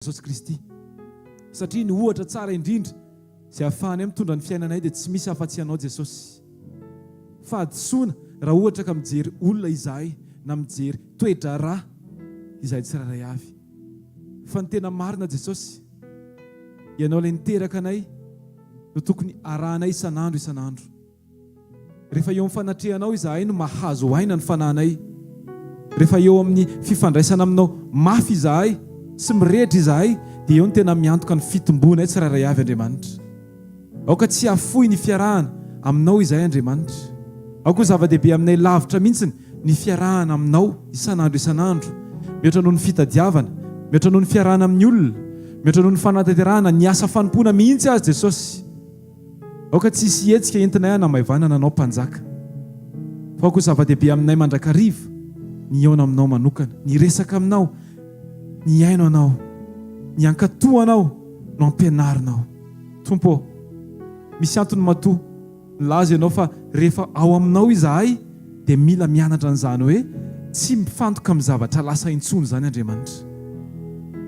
Jesosy Kristy. Satria ny ohatra tsara indrindra izay ahafahanay mitondra ny fiainanay dia tsy misy afa-tsy Ianao Jesosy. Fahadisoana raha ohatra ka mijery olona izahay na mijery toe-draharaha izahay tsirairay avy. Fa ny tena marina Jesosy, Ianao ilay niteraka anay no tokony arahanay isan'andro isan'andro. Rehefa eo amin'ny fanatrehanao izahay no mahazo aina ny fanahinay. Rehefa eo amin'ny fifandraisana aminao mafy izahay sy mirehitra izahay dia eo no tena miantoka ny fitomboanay tsirairay avy Andriamanitra. Aoka tsy hafoy ny fiarahana aminao izahay Andriamanitra. Aoka ho zava-dehibe aminay lavitra mihitsy ny fiarahana aminao isan'andro isan'andro, mihoatra noho ny fitadiavana, mihoatra noho ny fiarahana amin'ny olona, mihoatra noho ny fanatanterahana ny asa fanompoana mihitsy aza Jesosy. Aoka tsy hisy hetsika entinay hanamaivanana anao Mpanjaka. Fa aoka ho zava-dehibe aminay mandrakariva ny hihaona aminao manokana, ny hiresaka aminao, ny hihaino anao, ny hankatò anao no ampianarinao. Tompo ô, misy antony matoa nilaza Ianao fa rehefa ao aminao izahay dia mila mianatra an'izany hoe tsy mifantoka amin'ny zavatra lasa intsony izany Andriamanitra.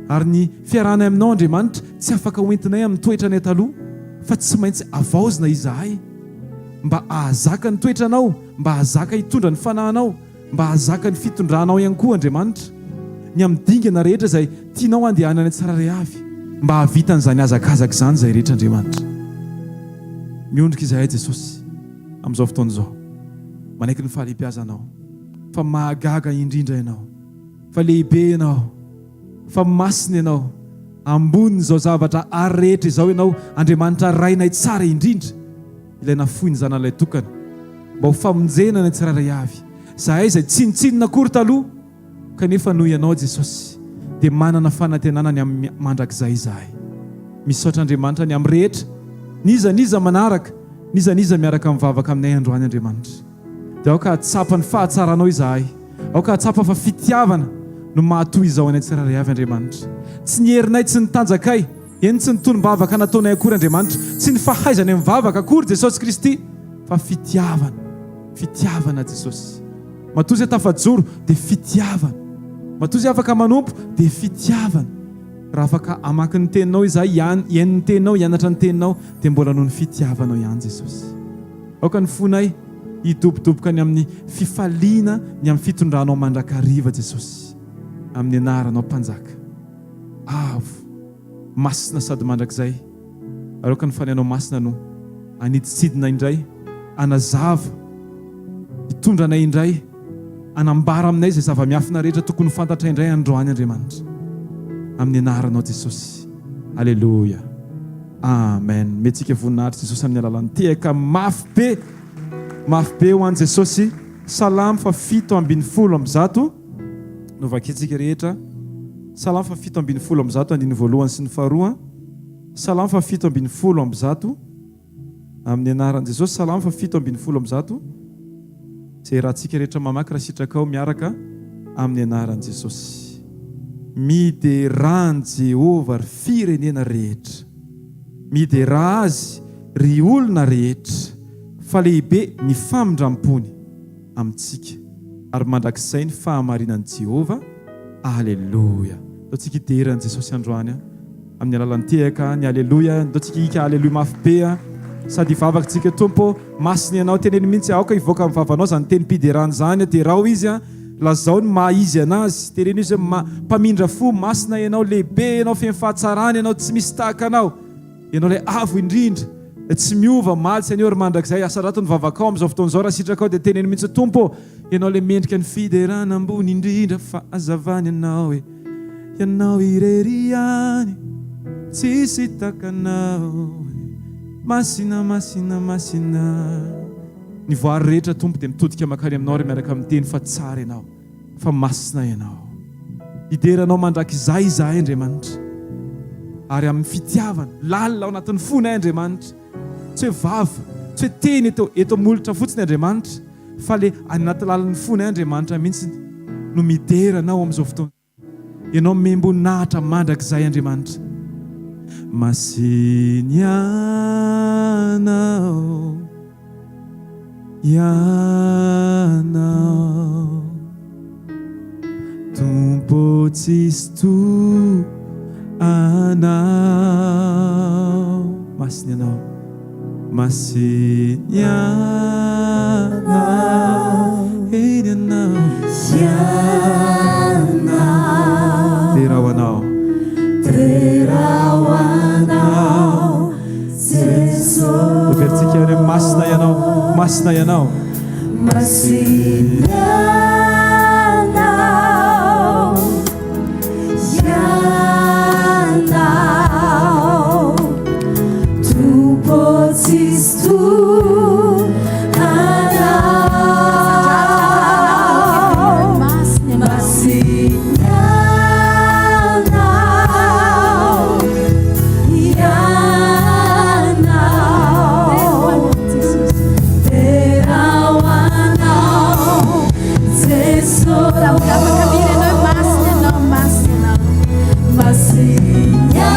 Ary ny fiarahanay aminao Andriamanitra tsy afaka hoentinay amin'ny toetranay taloha fa tsy maintsy havaozina izahay mba hahazaka ny toetranao, mba hahazaka hitondra ny fanahinao, mba hahazaka ny fitondranao ihany koa Andriamanitra, ny amin'ny dingana rehetra izay tianao handehananay tsirairay avy mba hahavita an'izany hazakazaka izany izay rehetra Andriamanitra. Miondrika izahay Jesosy. amin'izao fotoana izao. Manaiky ny fahalehibiazanao, fa mahagaga indrindra Ianao, fa lehibe Ianao, fa masina Ianao, ambonin'izao zavatra ary rehetra izao Ianao, Andriamanitra Rainay tsara indrindra, Ilay nafoy ny Zanany Lahitokana, mba ho famonjena ny tsirairay avy. Izahay izay tsinontsinona akory taloha, Kanefa noho Ianao Jesosy dia manana fanantenana ny amin'ny mandrakizay izahay. Misaotra Andriamanitra ny amin'ny rehetra, n'iza n'iza manaraka, n'iza n'iza miaraka mivavaka aminay androany Andriamanitra. Dia aoka hahatsapa ny fahatsaranao izahay. Aoka hahatsapa fa fitiavana no mahatoy izao anay tsirairay avy Andriamanitra. Tsy ny herinay, tsy ny tanjakay, eny tsy ny tonom-bavaka nataonay akory Andriamanitra, tsy ny fahaizanay mivavaka akory Jesosy Kristy, fa fitiavana, fitiavana Jesosy. Matoa izay tafajoro dia fitiavana. Matoa izay afaka manompo dia fitiavana. Raha afaka hamaky ny teninao izahay, hihaino ny teninao, hianatra ny teninao dia mbola noho ny fitiavanao ihany Jesosy. Aoka ny fonay hidobodoboka ny amin'ny fifaliana ny amin'ny fitondranao mandrakariva Jesosy. Amin'ny anaranao Mpanjaka avo, masina sady mandrakizay. Ary aoka ny Fanahinao Masina no hanidintsidina indray, hanazava, hitondra anay indray, hanambara aminay izay zava-miafina rehetra tokony ho fantatray indray androany, Andriamanitra. Amin'ny Anaranao Jesosy. Aleloia. Amen. Omentsika voninahitra Jesosy amin'ny alalan'ny tehaka mafy be, mafy be ho an'i Jesosy. Salamo fa 117 no vakintsika rehetra. Salamo fa 117 andininy voalohany sy ny faharoa. Salamo faha 117 Amin'ny anaran'i Jesosy Salamo faha 117 Izay iarahantsika rehetra mamaky raha sitrakao miaraka amin'ny anaran'i Jesosy. Miderà an'i Jehovah ry firenena rehetra. Miderà Azy ry olona rehetra, fa lehibe ny famindram-pony amintsika, ary mandrakizay ny fahamarinan'i Jehovah. Aleloia! Ataontsika hidera an'i Jesosy androany. Amin'ny alalan'ny tehaka ny Aleloia. Ndao tsika hika Aleloia mafy be a. Sady hivavaka tsika Tompo ô, masina Ianao. Teneno mihitsy, aoka hivoaka amin'ny vavanao izany tenim-piderana izany. Derao Izy a. Lazao ny maha Izy anazy. Teneno Izy hoe ma, mpamindra fo, masina Ianao, lehibe Ianao, feno fahatsarana Ianao, tsy misy tahaka Anao. Ianao ilay avo indrindra, ilay tsy miova, omaly sy anio ary mandrakizay. Asarato ny vavakao amin'izao fotoana izao raha sitrakao dia teneno mihitsy Tompo ô, Ianao ilay mendrika ny fiderana ambony indrindra, fahazavana Ianao e. Ianao irery ihany, tsisy tahaka Anao e. Masina, masina, masina. Ny voary rehetra Tompo dia mitodika mankany Aminao ary miaraka miteny fa tsara Ianao, fa masina Ianao. Hidera Anao mandrakizay izahay Andriamanitra, ary amin'ny fitiavana lalina ao anatin'ny fonay Andriamanitra. Tsy hoe vava, tsy hoe teny eto eto molotra fotsiny Andriamanitra, fa le any anaty lalin'ny fonay Andriamanitra mihitsy no midera Anao amin'izao fotoana. Ianao omem-boninahitra mandrakizay Andriamanitra. Masina Ianao, Ianao, Tompo tsisy toa. Anao. Masina Ianao. Masina Ianao. Eny Ianao. Ianao. Dera ho Anao. Dera ho Anao Jesosy. Heverintsika hoe masina Ianao. Masina Ianao. Masina Ianao. Ianao. Tompo tsisy toa Anao. Masina Ianao. Ianao. Dera ho Anao Jesosy. Afaka mihira ianao hoe masina ianao, masina ianao. Masina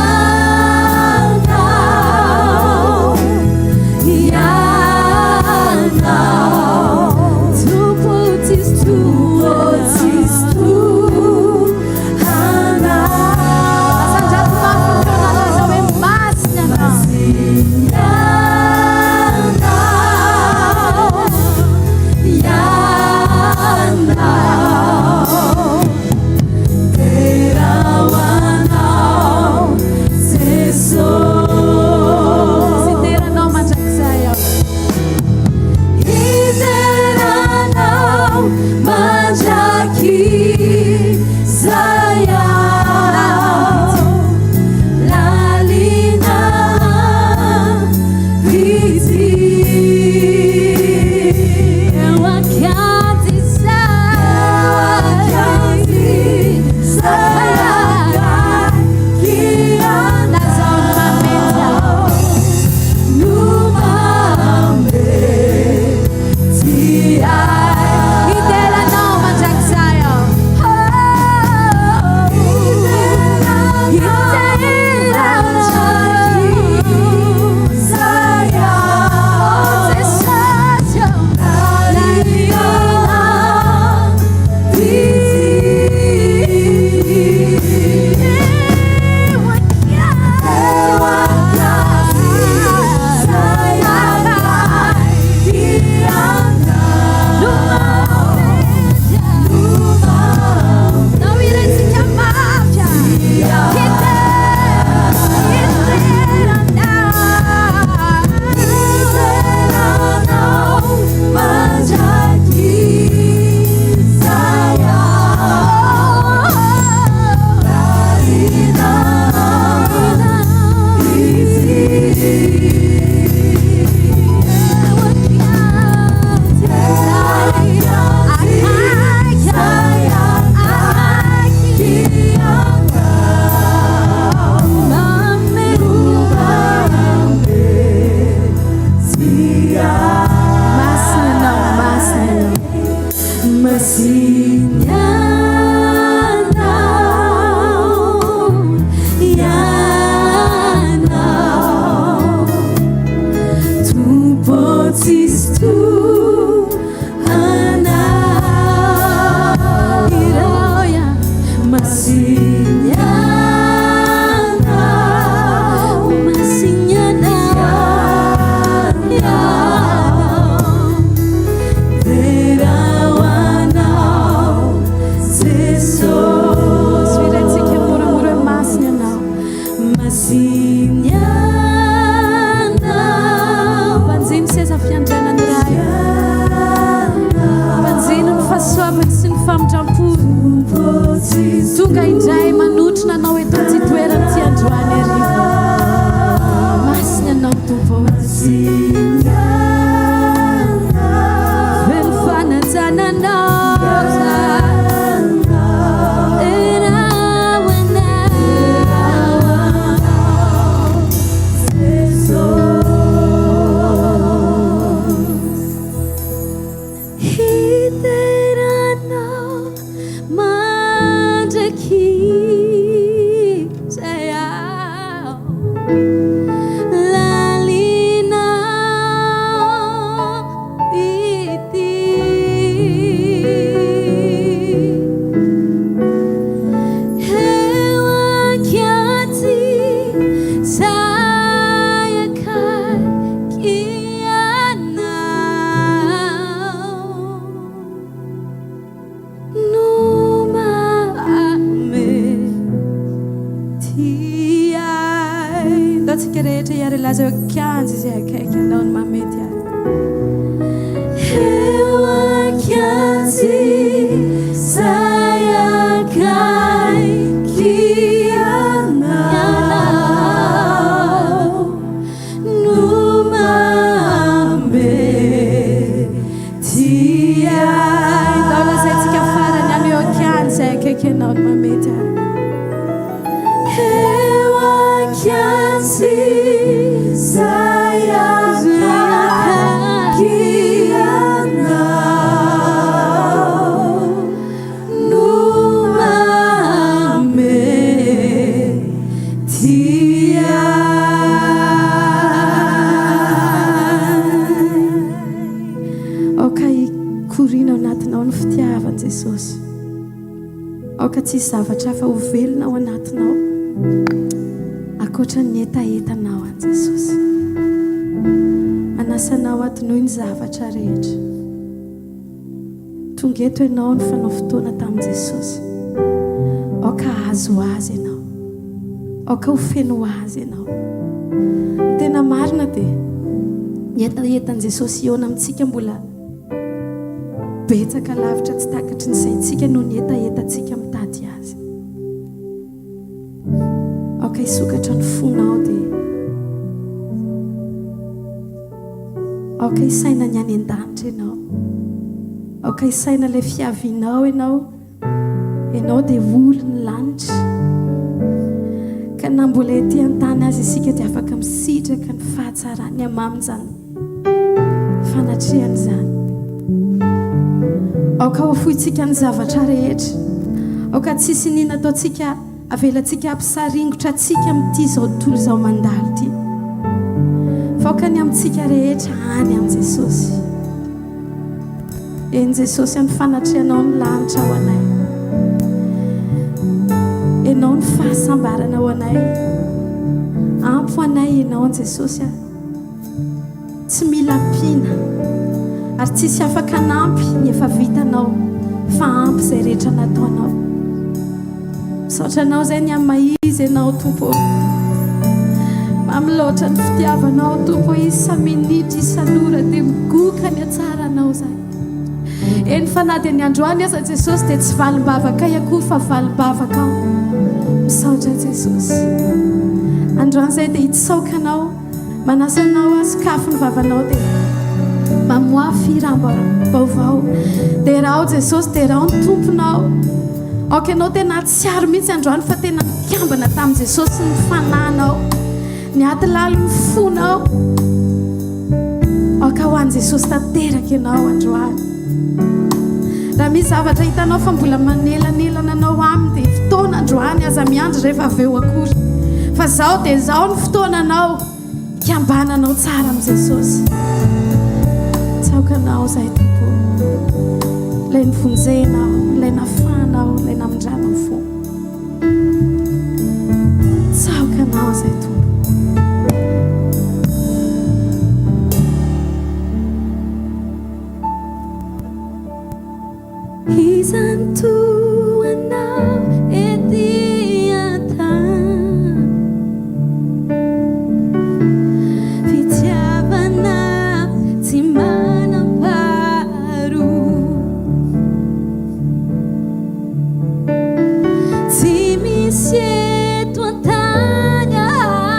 Ianao, Ianao. Tompo tsisy toa Tsisy toa Anao. Asandrato mafy ny feonao lazao hoe masina ianao. Masina Ianao, Ianao. Dera ho Anao, Jesosy. Hidera anao mandrakizay aho. Hidera Anao mandrakizay aho. Lalina pity. Eo akaiky izay. Lazao ny mamety aho. No mamety ahy. Hidera anao mandrakizay aho. Hidera mandrakizay aho. Jesosy ô. Lalina pity. Eo akaiky izay. No mamety ahy. Nao hiraintsika mafy aho. Hidera, hidera anao. Masina ianao, masina ianao. Masina Ianao, Ianao. Tompo tsisy toa Anao. Irao ia. Masina Ianao, Masina ianao. Dera ho Anao, Jesosy. Hiraintsika moramora hoe masina ianao. Masina Ianao, Banjino seza fiandrianan'ny Ray. Banjino ny fahasoavany sy ny famindram-pony. Tonga indray manotrona anao eto amin'ity toerana ity androany hariva. Masina ianao Tompo. Feno fanajana anao zaho. Dera ho Anao, Jesosy. Hidera Anao mandrakizay aho. Lalina ity. Eo akaiky Tia ahy. Ndao tsika rehetra hiara-hilaza eo an-kianja izay akaiky anao no mahamety ahy. Eo an-kianja izay akaiky anao no mahamety ahy. Ndao lazaintsika farany any eo an-kianja izay akaiky anao no mahamety ahy. Eo an-kianja izay akaiky anao no mahamety ahy. Aoka hikoriana ao anatinao ny fitiavan'i Jesosy. Aoka tsy hisy zavatra hafa ho velona ao anatinao ankoatra ny hetahetanao an'i Jesosy. Manasa anao hadinoy ny zavatra rehetra. Tonga eto ianao nifanao fotoana tamin'i Jesosy. Aoka hahazo Azy ianao. Aoka ho feno Azy ianao. Ny tena marina dia ny hetahetan'i Jesosy hihaona amintsika mbola Betsaka lavitra tsy takatry ny saintsika noho ny hetahetantsika mitady Azy. Aoka hisokatra ny fonao dia aoka hisaina ny any an-danitra ianao. Aoka hisaina ilay fiavianao ianao. Ianao dia olon'ny lanitra. Ka na mbola ety an-tany aza isika dia afaka misitraka ny fahatsarany hamamin'izany fanatrehana izany. Aoka hofointsika ny zavatra rehetra. Aoka tsy hisy iniana ataontsika avelantsika hampisaringotra antsika amin'ity izao tontolo izao mandalo ity. Fa aoka ny amintsika rehetra any amin'i Jesosy. Eny Jesosy amin'ny fanatrehanao ny lanitra ho anay. Ianao ny fahasambarana ho anay. Ampy ho anay Ianao Jesosy a. Tsy mila ampiana ary tsisy afaka hanampy ny efa vitanao fa ampy izay rehetra nataonao. Misaotra anao izay ny amin'ny maha izy ianao Tompo ô. Mamy loatra ny fitiavanao Tompo ô, isa minitra isan'ora dia migoka ny hatsaranao izahay. Eny fa na dia ny androany aza Jesosy dia tsy valim-bavakay akory fa valim-bavakao. Misaotra Jesosy. Androany izahay dia hitsaoka anao. Manasa anao aho sokafy ny vavanao dia mamoaha fihiram-baovao. Derao Jesosy, derao ny Tomponao. Aoka ianao tena hahatsiaro mihitsy androany fa tena nikambana tamin'i Jesosy ny fanahinao, ny aty lalin'ny fonao. Aoka ho an'i Jesosy tanteraka ianao androany. Raha misy zavatra hitanao fa mbola manelanelana anao aminy dia fotoana androany, aza miandry rehefa avy eo akory. Fa zao dia zao ny fotoananao hikambananao tsara amin'i Jesosy. Tsaoka anao izahay Tompo. Ilay novonjenao, ilay nafahanao, ilay namindranao fo. Tsaoka anao izahay Tompo. Iza no toa anao ety an-tany? Fitiavana tsy manam-paharoa. Tsy misy eto an-tany ahy.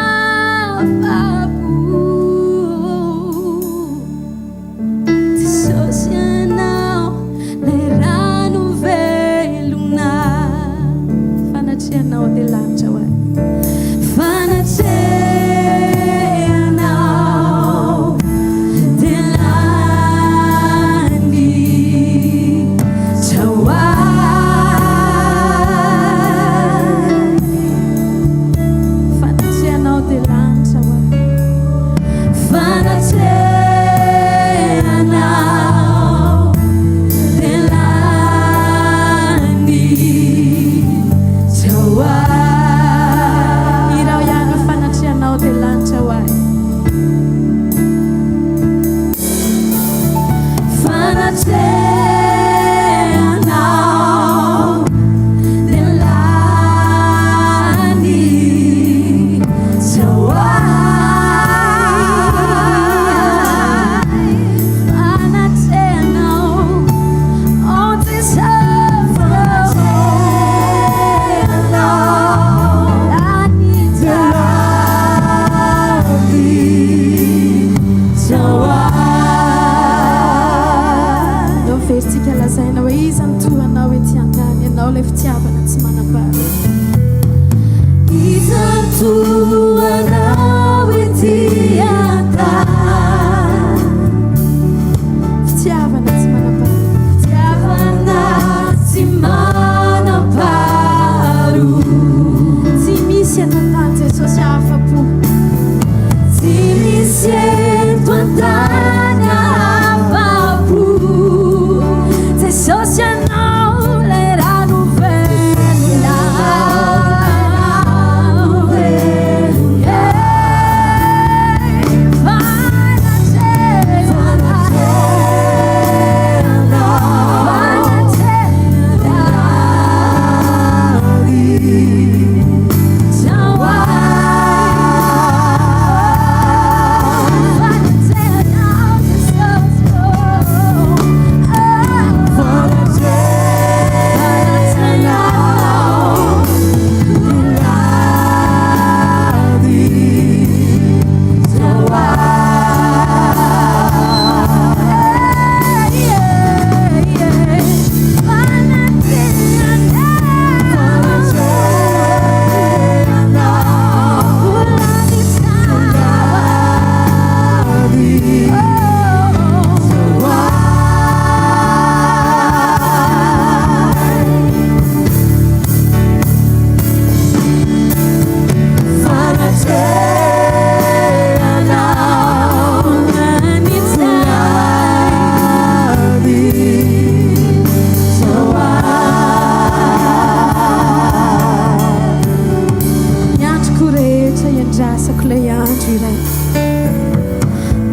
rehetra iandrasako ilay andro iray.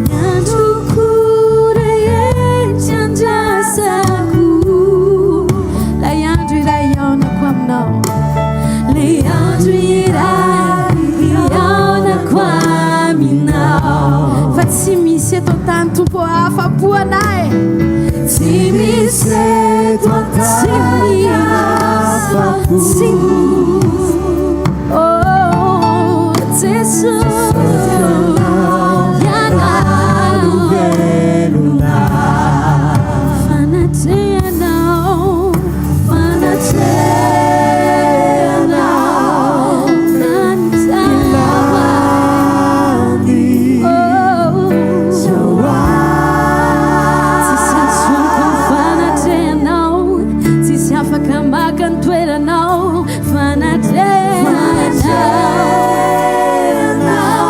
Ny androko rehetra andrasako ilay andro iray hihaonako aminao. Ilay andro iray hihaonako aminao. Fa tsy misy eto an-tany Tompo afa-po anay. Tsy misy eto an-tany afa-po. Tsy misy. Oh, Jesosy, Ianao velona. Fanatrehanao, fanatrehanao, Oh, tsisy azo fanatrehanao, tsisy afaka maka ny toeranao, fanatrehanao.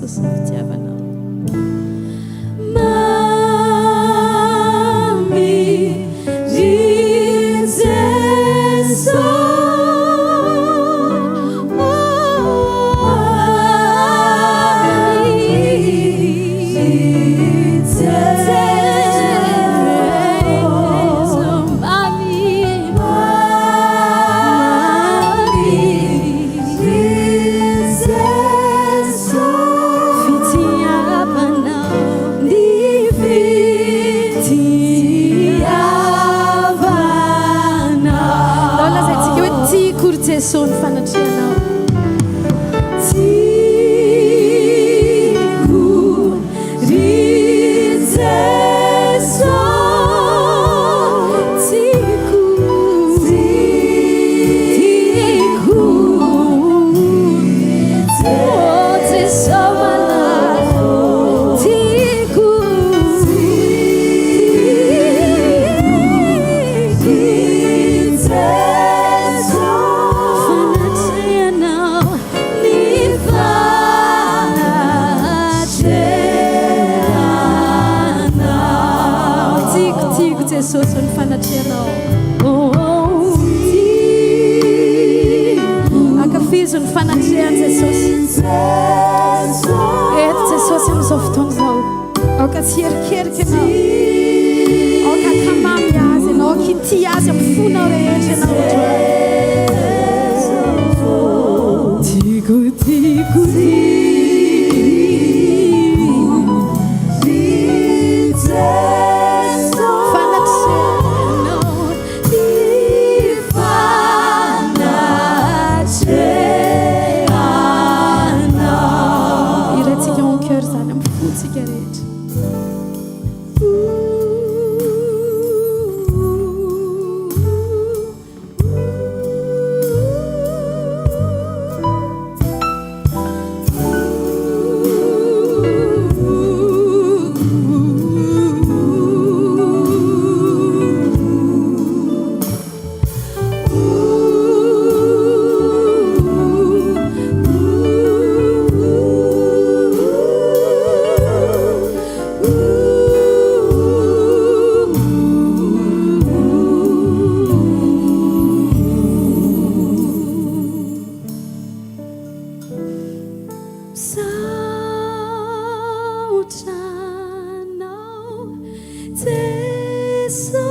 Jesosy ny fitiavanao. Mamy ry Jeso Mamy ry Jeso Mamy Mamy ry Jeso Fitiavanao. Ny fitiavanao Ndao lazaintsika hoe tiako ry Jeso ny fanatrehanao. Tiako ry Jeso Tiako Tiako Oh Jeso malala. Tiako. Ry Jeso Fanatrehanao. Ny fanatrehanao Tiako, tiako Jesosy ny fanatrehanao. Oh, oh. Ankafizo ny fanatrehan'i Jesosy. Eto Jesosy amin'izao fotoana izao. Aoka tsy hierikerika ianao. Aoka hankamamy azy ianao. Aoka hitia azy amin'ny fonao rehetra ianao androany. Tiako, tiako, ry Jeso Fanatrehanao. Ny fanatrehanao Hiraintsika en chœur izany amin'ny fontsika rehetra. Misaotra anao Jeso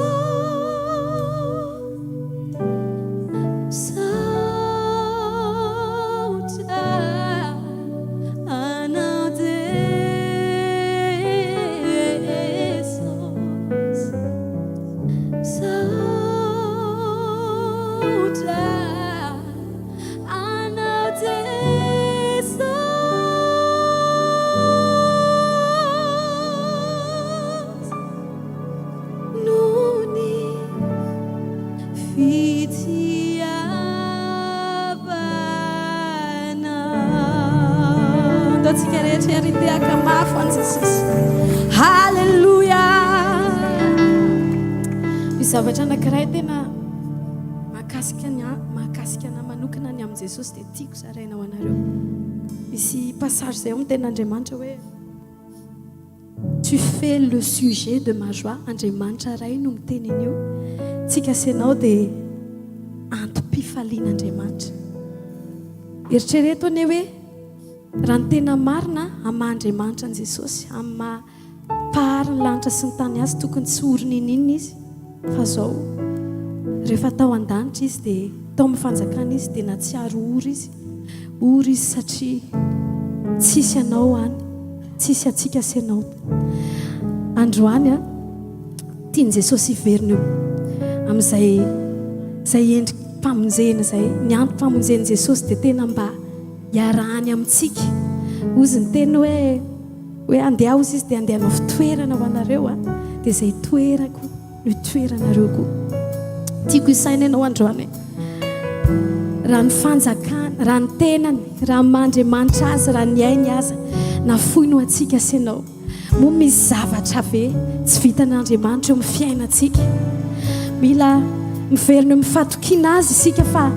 Misaotra anao Jesosy Misaotra anao Jesosy noho ny fitiavanao. Ndao tsika rehetra ary tehaka mafy ho an'i Jesosy. Halleluja! Misy zavatra anankiray tena mahakasika ny mahakasika anahy manokana ny amin'i Jesosy dia tiako zaraina ho anareo. Misy passage izay ao amin'ny tenin'Andriamanitra hoe Tu fais le sujet de ma joie. Andriamanitra Ray no miteny an'io. Tsika sy ianao dia antom-pifalian'Andriamanitra. Eritrereto anie hoe raha ny tena marina amin'ny maha Andriamanitra an'i Jesosy, amin'ny maha mpahary ny lanitra sy ny tany azy, tokony tsy ho ory n'inon'inona izy. Fa zao, rehefa tao an-danitra izy dia tao amin'ny fanjakana izy dia nahatsiaro ory izy. Ory izy satria tsisy anao any, tsisy antsika sy ianao. Androany a, tian'i Jesosy hiverina eo amin'izay izay endri-pamonjena izay. Ny antom-pamonjen'i Jesosy dia tena mba hiarahany amintsika. Hozy ny teny hoe hoe andeha hozy izy dia andeha hanao fitoerana ho anareo a, dia izay toerako no hitoeranareo koa. Tiako hisaina ianao androany hoe raha ny fanjakana, raha ny tenany, raha ny maha Andriamanitra azy, raha ny ainy aza nafoiny ho antsika sy ianao, moa misy zavatra ve tsy vitan'Andriamanitra eo amin'ny fiainantsika? Mila miverina eo amin'ny fatokiana azy isika fa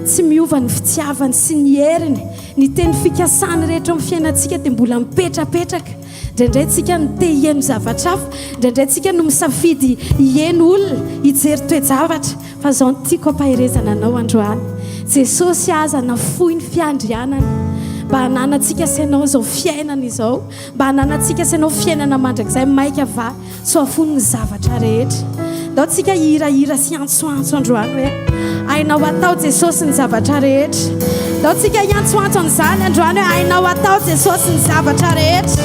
Tsy miova ny fitiavany sy ny heriny. Ny teny fikasany rehetra eo amin'ny fiainantsika dia mbola mipetrapetraka. Indraindray tsika no te hihaino zavatra hafa, indraindray tsika no misafidy hihaino olona, hijery toe-javatra. Fa izao no tiako hampaherezana anao androany, Jesosy aza nafoy ny fiandrianany mba hananantsika sy ianao izao fiainana izao, mba hananantsika sy ianao fiainana mandrakizay maika va Tsy ho afoiny ny zavatra rehetra. Ndao tsika hihirahira sy hiantsoantso androany hoe, Hainao atao Jesosy ny zavatra rehetra. Ndao tsika hiantsoantso an'izany androany hoe, Hainao atao Jesosy ny zavatra rehetra.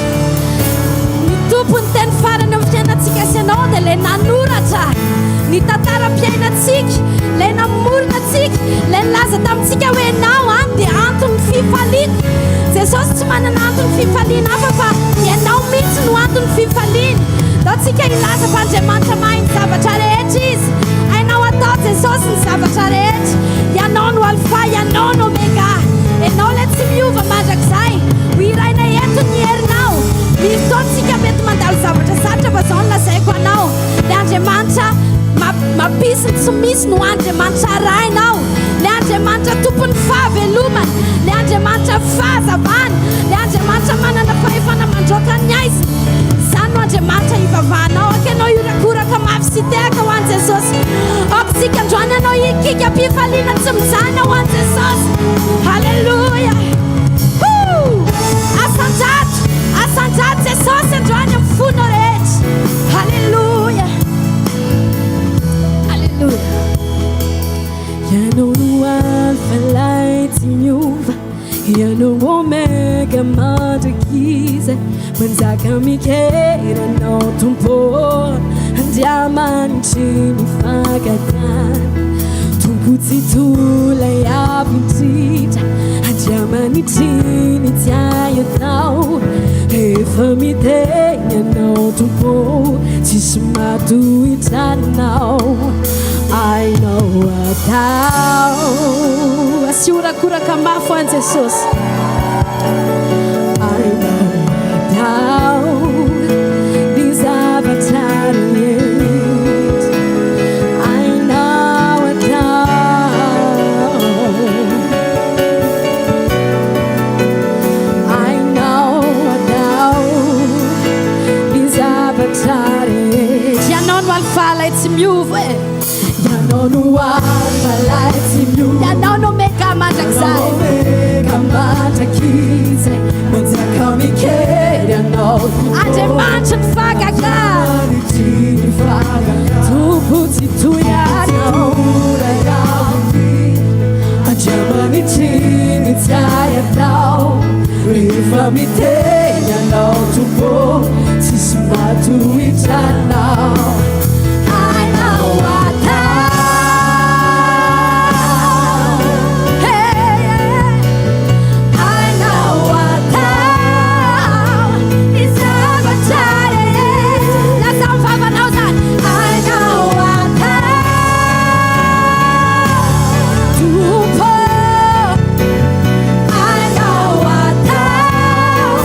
Ny Tompo ny teny farany eo amin'ny fiainantsika sy ianao dia ilay nanoratra ny tantaram-piainantsika, ilay namorona antsika, ilay nilaza tamintsika hoe ianao an dia anton'ny fifaliako. Jesosy tsy manana anton'ny fifaliana hafa fa ianao mihitsy no anton'ny fifaliany. Ndao tsika hilaza fa Andriamanitra mahay ny zavatra rehetra Izy. Hainao atao Jesosy ny zavatra rehetra. Ianao no Alpha, Ianao no Omega. Ianao ilay tsy miova mandrakizay. Ho hirainay eto ny herinao. Misy fotoana tsika mety mandalo zavatra sarotra fa izao no lazaiko anao. Ilay Andriamanitra mampisy ny tsy misy no Andriamanitra arahinao. Ilay Andriamanitra tompon'ny fahavelomana. Ilay Andriamanitra fahazavana. Ilay Andriamanitra manana fahefana mandroaka ny haizina. Izany no Andriamanitra ivavahanao. Aoka ianao hiorakoraka mafy sy tehaka ho an'i Jesosy. Aoka isika androany ianao hikiky am-pifaliana tsy mijanona ho an'i Jesosy. Haleloia! Hoo! Asandrato! Asandrato Jesosy androany amin'ny fonao rehetra. Haleloia! Haleloia! Ianao no Alpha lay tsy miova. Ianao Omega mandrakizay, manjaka mikery Anao Tompo ô, Andriamanitry ny fahagagana, Tompo Tsitoha ilay Avo Indrindra, Andriamanitry ny tsy hay atao, rehefa miteny Ianao Tompo ô, tsisy mahatohitra Anao, hainao atao. Asio horakoraka mafy ho an'i Jesosy. Hainao atao ny zavatra rehetra. Hainao atao. Hainao atao ny zavatra rehetra. Ianao no Alpha ilay tsy miova e. Ianao no Alpha lay tsy miova. Ianao no Omega mandrakizay. Omega mandrakizay. Manjaka mikery Ianao. Andriamanitry ny fahagagana. Andriamanitry ny fahagagana. Tompo tsy toy Anao. Andriamanitry ny tsy hay atao. Rehefa miteny Ianao Tompo, tsisy mahatohitra Anao. Hainao atao. Hey, hey. Hainao atao ny zavatra rehetra. Lazao ny vavanao izany. Hainao atao. Tompo, hainao atao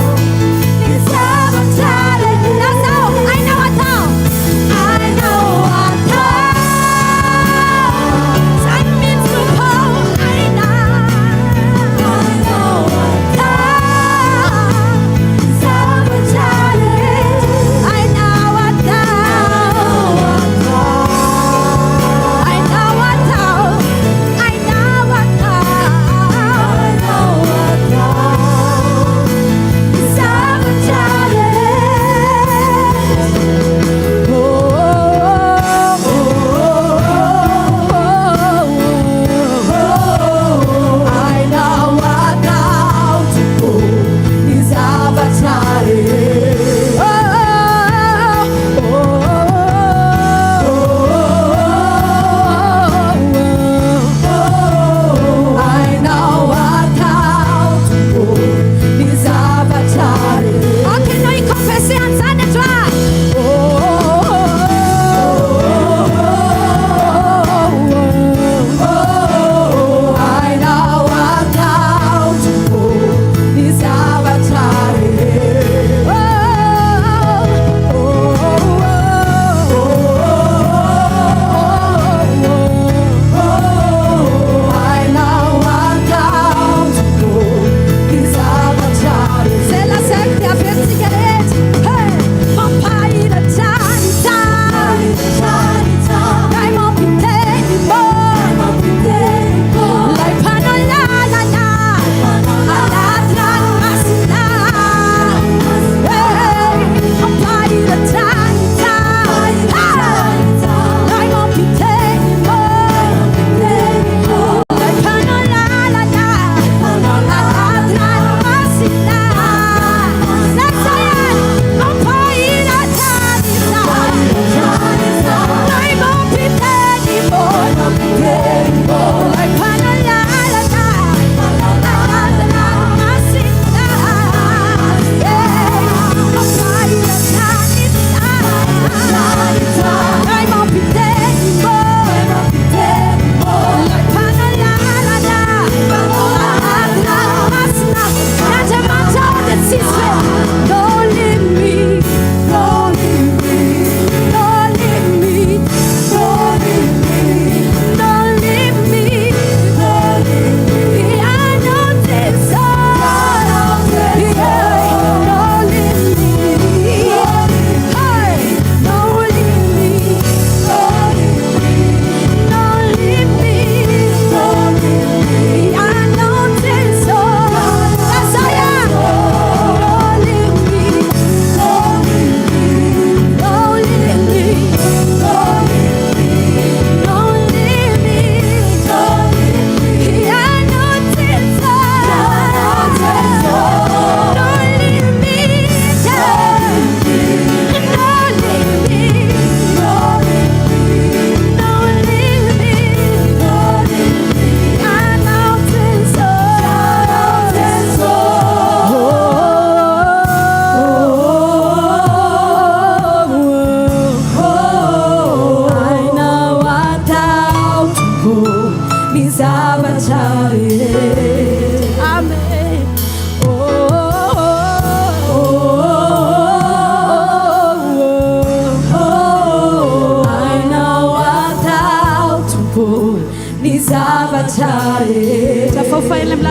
ny zavatra rehetra. Lazao, hainao atao.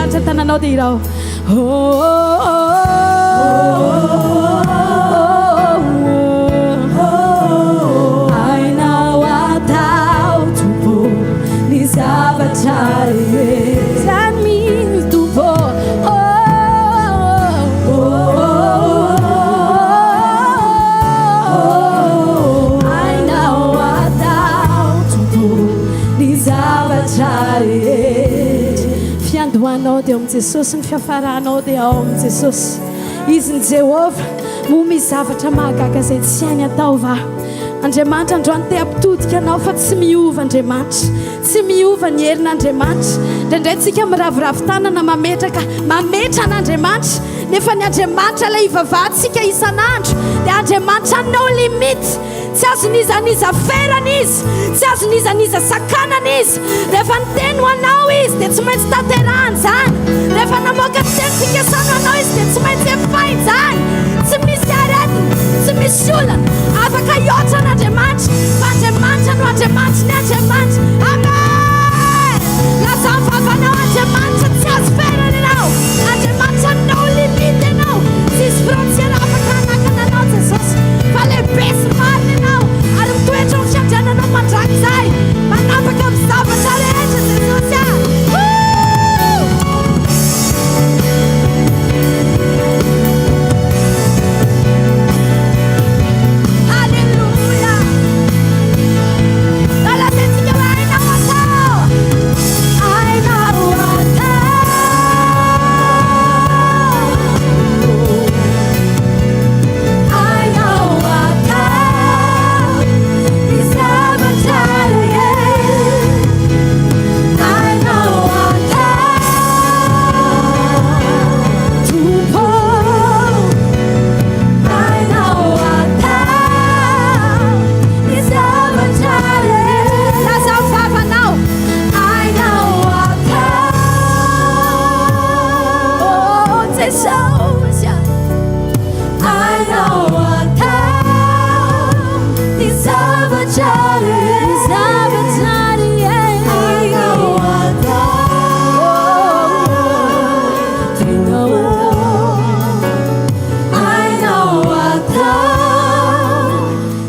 Mampakatra tananao dia hirao. Oh, oh, oh, oh. Hainao atao Tompo ny zavatra rehetra. Zany mino Tompo. Oh, oh, oh, oh. Hainao atao Tompo ny zavatra rehetra. Fiandohanao dia ao amin'i Jesosy, ny fiafaranao dia ao amin'i Jesosy. Izy ny Jehovah. Moa misy zavatra mahagaga izay tsy hainy atao va? Andriamanitra androany te hampitodika anao fa tsy miova Andriamanitra. Tsy miova ny herin'Andriamanitra. Indraindray tsika miraviravy tanana mametraka, mametra an'Andriamanitra. Nefa ny Andriamanitra ilay ivavahantsika isan'andro dia Andriamanitra no limite. Tsy azon'iza n'iza ferana izy, tsy azon'iza n'iza sakanana izy. Rehefa niteny ho anao izy dia tsy maintsy tanterahany izany. Rehefa namoaka ny teny fikasany ho anao izy dia tsy maintsy efainy izany. Tsy misy aretina, tsy misy olana afaka hihoatra an'Andriamanitra fa Andriamanitra no Andriamanitry ny Andriamanitra. Amen! Lazao ny vavanao Andriamanitra tsy azo ferana ianao. Andriamanitra no limite ianao. Tsisy frontière afaka hanakana anao Jesosy. Fa lehibe sy marina ianao ary mitoetra ao amin'ny fiandriananao mandrakizay. Manapaka amin'ny zavatra rehetra Jesosy ah! Woo! Alléluia! Lazaintsika hoe hainao atao. Hainao atao. Hainao atao ny zavatra rehetra. Hainao atao, Tompo. Hainao atao ny zavatra rehetra. Lazao vavanao. Hainao atao, oh Jesosy. Hainao atao ny zavatra rehetra. Hainao atao, hainao atao, hainao atao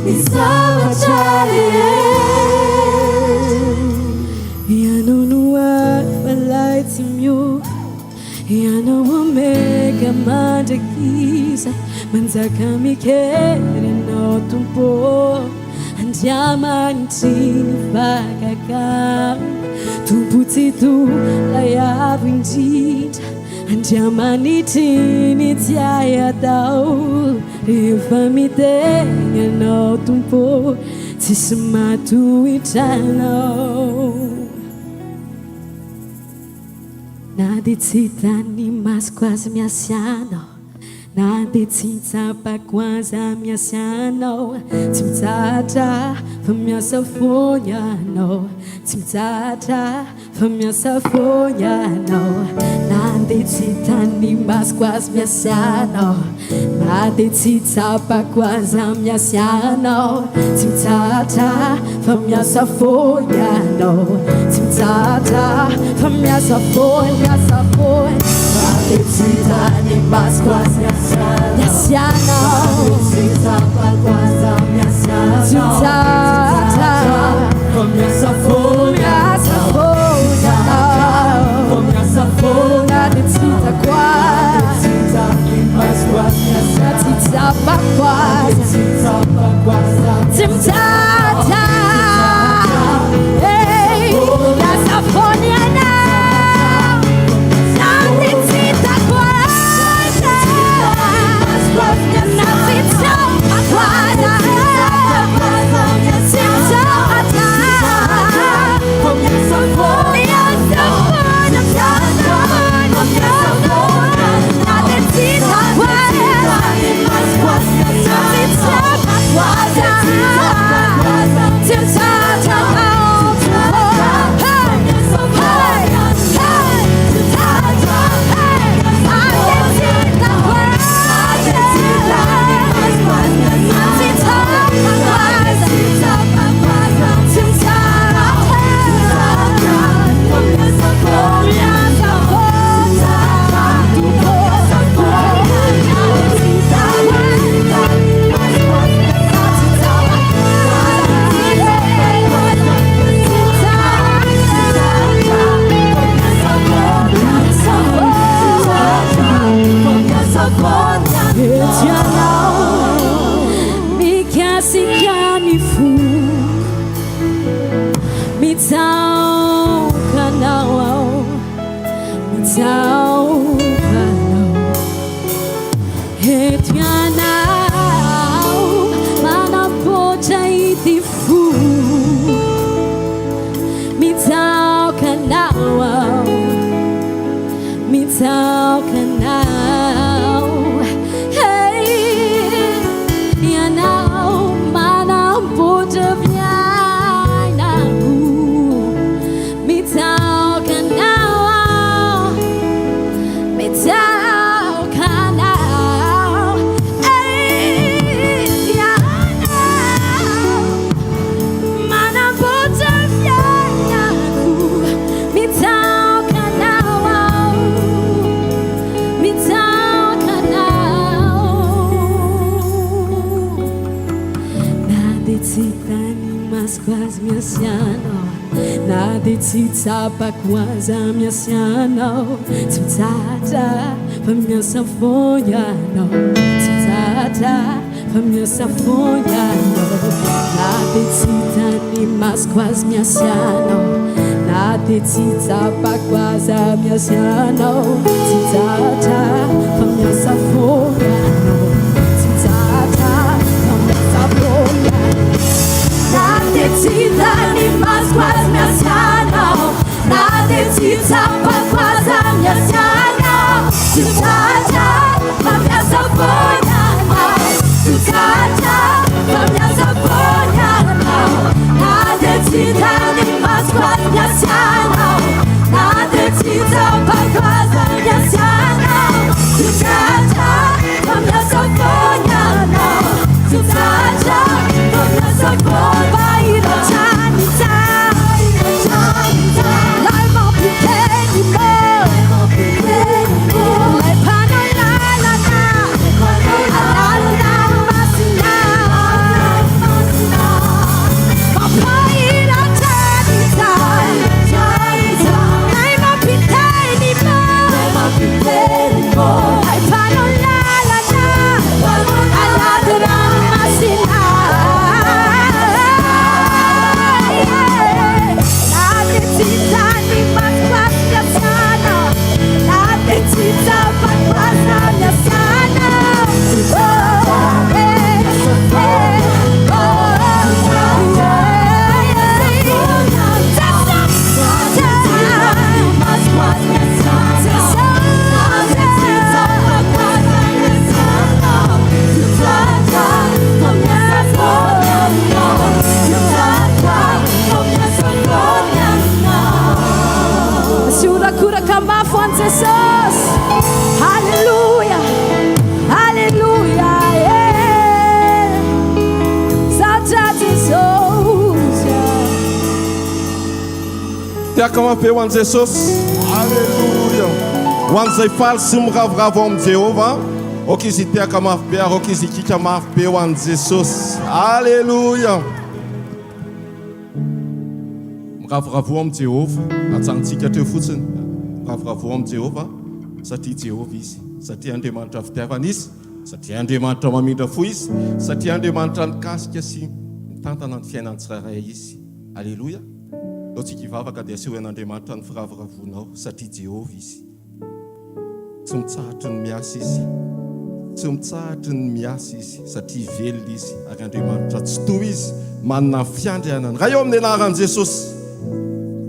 ny zavatra rehetra. Ianao no Alfa ilay tsy miova. Ianao Omega mandrakizay, manjaka mikery Ianao Tompo ô, Andriamanitry ny fahagagana, Tompo Tsitoha Ilay Avo Indrindra, Andriamanitry ny tsy hay atao, rehefa miteny Ianao Tompo ô, tsisy mahatohitra Anao. Na dia tsy hitan'ny masoko aza miasa Anao, na dia tsy tsapako aza miasa Anao, tsy mitsahatra fa miasa foana Ianao, tsy mitsahatra fa miasa foana Ianao. Na dia tsy hitan'ny masoko aza miasa Anao, na dia tsy tsapako aza miasa Anao, tsy mitsahatra fa miasa foana Ianao, tsy mitsahatra fa miasa foana, miasa foana. Na dia tsy hitan'ny masoko aza miasa Ianao, tsy tsapako aza miasa Ianao, tsy mitsahatra fa miasa foana, miasa foana Ianao, fa miasa foana. Na dia tsy hitako aza, tsy hitan'ny masoko aza, tsy tsapako aza, tsy tsapako aza. Tsy mitsahatra, hey, miasa foana Ianao. Na dia tsy hitako aza, na tsy tsapako aza, tsy mitsahatra. Miasa foana, miasa foana, miasa foana. Na dia tsy hitako aza, na tsy tsapako aza. Eto ianao manamboatra ity fo Mitsaoka anao aho Mitsaoka anao Hey Ianao manamboatra fiainako Mitsaoka anao aho Mitsaoka anao Hey Ianao manamboatra fiainako Mitsaoka anao aho Mitsaoka anao Na dia tsy hitan'ny masoko aza miasa ianao Na dia tsy tsapako aza miasa ianao Tsy mitsahatra fa miasa foana ianao Tsy mitsahatra fa miasa foana ianao Na dia tsy hitan'ny masoko aza miasa ianao Na dia tsy tsapako aza miasa ianao Tsy mitsahatra fa miasa foana ianao Tsy mitsahatra fa miasa foana ianao Na dia tsy hitan'ny masoko aza miasa ianao Na dia tsy tsapako aza miasa ianao Tsy mitsahatra fa miasa foana ianao Tsy mitsahatra fa miasa foana ianao Na dia tsy hitan'ny masoko aza miasa ianao Na dia tsy tsapako aza miasa ianao Tsy mitsahatra fa miasa foana ianao Tsy mitsahatra fa miasa foana Lay mampiteny mo Lay mpanao lalana Anaty ranomasina Mampahiratra ny Lay mampiteny mo Lay mpanao lalana Anaty ranomasina Na dia tsy hitan'ny masoko aza miasa ianao Na dia tsy tsapako aza miasa ianao Oh, eh, eh, oh, Sy horakoraka mafy ho an'i Jesosy. Alléluia. Alléluia. Eh. Misaotra Jesosy. Tehaka mafy ho an'i Jesosy. Alléluia. Ho an'izay faly sy miravoravo ao amin'i Jehovah, aoka izy hitehaka mafy be ary aoka izy hikiaka mafy be ho an'i Jesosy. Alléluia. Miravoravoa amin'i Jehovah. Ajanontsika hatreo fotsiny. Miravoravoa amin'i Jehovah satria Jehovah izy, satria Andriamanitra fitiavana izy, satria Andriamanitra mamindra fo izy, satria Andriamanitra nikasika sy mitantana ny fiainan'ny tsirairay izy. Aleloia! Ndao tsika hivavaka dia asehoy an'Andriamanitra ny firavoravoanao satria Jehovah izy. Tsy mitsahatry ny miasa Izy. Tsy mitsahatry ny miasa Izy satria velona Izy ary Andriamanitra Tsitoha Izy, manana ny fiandrianany. Ray ao amin'ny anaran'i Jesosy,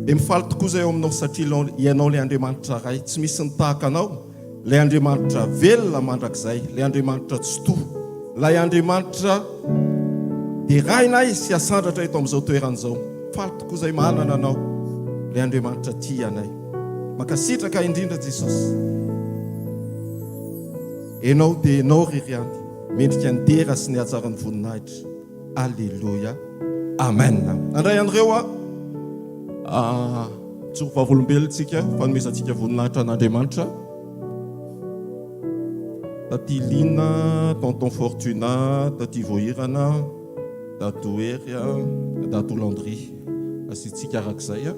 dia mifaly tokoa izay ao aminao satria Ianao ilay Andriamanitra Ray, tsy misy ny tahaka Anao, ilay Andriamanitra velona mandrakizay, ilay Andriamanitra Tsitoha, ilay Andriamanitra derainay sy asandratra eto amin'izao toerana izao. Faly tokoa izay manana Anao, ilay Andriamanitra tia anay. Mankasitraka indrindra Jesosy. Enao dia Enao rery ihany, mendrika ny dera sy ny hatsaran'ny voninahitra. Aleloia. Amen. Handray an'ireo aho. Ah, mijoro vavolombelona tsika, fanomezantsika voninahitra an'Andriamanitra. Taty Lina, Tonton Fortuna, Taty Voahirana, Dadou Hery, Dadou Landry. Asiantsika arak'izay.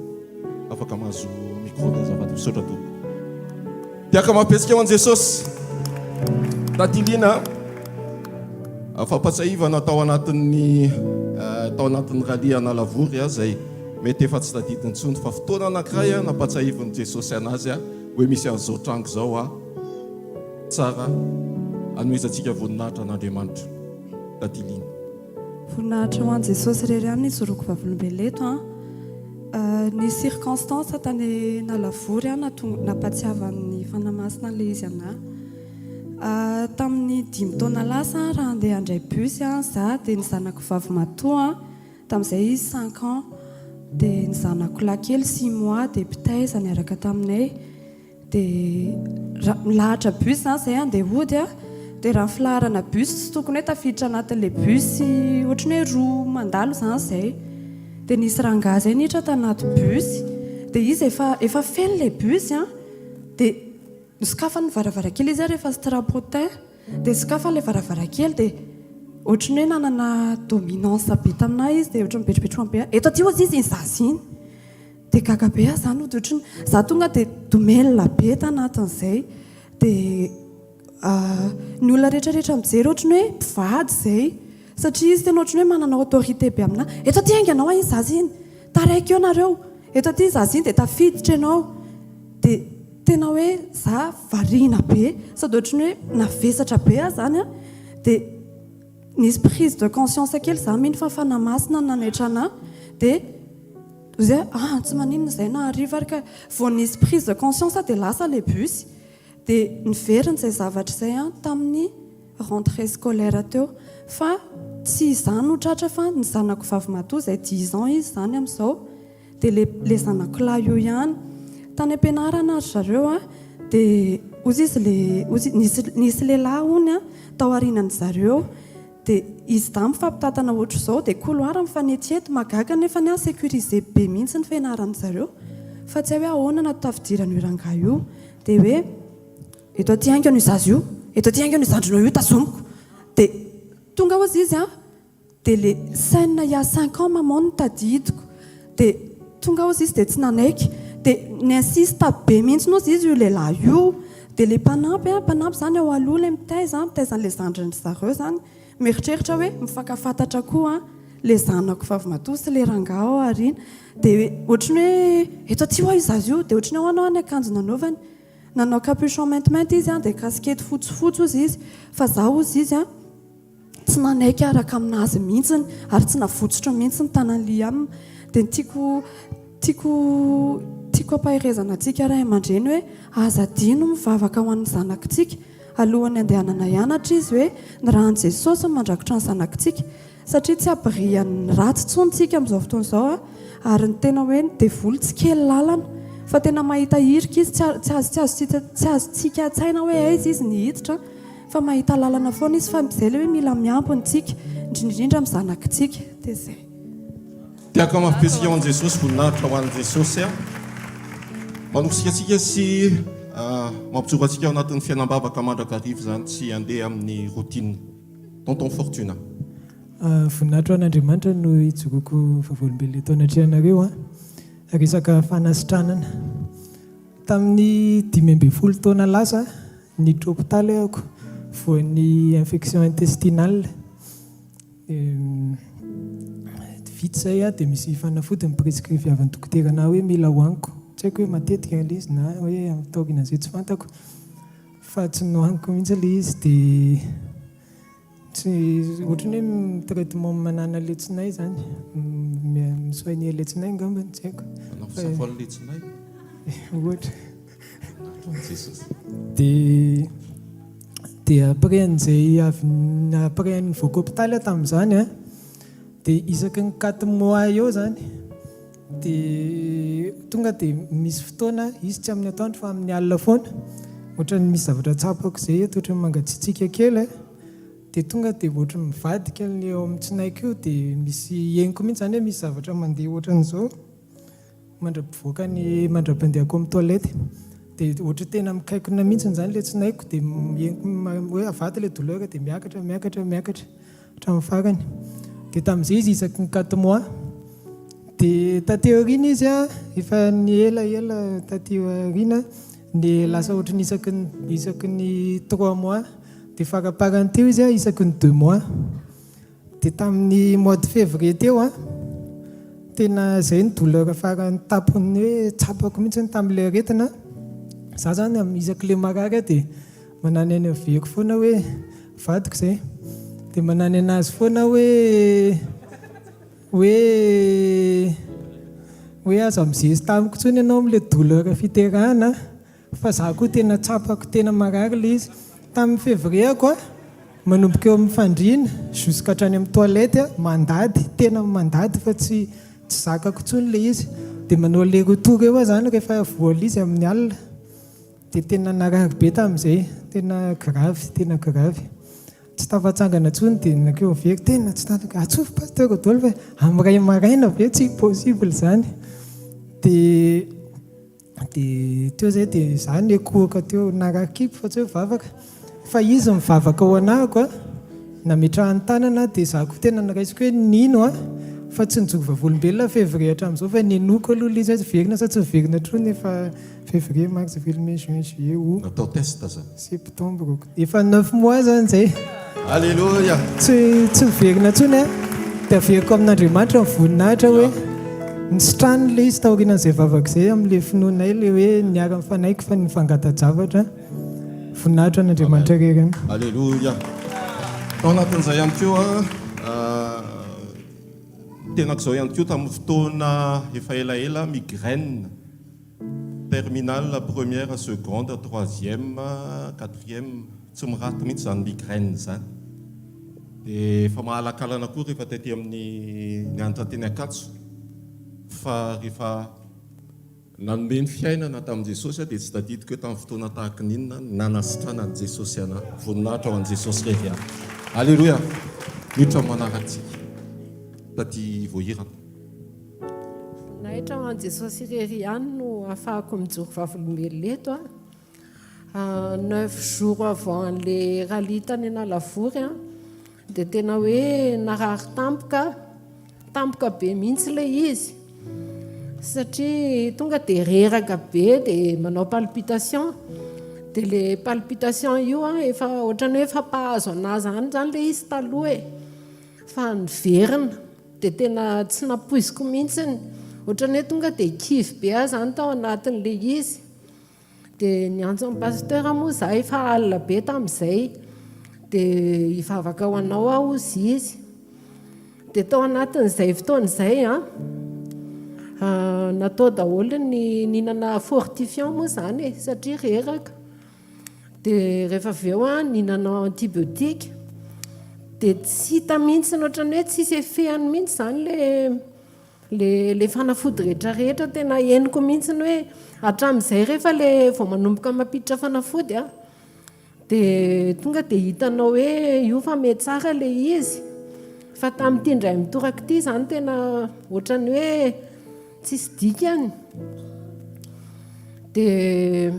Afaka mahazo micro dia azafady. Misaotra tompoko. Tiaka mampihetsika ho an'i Jesosy. Taty Lina, fampatsiahivana tao anatin'ny tao anatin'ny rallye Analavory izay mety efa tsy tadidy intsony fa fotoana anankiray nampatsiahivin'i Jesosy anazy hoe misy an'izao tranga izao tsara. Hanomezantsika voninahitra an'Andriamanitra. Taty Lina. Voninahitra ho an'i Jesosy irery ihany ny ijoroako vavolombelona eto an. Ny circonstance tany Analavory an nampatsiavan'ny Fanahy Masina an'ilay izy anah. Tamin'ny dimy taona lasa raha handeha handray bus an za dia ny zanako vavy matoa an, tamin'izay izy cinq ans, dia ny zanako lahy kely six mois dia mpitaiza niaraka taminay. Dia raha milahatra bus izany izahay handeha hody an, dia raha ny filaharana bus tsy tokony hoe tafiditra anatin'ilay bus ohatran'ny hoe roa mandalo izany izahay. Dia nisy rangahy izay niditra tanaty bus, dia izy efa efa feno ilay bus an, dia nosokafany ny varavarankely izy ary efa strapontin, dia sokafany ilay varavarankely dia ohatran'ny hoe nanana dominance be taminà izy dia ohatran'ny mibetrobetroka be, eto aty hozy izy iny zaza iny. Dia gaga be aho zany ohatriny za tonga dia domelina be tanatin'izay dia ny olona rehetra rehetra mijery ohatriny hoe mpivady izay satria izy tena ohatriny hoe manana autorité be aminà, eto aty haingana hoa iny zaza iny, taraiky eo nareo, eto aty iny zaza iny dia tafiditra ianao, dia tena hoe za variana be sady ohatriny hoe navesatra be aho zany an, dia nisy prise de conscience kely za mino fa fanahy masina no nanaitra anà dia. Zay ah tsy maninona izay na hariva ary ka, vao nisy prise de conscience aho dia lasa ilay bus, dia niverina izay zavatra izay an tamin'ny rentrée scolaire teo, fa tsy izaho no tratra fa ny zanako vavimatoa izay dix ans izy izany amin'izao, dia ilay ilay zanako lahy io ihany, tany am-pianarana ry zareo an, dia hozy izy ilay hozy nisy nisy lehilahy hono an tao aorianan'ny zareo, Dia izy dahy mifampitantana ohatr'izao dia couloir mifanetiety, mahagaga nefa ny ahy sécurisé be mihitsy ny fianaran'ny zareo fa tsy hay hoe ahoana no tafidiran'io rangahy io dia hoe eto aty haingana io zaza io, eto aty haingana io zandrinao io tazomiko dia tonga hozy izy an dia le scène il y a cinq ans maman no tadidiko dia tonga hozy izy dia tsy nanaiky dia ni-insiste be mihitsy hozy izy io lehilahy io dia ilay mpanampy an, mpanampy izany ao aloha ilay mitaiza an, mitaiza an'ilay zandrin-dry zareo izany, mieritreritra hoe mifankafantatra koa an ilay zanako vavimatoa sy ilay rangahy ao aoriana, dia ohatran'ny hoe eto aty ho'a io zaza io, dia ohatran'ny ahoana ho'a ny akanjo nanaovany, nanao capuchon maintimainty izy an, dia kasikety fotsifotsy hozy izy, fa za hozy izy an, tsy nanaiky hiaraka aminazy mihitsiny ary tsy navotsotro mihitsy ny tanan'i Liam. Dia ny tiako tiako tiako ampaherezana antsika ray aman-dreny hoe aza adino mivavaka ho an'ny zanakitsika alohan'ny andehanana hianatra izy hoe ny ràn'i Jesosy no mandrakotra ny zanakitsika satria tsy abirian'ny ratsy intsony tsika amin'izao fotoana izao a ary ny tena hoe ny devoly tsy kely lalana fa tena mahita hirika izy tsy tsy azo tsy azo tsy azontsika an-tsaina hoe aiza izy ny hiditra Fa mahita lalana foana izy fa zay le hoe mila miampy tsika, indrindra indrindra amin'ny zanakitsika. Dia zay. Tiako hamafisika ho an'i Jesosy, voninahitra ho an'i Jesosy. Manosika antsika sy mampijoro antsika ao anatin'ny fiainam-bavaka mandrakariva izany, tsy handeha amin'ny routine. Tonton Fortuna. Voninahitra ho an'Andriamanitra no ijoroako vavolombelona eto anatrehanareo. Resaka fanasitranana. Tamin'ny 15 taona lasa, Niditra hopitaly ahako voan'ny infection intestinale. Vita izay aho dia misy fanafody ni-prescriviavan'ny dokotera anah hoe mila hohaniko. Tsy haiko hoe matetika ilay izy na hoe taorian'izay tsy fantako fa tsy nohaniko mihitsy ilay izy dia tsy ohatran'ny hoe traitement manana ilay tsinay izany, mi-soigner ilay tsinay angambany, tsy haiko. Manafosafo an'ilay tsinay? Ohatra. Dia dia après an'izay avy après an'ny nivoaka hopitaly aho tamin'izany an, dia isaky ny quatre mois eo izany dia tonga dia misy fotoana izy tsy amin'ny atoandro fa amin'ny alina foana, ohatran'ny misy zavatra tsapako izay eto ohatran'ny mangatsiatsiaka kely an, dia tonga dia ohatran'ny mivadika ny eo amin'ny tsinaiko io dia misy henoko mihitsy izany hoe misy zavatra mandeha ohatran'izao. Mandra-pivoaka ny mandra-pandehako amin'ny toilette dia ohatry tena mikaikona mihitsy izany ilay tsinaiko dia henoko hoe avadika ilay douleur dia miakatra miakatra miakatra hatramin'ny farany. Dia tamin'izay izy isaky ny quatre mois. Dia taty aoriana izy an, efa niela ela taty aoriana dia lasa ohatry ny isaky ny isaky ny trois mois dia faraparany teo izy an isaky ny deux mois. Dia tamin'ny mois de février teo an, tena izay ny douleur farany tampony hoe tsapako mihitsy tamin'ilay aretina. Za zany isaky ilay marary aho dia manano aina very foana hoe. Vadiko izay. Dia manany anazy foana aho hoe hoe hoe aza mizesta amiko intsony ianao amin'ilay douleur fiterahana fa za koa tena tsapako tena marary ilay izy. Tamin'ny février ako a, manomboka eo amin'ny fandriana jusqu'à hatrany amin'ny toilette a, mandady, tena mandady fa tsy tsy zakako intsony ilay izy. Dia manao aller retour eo aho izany rehefa voa izy amin'ny alina. Dia tena narary be tamin'izay, tena grave, tena grave. Tsy tafatsangana intsony dia nankeo very, tena tsy tantiko. Antsoy Pasteur Rodolphe e, amin'ny iray maraina ve? Tsy possible izany. Dia dia teo izay dia izaho nikohaka teo, narary kibo fa tsy hoe vavaka. Fa izy mivavaka ho anahako a, nametrahany tanana dia izaho koa tena noraisiko hoe nino a, fa tsy nijoro vavolombelona février hatramin'izao fa ninoako aloha ilay izy hoe hiverina sa tsy hiverina intsony efa février, mars, avril, mai, juin, juillet, août, Natao test zany. septembre, octobre, efa neuf mois zany izay. Alléluia. Tsy tsy miverina intsony a, dia averiko amin'Andriamanitra ny voninahitra hoe nisitraniny ilay izy taorianan'izay vavaka izay amin'ilay finoanay ilay hoe niara-nifanaiky fa nifangata-javatra. Voninahitra an'Andriamanitra irery ihany. Aleloia. Tao anatin'izay ihany koa, tenako izao ihany koa tamin'ny fotoana efa elaela, migraine terminale première, seconde, troisième, quatrième, tsy miraty mihitsy izany migraine izany. Dia efa mahalakalana koa rehefa taty amin'ny nianatra teny Ankatso fa rehefa Nanome ny fiainana tamin'i Jesosy aho dia tsy tadidiko hoe tamin'ny fotoana tahaka ny inona no nanasitranan'i Jesosy anah. Voninahitra ho an'i Jesosy irery ihany. Aleloia! Miditra amin'ny manaraka tsika taty Voahirana. Voninahitra ho an'i Jesosy irery ihany no ahafahako mijoro vavolombelona eto a. Neuf jours avant an'le rallye tany Analavory a, dia tena hoe narary tampoka aho. Tampoka be mihitsy ilay izy satria tonga dia reraka be dia manao palpitation dia ilay palpitation io an efa ohatran'ny hoe efa mpahazo an'azy any izany ilay izy taloha e fa niverina dia tena tsy nampoiziko mihitsy ohatran'ny hoe tonga dia kivy be aho izany tao anatin'ilay izy. Dia niantso an'i Pasteur moa izaho efa alina be tamin'izay. Dia hivavaka ho anao aho hozy izy. Dia tao anatin'izay fotoana izay an, natao daholo ny nihinana fortifiant moa izany e, satria reraka. Dia rehefa avy eo an, nihinana antibiotique. Dia tsy hita mihitsy ohatran'ny hoe tsisy effet-ny mihitsy izany ilay Le le fanafody rehetra rehetra tena henoko mihitsy ny hoe hatramin'izay rehefa le vao manomboka mampiditra fanafody a dia tonga dia hitanao hoe io fa mihatsara le izy fa tamin'ity indray mitoraka ity izany tena ohatran'ny hoe tsisy dikany dia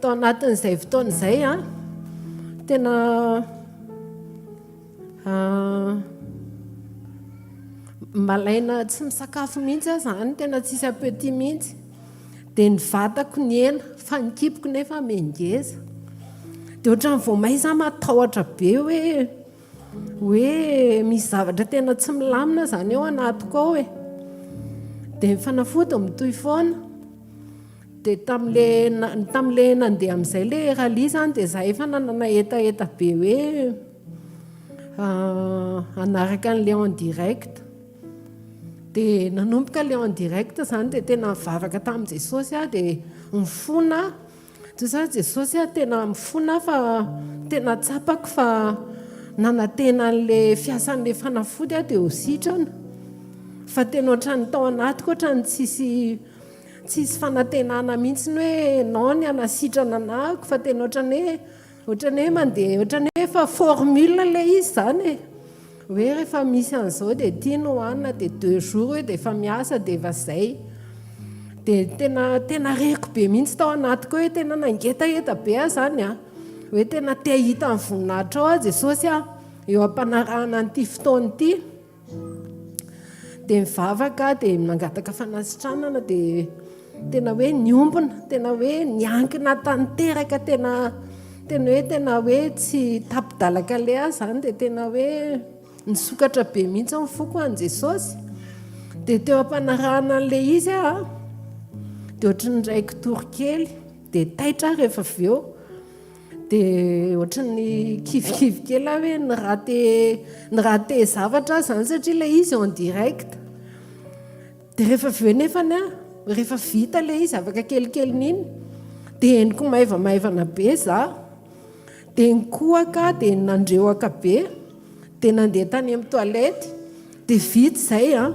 Tao anatin'izay fotoana izay an, tena malaina tsy misakafo mihitsy aho izany, tena tsisy appétit mihitsy. Dia ny vatako nihena fa ny kiboko nefa mihengeza. Dia ohatran'ny vao may izaho matahotra be hoe hoe misy zavatra tena tsy milamina izany ao anatiko ao e. Dia ny fanafody mitohy foana. Dia tamin'ilay tamin'ilay nandeha amin'izay ilay rallye izany dia izaho efa nanana hetaheta be hoe hanaraka an'ilay en direct. Dia nanomboka ilay en direct izany dia tena nivavaka tamin'i Jesosy aho dia nifona aho. Toy izany Jesosy aho tena mifona aho fa tena tsapako fa nanantena an'ilay fiasan'ilay fanafody aho dia ho sitrana. Fa tena ohatran'ny tao anatiko ohatran'ny tsisy Tsisy fanantenana mihitsy ny hoe enao ny hanasitrana anahako fa tena ohatran'ny hoe ohatran'ny hoe mandeha ohatran'ny hoe efa formule ilay izy izany e. Hoe rehefa misy an'izao dia ity no hohanina dia deux jours hoe dia efa miasa dia efa izay. Dia tena tena reko be mihitsy tao anatiko hoe tena nangetaheta be aho izany an. Hoe tena te hahita ny voninahitrao aho Jesosy a, eo am-panarahana an'ity fotoana ity. Dia mivavaka dia mangataka fanasitranana dia tena hoe niombona, tena hoe niankina tanteraka, tena tena hoe tena hoe tsy tapi-dalan-kaleha izany dia tena hoe nisokatra be mihitsy ny foko an'i Jesosy. Dia teo am-panarahana an'ilay izy aho dia ohatran'ny niray kitory kely dia taitra aho rehefa avy eo. Dia ohatran'ny kivikivy kely aho hoe ni-rater ni-rater zavatra aho izany satria ilay izy en direct. Dia rehefa avy eo nefany an, rehefa vita ilay izy afaka kelikelin'iny, dia henoko maivamaivana be za. Dia nikohaka aho dia nandrehoka be, dia nandeha tany amin'ny toilette, dia vita izay an,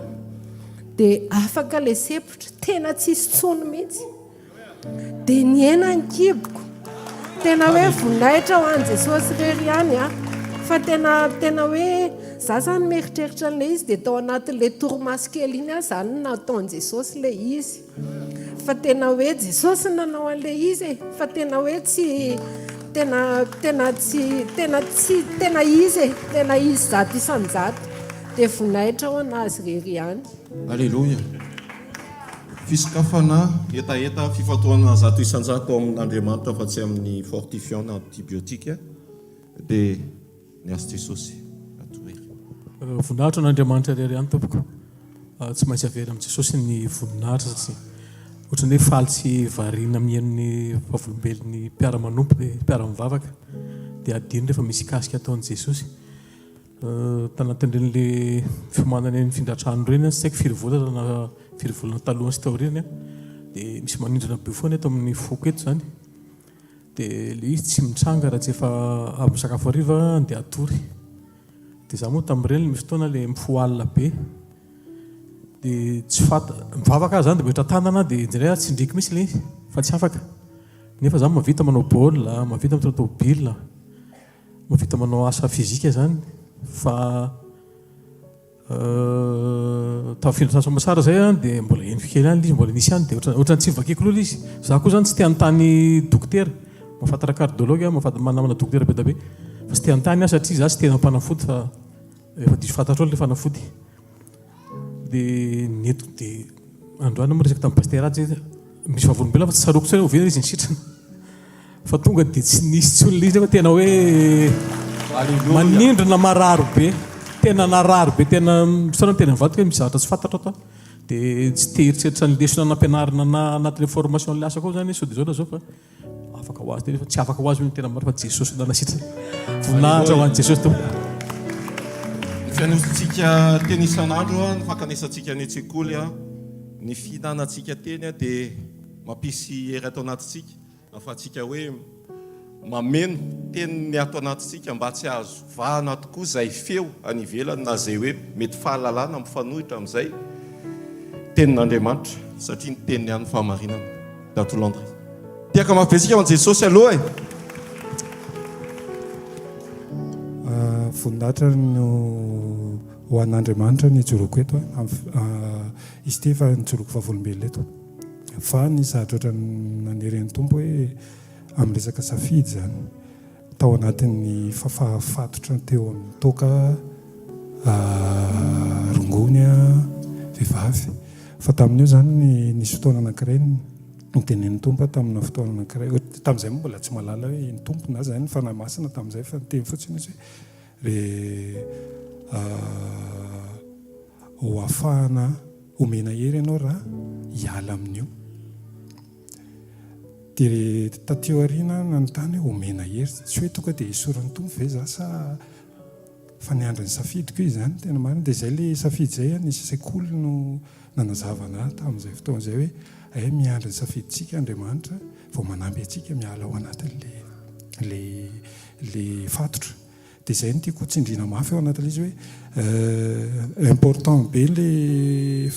dia afaka ilay sempotra, tena tsisy intsony mihitsy. Dia nihena ny kiboko. Tena hoe voninahitra ho an'i Jesosy irery ihany a. Fa tena tena hoe za zany mieritreritra an'ilay izy dia tao anatin'ilay torimaso kely iny aho zany no nataon'i Jesosy ilay izy. Fa tena hoe Jesosy no nanao an'ilay izy e. Fa tena hoe tsy tena tena tsy tena tsy tena izy e. Tena izy 100%. Dia voninahitra ho an'azy irery ihany. Aleloia. Fisokafana hetaheta fifantohana 100% amin'Andriamanitra fa tsy amin'ny fortifiant na antibiotique dia ny azy Jesosy atoery. Voninahitra ho an'Andriamanitra irery ihany tompoko. Tsy maintsy averina amin'i Jesosy ny voninahitra satria ohatran'ny hoe faly sy variana mihaino ny vavolombelon'ny mpiara-manompo ny mpiara-mivavaka dia adino rehefa misy kasika ataon'i Jesosy. Tanatin'ireny le fiomanana eny findran-trano ireny an, tsy haiko firy volana na firy volana taloha sy taoriany an, dia misy manindrona be foana eto amin'ny foko eto izany. Dia ilay izy tsy mitranga raha tsy efa avy misakafo hariva andeha hatory. Dia izaho moa tamin'ireny misy fotoana ilay mifoha alina be. Dia tsy fanta, mivavaka aho izany dia metra-tanana dia indraindray aho tsindriako mihitsy ilay izy fa tsy afaka. Nefa izaho mahavita manao baolina, mahavita mitondra tômôbila. Mahavita manao asa physique zany fa tamin'ny fiandrasana soamatsara zay an dia mbola henoko kely ihany ilay izy mbola nisy ihany dia ohatran'ny ohatran'ny tsy novakiako loha ilay izy. Za koa zany tsy te hanontany dokotera, mahafantatra cardiologue aho, mahafantatra manamana dokotera be dia be fa tsy te hanontany aho satria za tsy te hanao mpanafody fa efa diso fantatro ilay fanafody. Dia nentiko dia androany moa resaka tamin'ny pasitera atsy hoe misy vavolombelona fa tsy tsaroako intsony hoe oviana izy nisitrana. Fa tonga dia tsy nisy intsony ilay izy nefa tena hoe manindrona marary be. Tena narary be tena misaona ny tena mivadika hoe misy zavatra tsy fantatro ato. Dia tsy te hieritreritra ny lesona nampianarina anah anatin'ilay formation an'ilay asa koa izany hoe sao dia izao na izao fa Afaka ho azy tena fa tsy afaka ho azy ny tena marina fa Jesosy no nanasitrana. Voninahitra ho an'i Jesosy Tompo. Ny fianontsika teny isan'andro, ny fankanesantsika any an-tsekoly, ny fihinanantsika teny dia mampisy hery ato anatintsika, ahafahantsika hoe mameno teny ny ato anatintsika mba tsy hahazo vahana tokoa izay feo any ivelany na izay hoe mety fahalalana mifanohitra amin'izay tenin'Andriamanitra satria ny teniny ihany no fahamarinana. Dato Landry. Tehaka mafy be tsika ho an'i Jesosy aloha e! Voninahitra no ho an'Andriamanitra ny ijoroako eto a. Izy ity efa nijoroako vavolombelona eto. Fa ny zavatra ohatran'ny naneren'ny Tompo hoe amin'ny resaka safidy izany. Tao anatin'ny fafahafatotra teo amin'ny toaka rongony vehivavy. Fa tamin'io izany nisy fotoana anankiray notenenin'ny Tompo aho tamina fotoana anankiray, tamin'izay moa mbola tsy mahalala hoe ny Tompo na izany ny Fanahy Masina tamin'izay fa niteny fotsiny izy hoe re ho afahana omena hery ianao raha hiala amin'io. Dia taty aoriana aho nanontany hoe omena hery, tsy hoe tonga dia esorin'ny Tompo ve za sa fa niandry ny safidiko izy izany tena marina. Dia izay ilay safidy izay an, nisy sekoly no nanazava anah tamin'izay fotoana izay hoe hay miandry ny safidintsika Andriamanitra vao manampy antsika miala ao anatin'ilay ilay ilay fatotra. Dia izay no tiako tsindriana mafy ao anatin'ilay izy hoe important be ilay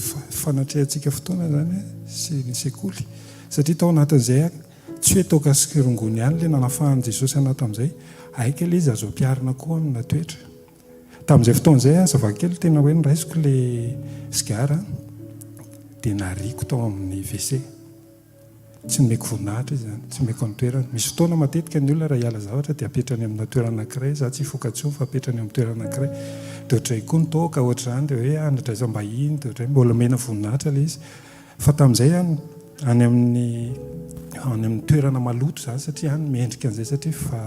fanatrehantsika fotoana izany sy ny sekoly satria tao anatin'izay aho tsy hoe toaka sy rongony ihany ilay nanafahan'i Jesosy anah tamin'izay, aika ilay izy azo ampiharina koa amina toetra. Tamin'izay fotoana izay aza kely tena hoe noraisiko ilay sigara dia nariako tao amin'ny WC. Tsy nomeko voninahitra izy izany, tsy nomeko ny toerany. Misy fotoana matetika ny olona raha hiala zavatra dia apetrany amina toerana anankiray, izaho tsy hifoka intsony fa apetrany amin'ny toerana anankiray. Dia ohatr'izay koa ny toaka, ohatr'izany dia hoe anadraisam-bahiny, dia ohatr'izay, mbola omena voninahitra ilay izy. Fa tamin'izay any, any amin'ny any amin'ny toerana maloto izany satria any mendrika an'izay satria fa.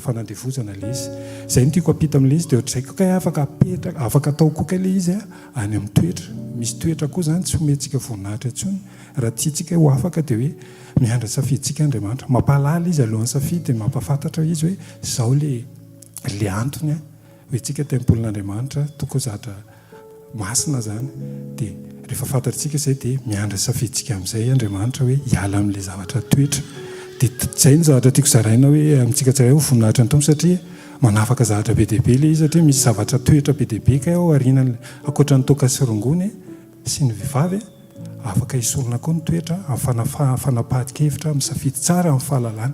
Fanandevozana ilay izy. Izay no tiako hampita amin'ilay izy dia ohatr'izay koa kay afaka apetraka, afaka atao koa kay ilay izy any amin'ny toetra. Misy toetra koa izany tsy omentsika voninahitra intsony. Raha tiantsika ho afaka dia hoe miandry ny safidintsika Andriamanitra. Mampahalala izy alohan'ny safidy dia mampahafantatra izy hoe izao ilay ilay antony hoe tsika tempolin'Andriamanitra, tokony ho zatra masina izany dia rehefa fantatsika izay dia miandry ny safidintsika amin'izay Andriamanitra hoe hiala amin'ilay zavatra toetra dia izay no zavatra tiako zaraina hoe amintsika tsirairay ho voninahitry ny Tompo satria manafaka zavatra be dia be ilay izy satria misy zavatra toetra be dia be kay ao aorianan'ilay ankoatra ny toaka sy rongony sy ny vehivavy Afaka esorina koa ny toetra amin'ny fanapahan-kevitra amin'ny safidy tsara amin'ny fahalalana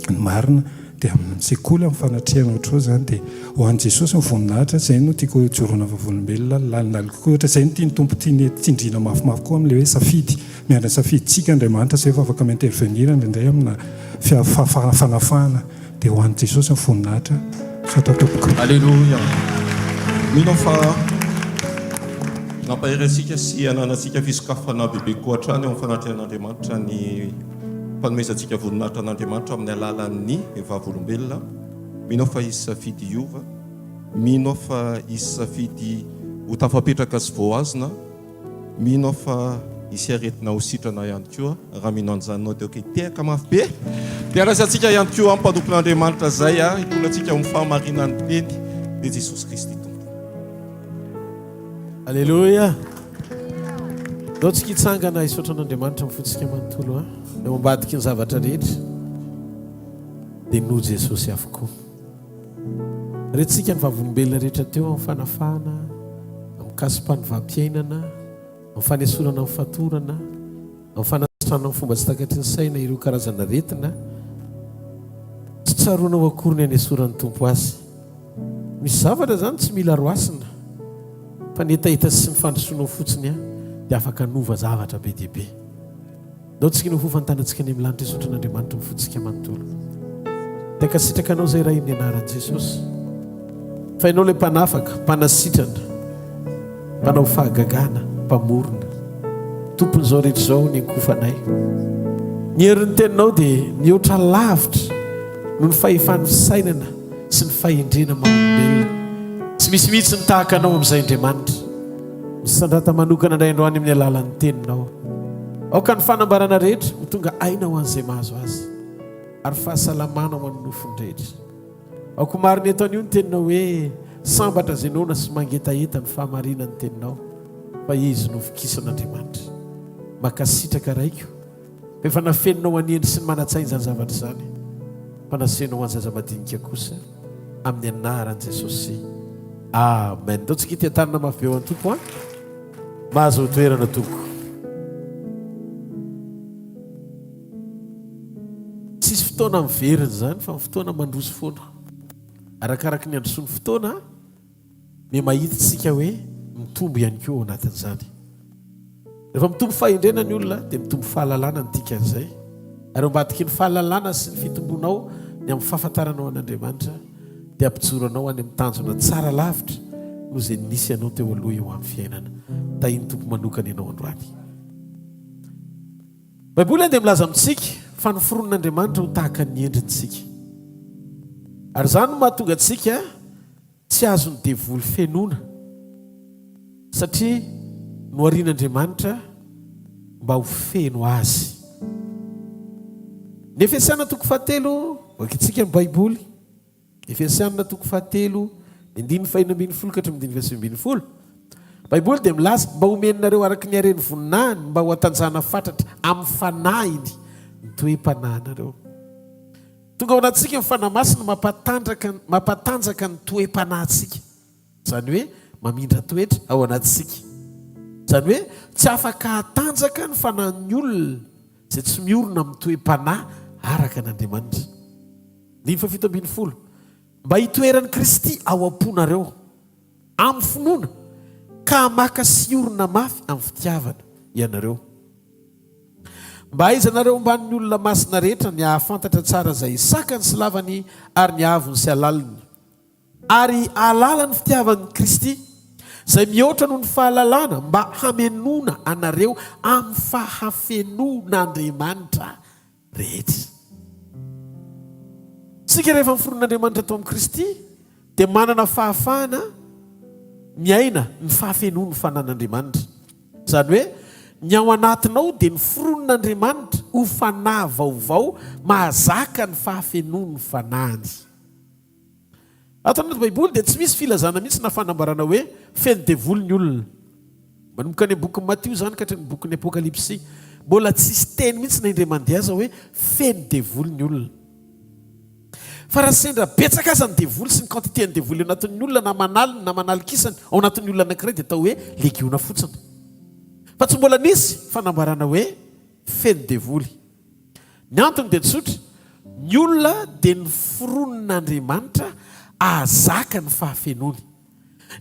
ny marina dia amin'ny sekoly amin'ny fanatrehana ohatr'izao izany dia ho an'i Jesosy ny voninahitra izay no tiako hijoroana vavolombelona lalindalina kokoa ohatra izay no tian'ny Tompo tiany tsindriana mafimafy koa amin'ilay hoe safidy miandry ny safidintsika Andriamanitra izay vao afaka mi-intervenir indraindray amina fanafahana Dia ho an'i Jesosy ny voninahitra. Misaotra tompoko. Aleloia! Mino aho fa nampahery antsika sy hananantsika fisokafana bebe kokoa hatrany eo amin'ny fanatrehan'Andriamanitra ny fanomezantsika voninahitra an'Andriamanitra amin'ny alalan'ny vavolombelona. Mino aho fa hisy safidy hiova. Mino aho fa hisy safidy ho tafapetraka sy voahazona. Mino aho fa hisy aretina ho sitrana ihany koa raha mino an'izany ianao dia ok tehaka mafy be dia raisantsika ihany koa amin'ny mpanompon'Andriamanitra izay hitondra antsika amin'ny fahamarinan'ny teny dia Jesosy Kristy Tompo. Aleloia. Ndao tsika hitsangana hisaotra an'Andriamanitra amin'ny fontsika manontolo a. Eo ambadiky ny zavatra rehetra dia noho Jesosy avokoa. Rentsika ny vavolombelona rehetra teo amin'ny fanafahana, amin'ny kasim-panovam-piainana, amin'ny fanesorana ny fatorana, amin'ny fanasitranana amin'ny fomba tsy takatry ny saina ireo karazana aretina. Tsy tsaroanao akory ny hanesoran'ny Tompo azy. Misy zavatra izany tsy mila roasina, fa ny hetaheta sy ny fandrosoanao fotsiny dia afaka hanova zavatra be dia be. Ndao tsika ny ho fantanantsika any amin'ny lanitra hisaotra an'Andriamanitra ny fontsika manontolo. Dia ankasitraka anao izay Ray amin'ny anaran'i Jesosy. Fa ianao ilay mpanafaka, mpanasitrana, mpanao fahagagana, mpamorona. Tompon'izao rehetra izao ny ankofanay. Ny herin'ny teninao dia mihoatra lavitra noho ny fahefan'ny fisainana sy ny fahendrena maha-olombelona. Tsy misy mihitsy ny tahaka anao amin'izay Andriamanitra. Misandrata manokana indray androany amin'ny alalan'ny teninao. Aoka ny fanambarana rehetra ho tonga aina ho an'izay mahazo azy, ary fahasalamana ho an'ny nofony rehetra. Aoka ho marina eto anio ny teninao hoe, Sambatra izay noana sy mangetaheta ny fahamarinan'ny teninao, fa izy no vokisan'Andriamanitra. Mankasitraka Raiko. Efa nafeninao an'i Hendry sy ny manan-tsaina izany zavatra izany, fa nasehinao ho an'ny zaza madinika kosa, amin'ny anaran'i Jesosy. Amen. Ndao tsika ity-tanana mafy be ho an'ny Tompo an. Mahazo toerana tompoko. Tsisy fotoana miverina izany fa ny fotoana mandroso foana. Arakaraky ny androsoan'ny fotoana, Miha mahita isika hoe mitombo ihany koa ao anatin'izany. Rehefa mitombo fahendrena ny olona dia mitombo fahalalana ny dikan'izay. Ary ao ambadiky ny fahalalana sy ny fitombonao ny amin'ny fahafantaranao an'Andriamanitra dia hampijoro anao any amin'ny tanjona tsara lavitra noho izay nisy anao teo aloha eo amin'ny fiainana. Tahin'ny Tompo manokana ianao androany. Baiboly dia milaza amintsika fa noforonin'Andriamanitra ho tahaka ny endriny isika. Ary izany no mahatonga antsika Tsy azon'ny devoly fenoina satria noharian'Andriamanitra mba ho feno azy. Ny Efesiana toko fahatelo, vakintsika ny Baiboly, Efesiana toko fahatelo, ny andininy faheno ambinifolo ka hatramin'ny andininy fahasivy ambinifolo. Baiboly dia milaza mba homeninareo araka ny haren'ny voninahiny mba ho hatanjahana fatratra amin'ny fanahiny ny toe-panahinareo. Tonga ao anatintsika ny Fanahy Masina mampatanjaka mampatanjaka ny toe-panahintsika. Izany hoe mamindra toetra ao anatintsika. Izany hoe tsy afaka hatanjaka ny fanahin'ny olona izay tsy miorina amin'ny toe-panahy araka an'Andriamanitra. Andininy fahafito ambinifolo, Mba hitoeran'i Kristy ao am-ponareo amin'ny finoana, ka hamaka sy hiorina mafy amin'ny fitiavana ianareo. Mba hahaizanareo ambanin'ny olona masina rehetra ny hahafantatra tsara izay sakany sy lavany ary ny haavony sy halaliny, ary hahalala ny fitiavan'i Kristy, izay mihoatra noho ny fahalalana, mba hamenoana anareo amin'ny fahafenoan'Andriamanitra rehetra. Isika rehefa noforonin'Andriamanitra tao amin'i Kristy dia manana fahafahana miaina ny fahafenoan'ny fanan'Andriamanitra. Izany hoe ny ao anatinao dia noforonin'Andriamanitra ho fanahy vaovao mahazaka ny fahafenoan'ny fanahiny. Ato anaty Baiboly dia tsy misy filazana mihitsy na fanambarana hoe feno devoly ny olona. Manomboka any amin'ny bokin'i Matio izany ka hatramin'ny bokin'ny Apokalypsy. Mbola tsisy teny mihitsy na indray mandeha aza hoe feno devoly ny olona. Fa raha sendra betsaka aza ny devoly sy ny quantité ny devoly ao anatin'ny olona na aman'aliny na aman'alikisany ao anatin'ny olona anankiray dia atao hoe legiona fotsiny. Fa tsy mbola nisy fanambarana hoe feno devoly. Ny antony dia tsotra, ny olona dia noforonin'Andriamanitra hahazaka ny fahafenoany.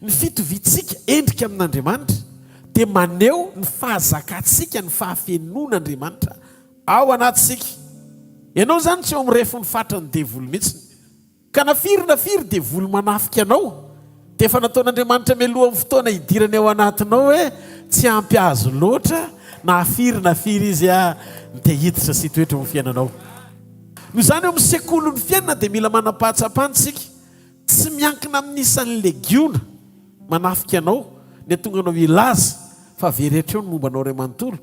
Ny fitoviantsika endrika amin'Andriamanitra dia maneho ny fahazakantsika ny fahafenoan'Andriamanitra ao anatintsika. Ianao izany tsy eo amin'ny refin'ny fatran'ny devoly mihitsy. Ka na firy na firy devoly manafika anao, dia efa nataon'Andriamanitra mialohan'ny fotoana hidirany ao anatinao hoe tsy ampy azy loatra na firy na firy izy no te hiditra sy hitoetra ao amin'ny fiainanao. Noho izany eo amin'ny sekolin'ny fiainana dia mila manam-pahatsapana isika. Tsy miankina amin'ny isan'ny legiona manafika anao ny hahatonga anao hilaza fa very hatreo ny momba anao iray manontolo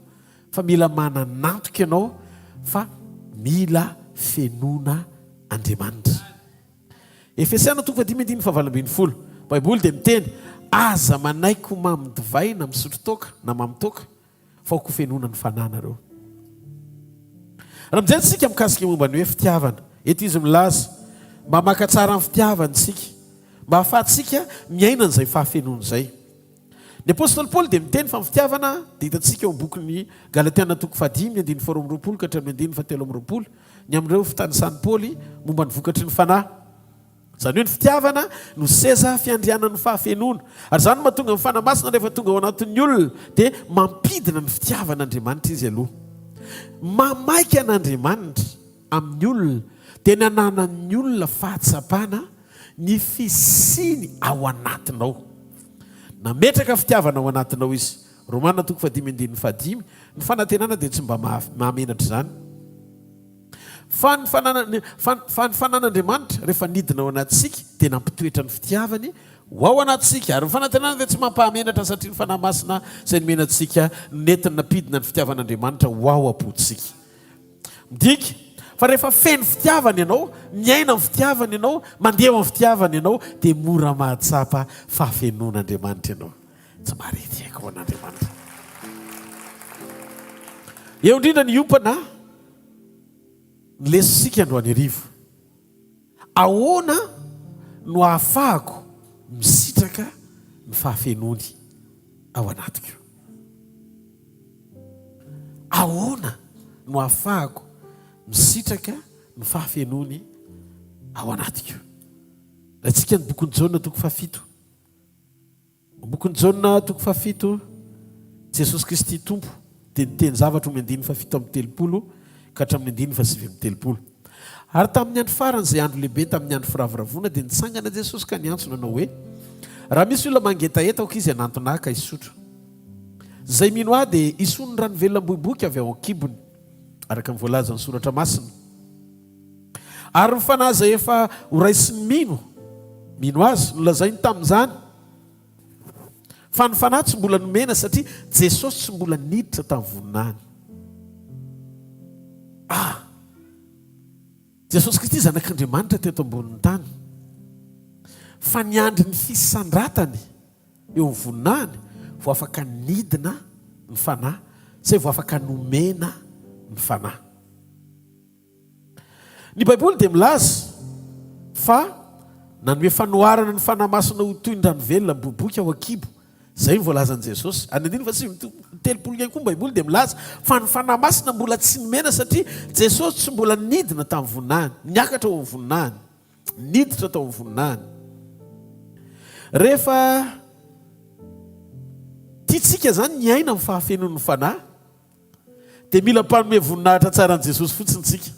fa mila manan'antoka ianao fa mila fenoana Andriamanitra. Efesiana toko fahadimy andininy fahavalo ambinifolo. Baiboly dia miteny, Aza manaiky ho mamo divay na misotro toaka na mamo toaka, fa ho kofenoina ny fananareo. Raha mijery isika mikasika momba ny hoe fitiavana, eto izy milaza mba maka tsara ny fitiavana isika, mba hahafahantsika miaina an'izay fahafenoana izay. Ny apostoly Paoly dia miteny fa ny fitiavana dia hitantsika ao amin'ny bokin'ny Galatiana toko fahadimy andininy faharoa amby 20 ka hatramin'ny andininy fahatelo amby 20 ny amin'ireo fitanisan'i Paoly momba ny vokatry ny fanahy. Izany hoe ny fitiavana no seza fiandrianan'ny fahafenoana. Ary izany no mahatonga ny Fanahy Masina rehefa tonga ao anatin'ny olona dia mampidina ny fitiavan'Andriamanitra izy aloha. Mamaika an'Andriamanitra amin'ny olona dia ny ananan'ny olona fahatsapana ny fisiany ao anatinao. Nametraka fitiavana ao anatinao Izy. Romana toko fahadimy andininy fahadimy, Ny fanantenana dia tsy mba mahamenatra izany. Fa ny fananana, fa, fa ny fanan'Andriamanitra, rehefa nidina ao anatintsika, dia nampitoetra ny fitiavany ho ao anatintsika. Ary ny fanantenana dia tsy mampahamenatra, satria ny Fanahy Masina izay nomena antsika no nentiny nampidina ny fitiavan'Andriamanitra ho ao am-pontsika. Midika fa rehefa feno fitiavana ianao, miaina amin'ny fitiavana ianao, mandeha ao amin'ny fitiavana ianao, dia mora mahatsapa fahafenoan'Andriamanitra ianao. Tsy marety haiko ho an'Andriamanitra. Eo indrindra ny hiompana ny lesontsika androany hariva. Ahoana no ahafahako misitraka ny fahafenoany ao anatiko? Ahoana no ahafahako misitraka ny fahafenoany ao anatiko? Raintsika ny bokin'i Jaona toko fahafito. Bokin'i Jaona toko fahafito, Jesosy Kristy Tompo dia niteny zavatra omby andininy fahafito amby 30 ka hatramin'ny andininy fahasivy amby 30. Ary tamin'ny andro farany, izay andro lehibe tamin'ny andro firavoravoana, dia nitsangana Jesosy ka niantso nanao hoe, Raha misy olona mangetaheta, aoka izy hanantona Ahy ka hisotro. Izay mino Ahy dia hisy ony rano velona miboiboika avy ao an-kibony, araka ny voalazan'ny Soratra Masina. Ary ny fanahy izay efa horaisin'ny mino, mino azy, nolazainy tamin'izany. Fa ny fanahy tsy mbola nomena satria Jesosy tsy mbola niditra tamin'ny voninahiny. Ah! Jesosy Kristy Zanak'Andriamanitra teto ambonin'ny tany. Fa niandry ny fisandratany eo amin'ny voninahiny vao afaka nidina ny fanahy, izay vao afaka nomena ny fanahy. Ny Baiboly dia milaza fa nanome fanoharana ny Fanahy Masina ho toy ny rano velona miboiboika ao an-kibo. Izay no voalazan'i Jesosy. Any andininy faha-39 ihany koa ny Baiboly dia milaza fa ny Fanahy Masina mbola tsy nomena satria Jesosy tsy mbola nidina tamin'ny voninahiny, niakatra ho amin'ny voninahiny, niditra tao amin'ny voninahiny. Rehefa tiantsika izany ny hiaina amin'ny fahafenoan'ny Fanahy, Dia mila mpanome voninahitra tsara an'i Jesosy fotsiny tsika.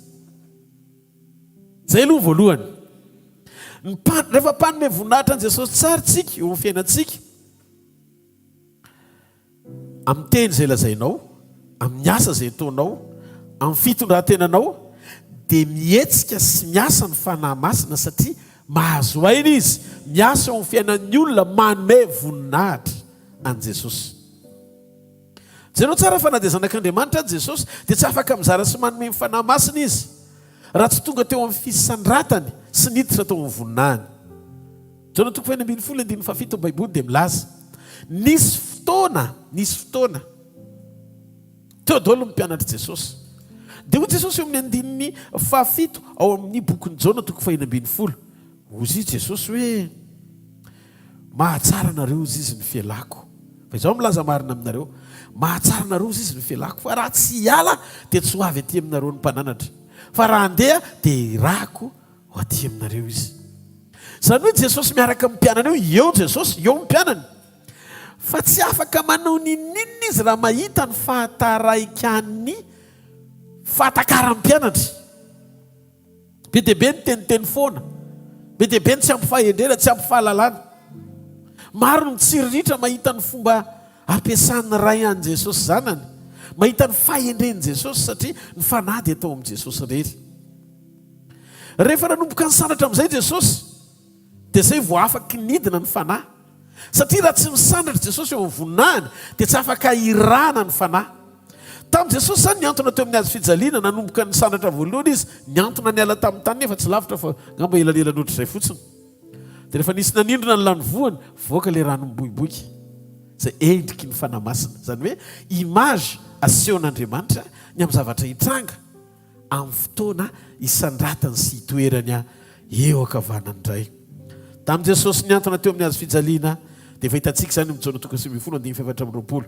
Zay aloha voalohany. Ny mpan, rehefa mpanome voninahitra an'i Jesosy tsara tsika eo amin'ny fiainantsika, amin'ny teny izay lazainao, amin'ny asa izay ataonao, amin'ny fitondran-tenanao, dia mihetsika sy miasa ny Fanahy Masina satria mahazo aina Izy, miasa eo amin'ny fiainan'ny olona manome voninahitra an'i Jesosy. Jereo tsara fa na dia Zanak'Andriamanitra aza Jesosy dia tsy afaka mizara sy manome ny Fanahy Masina Izy raha tsy tonga teo amin'ny fisandratany sy niditra tao amin'ny voninahiny. Jaona toko fahenina ambinifolo andininy fahafito ny Baiboly dia milaza, Nisy fotoana, nisy fotoana, teo daholo ny mpianatr'i Jesosy. Dia hoy Jesosy eo amin'ny andininy fahafito ao amin'ny bokin'i Jaona toko fahenina ambinifolo, hozy Jesosy hoe, Mahatsara anareo hozy izy ny fialako. Fa izaho milaza marina aminareo, mahatsara anareo hozy izy ny fialako, fa raha tsy hiala dia tsy ho avy aty aminareo ny mpananatra. Fa raha handeha dia hirahako Ho aty aminareo izy. Izany hoe Jesosy miaraka amin'ny mpianany eo, eo Jesosy, eo ny mpianany. Fa tsy afaka manao n'inon'inona izy raha mahita ny fahataraikan'ny fahatakaran'ny mpianatra. Be dia be ny teniteny foana. Be dia be ny tsy ampy fahendrena, tsy ampy fahalalana. Maro ny mitsiriritra mahita ny fomba ampiasan'ny Ray an'i Jesosy Zanany. Mahita ny fahendren'i Jesosy satria ny Fanahy dia tao amin'i Jesosy irery. Rehefa nanomboka nisandratra amin'izay Jesosy, dia izay vao afaky nidina ny Fanahy. Satria raha tsy misandratra Jesosy eo amin'ny voninahiny, dia tsy afaka hirana ny Fanahy. Tamin'i Jesosy izany nihantona teo amin'ny hazo fijaliana, nanomboka nisandratra voalohany Izy, nihantona niala tamin'ny tany nefa tsy lavitra fa angamba elanelany ohatr'izay fotsiny. Dia rehefa nisy nanindrona ny lanivoany, voaka ilay rano miboiboika, izay endriky ny Fanahy Masina. Izany hoe image asehon'Andriamanitra ny amin'ny zavatra hitranga. amin'ny fotoana hisandratany sy hitoerany eo ankavanany indray. Tamin'i Jesosy nihantona teo amin'ny hazo fijaliana, dia efa hitantsika izany amin'ny Jaona toko 19 andininy faha-24.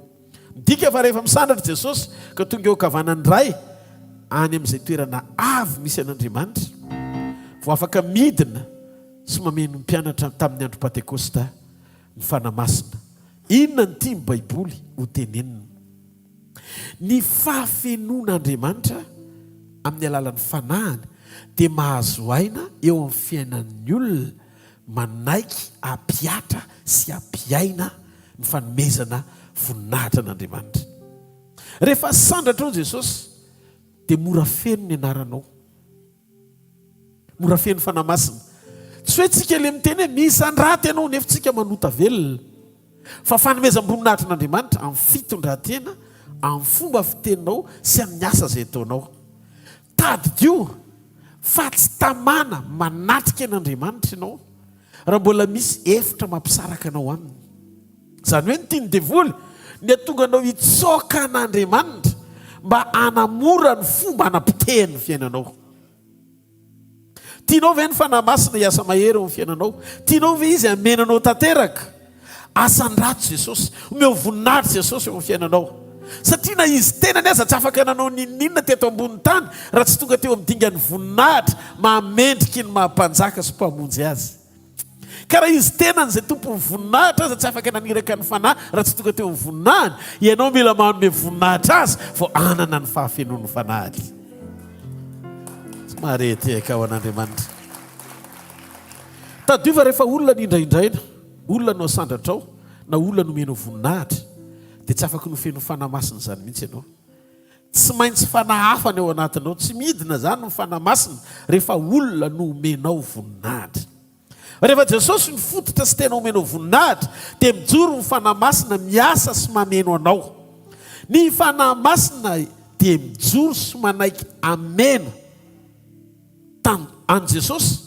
Midika fa rehefa misandratra Jesosy ka tonga eo ankavanan'ny Ray, any amin'izay toerana avo misy an'Andriamanitra, vao afaka midina sy mameno ny mpianatra tamin'ny andro Pantekosta ny Fanahy Masina. Inona no tian'ny Baiboly hotenenina? Ny fahafenoan'Andriamanitra amin'ny alalan'ny Fanahiny dia mahazo aina eo amin'ny fiainan'ny olona manaiky hampihatra sy hampiaina ny fanomezana voninahitra an'Andriamanitra. Rehefa asandratra ao Jesosy dia mora feno ny anaranao. Mora feno Fanahy Masina. Tsy hoe tsika le miteny hoe misandrata ianao nefa tsika manota velona. Fa fanomezam-boninahitrin'Andriamanitra amin'ny fitondran-tena, amin'ny fomba fiteninao sy amin'ny asa izay ataonao. Tadidio fa tsy tamana manatrika an'Andriamanitra ianao raha mbola misy efitra mampisaraka anao aminy. Izany hoe ny tian'ny devoly ny hahatonga anao hitsoaka an'Andriamanitra mba hanamora ny fomba hanapotehany ny fiainanao. Tianao ve ny Fanahy Masina hiasa mahery eo amin'ny fiainanao? Tianao ve Izy hameno anao tanteraka? Asandrato Jesosy. Omeo voninahitra Jesosy eo amin'ny fiainanao. Satria na Izy tenany aza tsy afaka nanao n'inon'inona teto ambonin'ny tany raha tsy tonga teo amin'ny dingan'ny voninahitra maha-mendriky ny maha-Mpanjaka sy Mpamonjy Azy. Ka raha Izy tenany izay Tompon'ny voninahitra aza tsy afaka naniraka ny Fanahy raha tsy tonga teo amin'ny voninahiny, ianao mila manome voninahitra Azy vao hanana ny fahafenoan'ny Fanahiny. Tsy mahare tehaka ho an'Andriamanitra. Tadidio fa rehefa olona no indraindraina, olona no asandratrao, na olona no omenao voninahitra, dia tsy afaky ny ho feno Fanahy Masina izany mihitsy ianao. Tsy maintsy fanahy hafa ny ao anatinao. Tsy midina izany ny Fanahy Masina rehefa olona no omenao voninahitra. Rehefa Jesosy no fototra sy tena omenao voninahitra dia mijoro ny Fanahy Masina miasa sy mameno anao. Ny Fanahy Masina dia mijoro sy manaiky hameno tan an'i Jesosy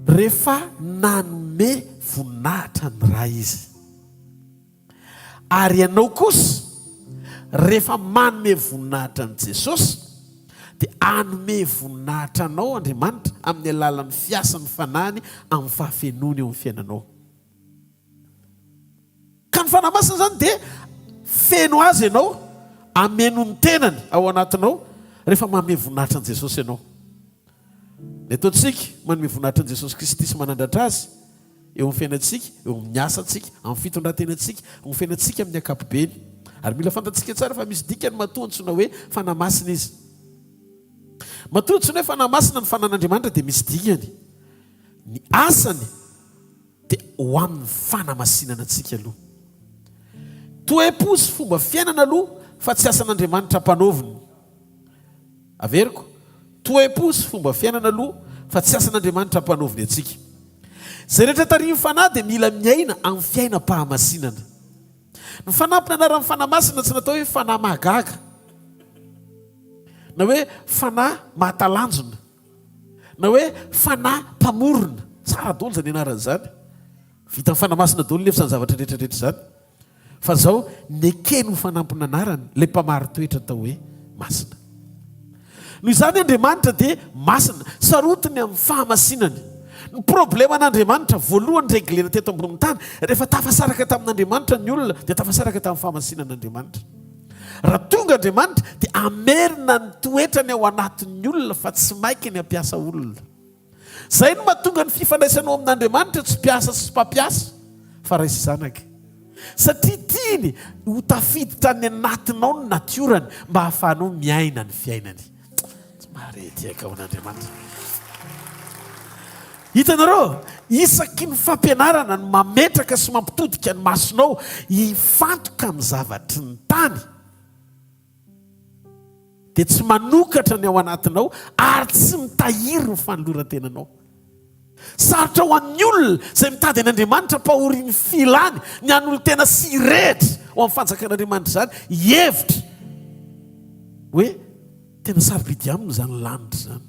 rehefa nanome voninahitra ny Ray Izy. Ary ianao kosa, rehefa manome voninahitra an'i Jesosy, dia hanome voninahitra anao Andriamanitra amin'ny alalan'ny fiasan'ny Fanahiny amin'ny fahafenoany eo amin'ny fiainanao. Ka ny Fanahy Masina izany dia feno Azy ianao, hameno ny tenany ao anatinao rehefa manome voninahitra an'i Jesosy ianao. Ny ataontsika, manome voninahitra an'i Jesosy Kristy sy manandratra Azy, Eo amin'ny fiainantsika, eo amin'ny asantsika, amin'ny fitondran-tenantsika, amin'ny fiainantsika amin'ny ankapobeny. Ary mila fantatsika tsara fa misy dikany matoa antsoina hoe Fanahy Masina izy. Matoa antsoina hoe Fanahy Masina ny Fanahin'Andriamanitra dia misy dikany. Ny asany dia ho amin'ny fanamasinana antsika aloha. Toe-po sy fomba fiainana aloha fa tsy asan'Andriamanitra ampanaoviny. Averiko. Toe-po sy fomba fiainana aloha fa tsy asan'Andriamanitra ampanaoviny antsika. Izay rehetra tarihin'ny Fanahy dia mila miaina amin'ny fiainam-pahamasinana. Ny fanampiny anaran'ny Fanahy Masina tsy natao hoe Fanahy mahagaga na hoe Fanahy mahatalanjona na hoe Fanahy mpamorona. Tsara daholo izany anarana izany. Vitan'ny Fanahy Masina daholo nefa izany zavatra rehetra rehetra izany. Fa izao, nekeny ho fanampin'anarany ilay mpamari-toetra atao hoe masina. Noho izany Andriamanitra dia masina, sarotiny amin'ny fahamasinany. Ny probleman'Andriamanitra voalohany reglena teto ambonin'ny tany, rehefa tafasaraka tamin'Andriamanitra ny olona dia tafasaraka tamin'ny fahamasinan'Andriamanitra. Raha tonga Andriamanitra dia hamerina ny toetrany ao anatin'ny olona fa tsy maika ny hampiasa olona. Izay no mahatonga ny fifandraisanao amin'Andriamanitra tsy mpiasa sy mpampiasa fa ray sy zanaka. Satria tiany ho tafiditra any anatinao ny natiorany mba hahafahanao miaina ny fiainany. Tsy mahare ity aho an'Andriamanitra. Hitanareo, isaky ny fampianarana no mametraka sy mampitodika ny masonao hifantoka amin'ny zavatry ny tany. dia tsy manokatra ny ao anatinao ary tsy mitahiry ny fanoloran-tenanao. Sarotra ho an'ny olona izay mitady an'Andriamanitra mpahorian'ny filany ny hanolo-tena sy hirehitra ho amin'ny fanjakan'Andriamanitra izany, hihevitra hoe tena sarobidy aminy izany lanitra izany.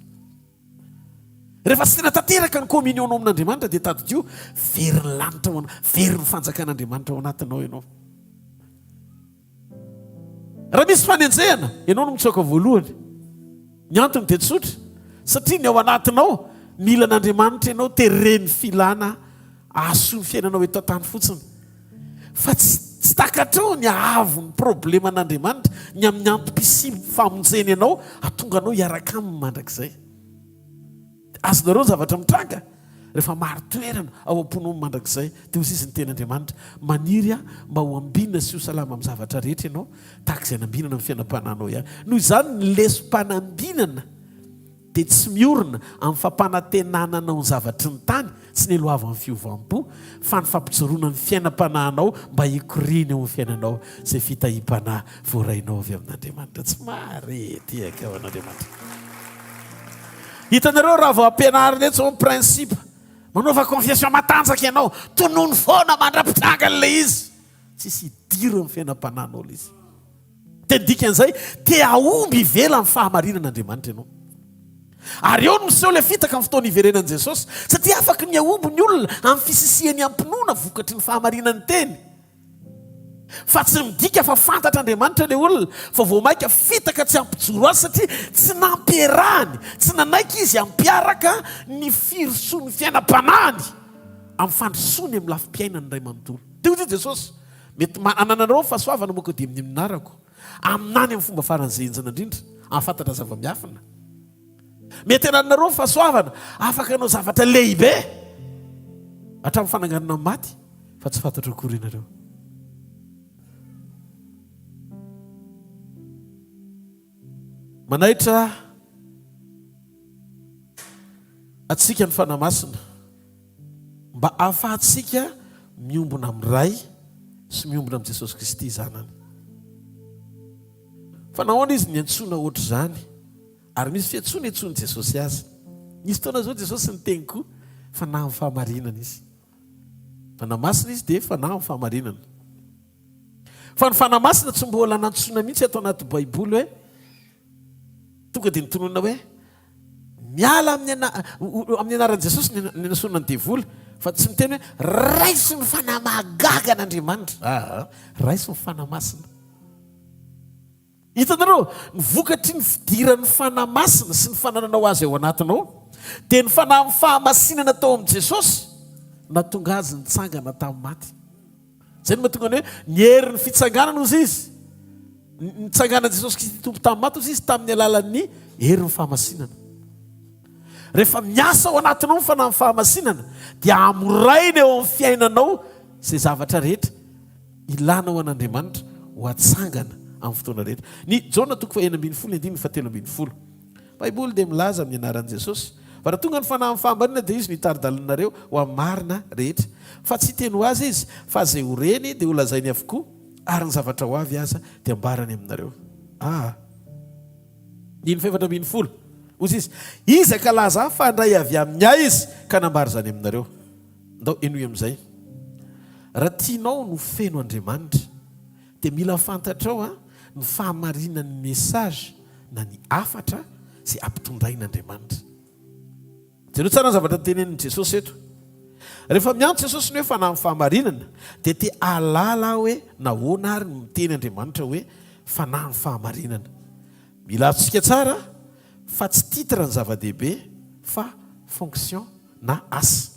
Rehefa tsy tena tanteraka ny communion-nao amin'Andriamanitra dia tadidio, very ny lanitra ao anao, very ny fanjakan'Andriamanitra ao anatinao ianao. Raha misy fanenjehana, ianao no mitsoaka voalohany. Ny antony dia tsotra, satria ny ao anatinao, mila an'Andriamanitra ianao, teren'ny filana hahasoa ny fiainanao eto an-tany fotsiny. Fa tsy tsy takatrao ny haavon'ny probleman'Andriamanitra, ny amin'ny antom-pisian'ny famonjeny anao, hahatonga anao hiaraka aminy mandrakizay. Azonareo ny zavatra mitranga rehefa marin-toerana ao am-ponao ny mandrakizay. Dia hoy izy ny tenin'Andriamanitra, Maniry aho mba ho ambinina sy ho salama amin'ny zavatra rehetra ianao, tahaka izay nambinana amin'ny fiainam-panahinao ihany. Noho izany, ny lesom-panambinana dia tsy miorina amin'ny fampanantenana anao ny zavatry ny tany sy ny helohavan'ny fiovam-po, fa ny fampijoroana ny fiainam-panahinao mba hikoriana eo amin'ny fiainanao izay fitahiam-panahy voarainao avy amin'Andriamanitra. Tsy mahare ety aky aho an'Andriamanitra. Hitanareo raha vao ampianarina eto zao ny principe, manaova confession matanjaka ianao, tonony foana mandra-pitrangany ilay izy. Tsisy idiran'ny fiainam-panahinao ilay izy. Dia ny dikan'izay, te hahomby ivelan'ny fahamarinan'Andriamanitra ianao. Ary eo no miseho ilay fitaka amin'ny fotoana iverenan'i Jesosy, satria afaky ny hahomby ny olona amin'ny fisisihany am-pinoana vokatry ny fahamarinan'ny teny. Fa tsy midika fa fantatr'Andriamanitra ilay olona, fa vao mainka fitaka tsy hampijoro azy satria tsy nampiarahany, tsy nanaiky izy hampiaraka ny firosoan'ny fiainam-panahiny amin'ny fandrosoany amin'ny lafim-piainany iray manontolo. Dia hoy Jesosy, Mety anananareo ny fahasoavana moa koa dia amin'ny anarako, haminany amin'ny fomba faran'izay henjana indrindra, hahafantatra zava-miafina. Mety anananareo ny fahasoavana, afaka hanao zavatra lehibe hatramin'ny fananganana ny maty. Fa tsy fantatro akory ianareo. Manaitra antsika ny Fanahy Masina mba hahafahantsika miombona amin'ny Ray sy miombona amin'i Jesosy Kristy Zanany. Fa nahoana izy niantsoana ohatr'izany? Ary misy fiantsoana iantsoan'i Jesosy azy. Nisy fotoana izao Jesosy niteny koa fa na amin'ny fahamarinana izy. Fanahy Masina izy dia Fanahy amin'ny fahamarinana. Fa ny Fanahy Masina tsy mbola nantsoina mihitsy ato anaty Baiboly hoe tonga dia nitonona hoe miala amin'ny amin'ny anaran'i Jesosy ny nanasorana ny devoly fa tsy miteny hoe raiso ny Fanahy mahagaga an'Andriamanitra. Ah, raiso ny Fanahy Masina. Hitanareo, ny vokatry ny fidiran'ny Fanahy Masina sy ny fanananao Azy ao anatinao, dia ny Fanahin'ny fahamasinana tao amin'i Jesosy nahatonga Azy nitsangana tamin'ny maty. Izay no mahatonga ny hoe ny herin'ny fitsanganana hozy Izy. Nitsanganan'i Jesosy Kristy Tompo tamin'ny maty hozy Izy tamin'ny alalan'ny herin'ny fahamasinana. Rehefa miasa ao anatinao ny Fanahin'ny fahamasinana, dia hamoraina eo amin'ny fiainanao izay zavatra rehetra. Ilana ho an'Andriamanitra ho atsangana amin'ny fotoana rehetra. Ny Jaona toko faha-16 andininy faha-13. Baiboly dia milaza amin'ny anaran'i Jesosy fa raha tonga ny Fanahy amin'ny fahamarinana dia Izy no hitari-dalanareo ho amin'ny marina rehetra. Fa tsy hiteny ho azy Izy, fa izay ho reny dia holazainy avokoa, ary ny zavatra ho avy aza dia hambarany aminareo. A. Andininy fahefatra ambinifolo. Hoy izy, Iza ka laza ahy fa handray avy amin'ny ahy izy ka nambara izany aminareo. Ndao henoy amin'izay. Raha tianao no feno Andriamanitra dia mila fantatrao ny fahamarinan'ny message na ny hafatra izay ampitondrain'Andriamanitra. Jereo tsara ny zavatra tenenin'i Jesosy eto. Rehefa miantso Jesosy ny hoe fanahin'ny fahamarinana dia te hahalala aho hoe nahoana ary no miteny Andriamanitra hoe fanahin'ny fahamarinana. Mila azontsika tsara fa tsy titre ny zava-dehibe fa fonction na asa.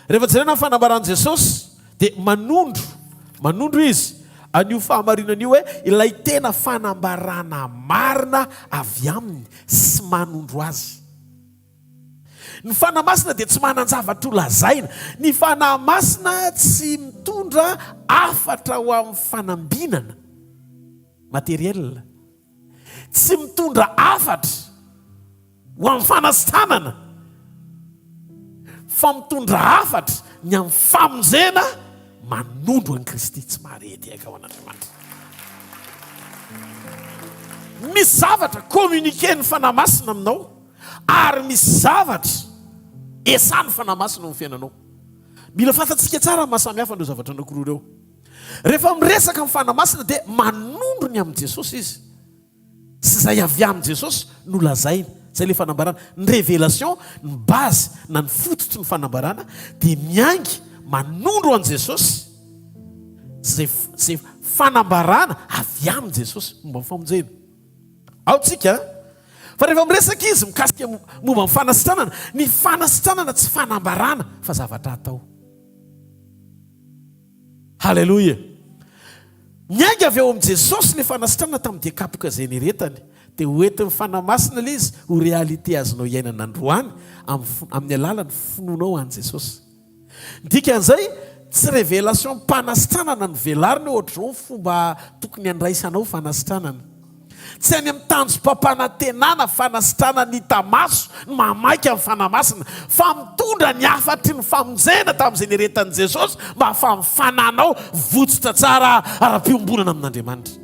Rehefa jerena ny fanambaran'i Jesosy dia manondro, manondro Izy an'io fahamarinana io hoe ilay tena fanambarana marina avy Aminy sy manondro Azy. Ny Fanahy Masina dia tsy manan-javatra ho lazaina. Ny Fanahy Masina tsy mitondra hafatra ho amin'ny fanambinana materiel. Tsy mitondra hafatra ho amin'ny fanasitranana fa mitondra hafatra ny amin'ny famonjena manondro an'i Kristy tsy maharehadehaka ho an'Andriamanitra. Misy zavatra communiquer ny Fanahy Masina aminao ary misy zavatra esan'ny Fanahy Masina ao amin'ny fiainanao. Mila fantatsika tsara ny maha samy hafa an'ireo zavatra anankiroa ireo. Rehefa miresaka amin'ny Fanahy Masina dia manondro ny amin'i Jesosy izy. Sy izay avy amin'i Jesosy no lazainy. Izay ilay fanambarana. Ny révélation, ny base na ny fototry ny fanambarana dia miainga manondro an'i Jesosy sy izay izay fanambarana avy amin'i Jesosy momba ny famonjena. Ao tsika fa rehefa miresaka izy mikasika momba ny fanasitranana, ny fanasitranana tsy fanambarana fa zavatra atao. Haleloia! Niainga avy ao amin'i Jesosy ilay fanasitranana tamin'ny dia kapoka izay niretany. Dia ho entin'ny Fanahy Masina ilay izy ho réalité azonao iainana androany amin'ny amin'ny alalan'ny finoanao an'i Jesosy. Ny dikan'izay, tsy révélation mpanasitranana no velarina eo ohatr'izao ny fomba tokony handraisanao fanasitranana. Tsy any amin'ny tanjom-pampanantenana fanasitranana hita maso no mahamaika ny Fanahy Masina, fa mitondra ny hafatry ny famonjena tamin'izay niaretan'i Jesosy mba hahafahan'ny fananao votsotra tsara ara-piombonana amin'Andriamanitra.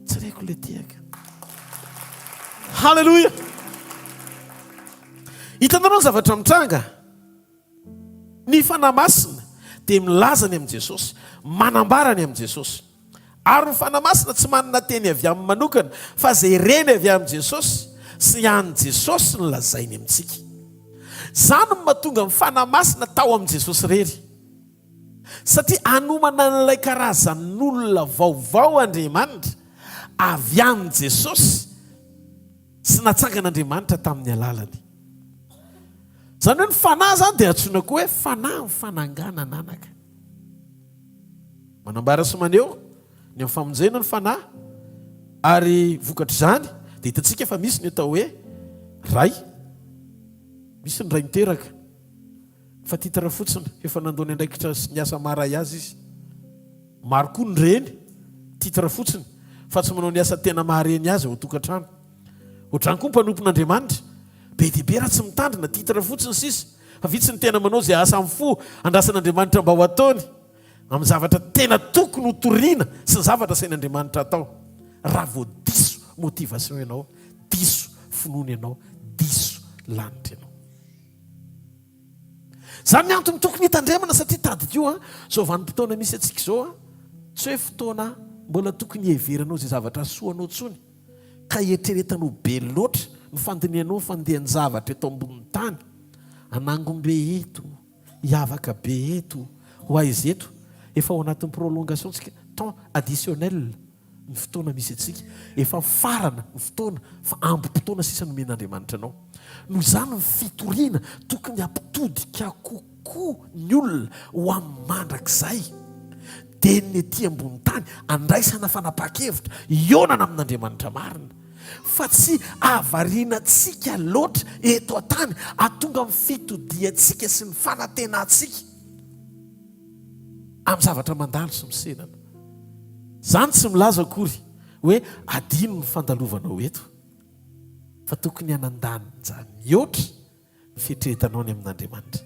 Tsy reko ilay tehaka. Haleloia! Hitanareo ny zavatra mitranga? Ny Fanahy Masina dia milaza ny amin'i Jesosy, manambara ny amin'i Jesosy. Ary ny Fanahy Masina tsy manana teny avy aminy manokana, fa izay reny avy amin'i Jesosy sy an'i Jesosy no lazainy amintsika. Izany no mahatonga ny Fanahy Masina tao amin'i Jesosy irery. Satria hanomana an'ilay karazan'olona vaovao Andriamanitra avy amin'i Jesosy sy natsangan'Andriamanitra tamin'ny alalany. Izany hoe ny Fanahy izany dia antsoina koa hoe Fanahy fananganana anaka. Manambara sy maneho ny amin'ny famonjena ny Fanahy, ary vokatr'izany dia hitantsika fa misy ny atao hoe Ray, misy ny Ray miteraka, fa titre fotsiny, efa nandao ny andraikitra sy ny asa maha Ray azy izy. Maro koa ny Reny, titre fotsiny, fa tsy manao ny asa tena maha Reny azy ao an-tokantrano. Ohatr'izany koa ny mpanompon'Andriamanitra, be dia be raha tsy mitandrina, titre fotsiny sisa. Fa vitsy ny tena manao izay asa amin'ny fo andrasan'Andriamanitra mba ho ataony, amin'ny zavatra tena tokony ho torina sy ny zavatra asain'Andriamanitra atao. Raha vao diso motivation ianao, diso finoana ianao, diso lanitra ianao. Izany ny antony tokony hitandremana satria tadidio an, izao vanim-potoana misy antsika izao an, tsy hoe fotoana mbola tokony hiheveranao izay zavatra soa anao intsony. ka eritreretanao be loatra ny fandinihanao ny fandehan-javatra eto ambonin'ny tany, hanangom-be eto, hiavaka be eto, ho aiza eto, efa ao anatin'ny prolongation tsika, temps additionnel ny fotoana misy antsika, efa mifarana ny fotoana fa ambim-potoana sisa nomen'Andriamanitra anao. Noho izany ny fitoriana tokony hampitodika kokoa ny olona ho amin'ny mandrakizay. Dia ny ety ambony tany andraisana fanapahan-kevitra hihaonana amin'Andriamanitra marina, fa tsy hahavariana antsika loatra eto an-tany hahatonga ny fitodiantsika sy ny fanantenantsika amin'ny zavatra mandalo sy misenana. Izany tsy milaza akory hoe adino ny fandalovanao eto, fa tokony hanan-danja mihoatra ny fieritreretanao ny amin'Andriamanitra.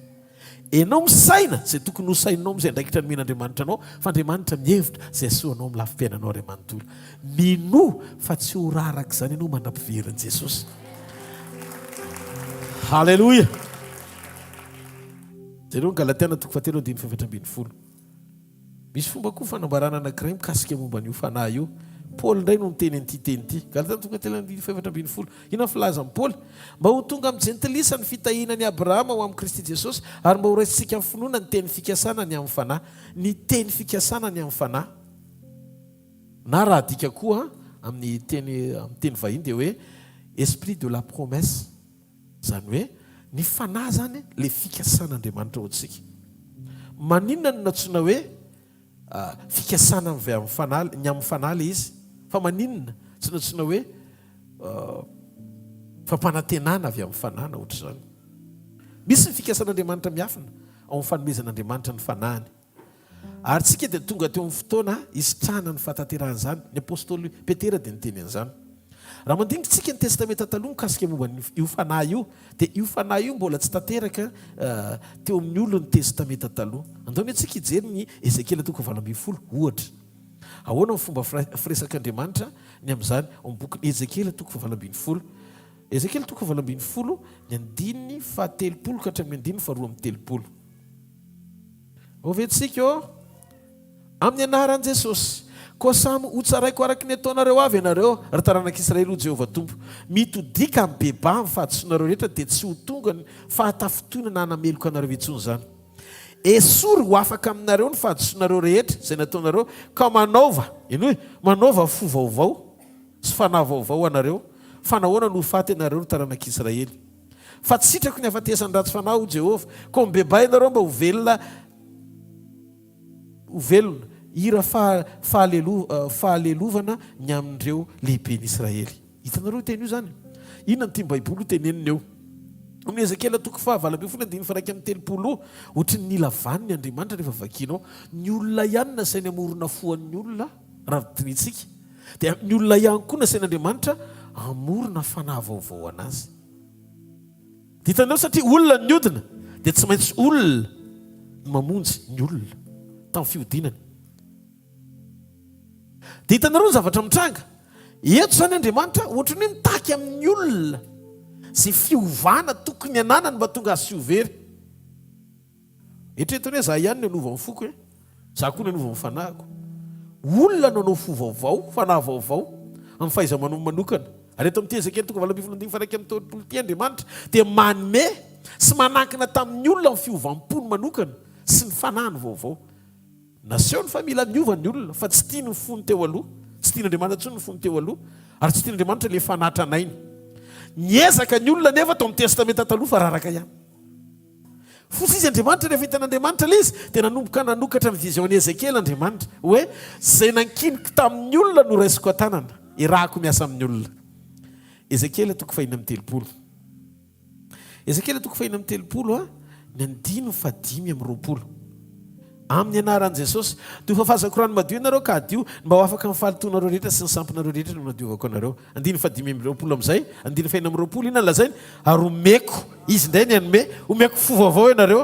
Enao misaina izay tokony ho saininao amin'izay andraikitra nomen'Andriamanitra anao, fa Andriamanitra mihevitra izay hasoanao amin'ny lafim-piainanao ray manontolo. Minoa fa tsy ho raraka izany ianao mandra-piverin'i Jesosy. Haleloia! Jereo ny Galatiana toko fahatelo andininy faha-14. Misy fomba koa fanambarana anankiray mikasika momba an'io fanahy io. Paoly indray no miteny an'ity teny ity. Galatiana toko fahatelo andininy faha-14. Inona ny filazan'i Paoly? Mba ho tonga amin'ny jentilisa ny fitahiana an'i Abrahama ho amin'i Kristy Jesosy, ary mba horaisintsika amin'ny finoana ny teny fikasana ny amin'ny fanahy. Ny teny fikasana ny amin'ny fanahy. Na raha adika koa amin'ny teny amin'ny teny vahiny dia hoe esprit de la promesse. Izany hoe ny fanahy izany ilay fikasan'Andriamanitra ho antsika. Maninona no nantsoina hoe fikasana avy amin'ny fanahy, ny amin'ny fanahy ilay izy? Fa maninona tsy nantsoina hoe fampanantenana avy amin'ny fanahy na ohatr'izany? Misy ny fikasan'Andriamanitra miafina ao amin'ny fanomezan'Andriamanitra ny fanahiny. Ary tsika dia tonga teo amin'ny fotoana hisitrahana ny fahatanterahan'izany. Ny apostoly Petera dia niteny an'izany. Raha mandinika tsika ny Testamenta Taloha mikasika momba io fanahy io, dia io fanahy io mbola tsy tanteraka teo amin'ny olon'ny Testamenta Taloha. Andao anie tsika hijery ny Ezekiela toko 18, ohatra. Ahoana ny fomba firesak'Andriamanitra ny amin'izany ao amin'ny bokin'i Ezekiela toko faha-18. Ezekiela toko faha-18, ny andininy faha-30 ka hatramin'ny andininy faha-32. Ao ve tsika ô? Amin'ny anaran'i Jesosy. Koa samy hotsaraiko araka ny ataonareo avy ianareo, ry taranak'Israely, hoy Jehovah Tompo. Mitodiha ka mibebaha amin'ny fahadisoanareo rehetra, dia tsy ho tonga ny fahatafintohinana hanameloka anareo intsony izany. Esory ho afaka aminareo ny fahadisoanareo rehetra izay nataonareo, ka manaova, henoy, manaova fo vaovao sy fanahy vaovao ho anareo, fa nahoana no ho faty ianareo, ry taranak'Israely? Fa tsy sitrako ny hafatesan'ny ratsy fanahy, hoy Jehovah. Koa mibebaha ianareo mba ho velona, ho velona. Hira fahalelovana ny amin'ireo lehiben'i Israely. Hitanareo io teny io izany? Inona no tian'ny Baiboly ho tenenina eo? Amin'ny Ezekiela toko faha-18 andininy faha-31, ohatry ny nila vaniny Andriamanitra rehefa vakianao. Ny olona ihany nasainy hamorona fo an'ny olona, raha dinihintsika. Dia ny olona ihany koa nasain'Andriamanitra hamorona fanahy vaovao an'azy. Dia hitanareo satria olona ny niodina dia tsy maintsy olona no mamonjy ny olona tamin'ny fiodinany. Dia hitanareo ny zavatra mitranga. Eto izany Andriamanitra ohatran'ny hoe mitaky amin'ny olona izay fiovana tokony hananany mba tonga azy tsy ho very. Eritrereto anie za ihany no hanova ny foko e! Za koa no hanova ny fanahiko. Olona no hanao fo vaovao, fanahy vaovao, amin'ny fahaiza-manao manokana. Ary eto amin'ity Ezekiela toko 18 andininy faha-31 ity Andriamanitra dia manome sy manankina tamin'ny olona ny fiovam-pony manokana sy ny fanahiny vaovao. Nasehony fa mila miova ny olona fa tsy tiany ny fony teo aloha, tsy tian'Andriamanitra intsony ny fony teo aloha, ary tsy tian'Andriamanitra ilay fanahy tranainy. Niezaka ny olona anefa tao amin'ny Testamenta Taloha fa raraka ihany. Fotsy izy Andriamanitra, rehefa hitan'Andriamanitra ilay izy, dia nanomboka nanokatra ny vision-n'i Ezekiela Andriamanitra, hoe, Izay nankiniko tamin'ny olona no raisiko an-tanana, irahako miasa amin'ny olona. Ezekiela toko fahiny amby 30. Ezekiela toko fahiny amby 30, ny andininy fahadimy amby 20. Amin'ny anaran'i Jesosy. Dia hofafazako rano madio ianareo ka hadio, mba ho afaka amin'ny fahalotoanareo rehetra sy ny sampinareo rehetra no nadiovako anareo. Andininy fahadimy amby 20 amin'izay, andininy fahenina amby 20, inona no lazainy? Ary homeko, izy indray ny hanome, homeko fo vaovao ianareo,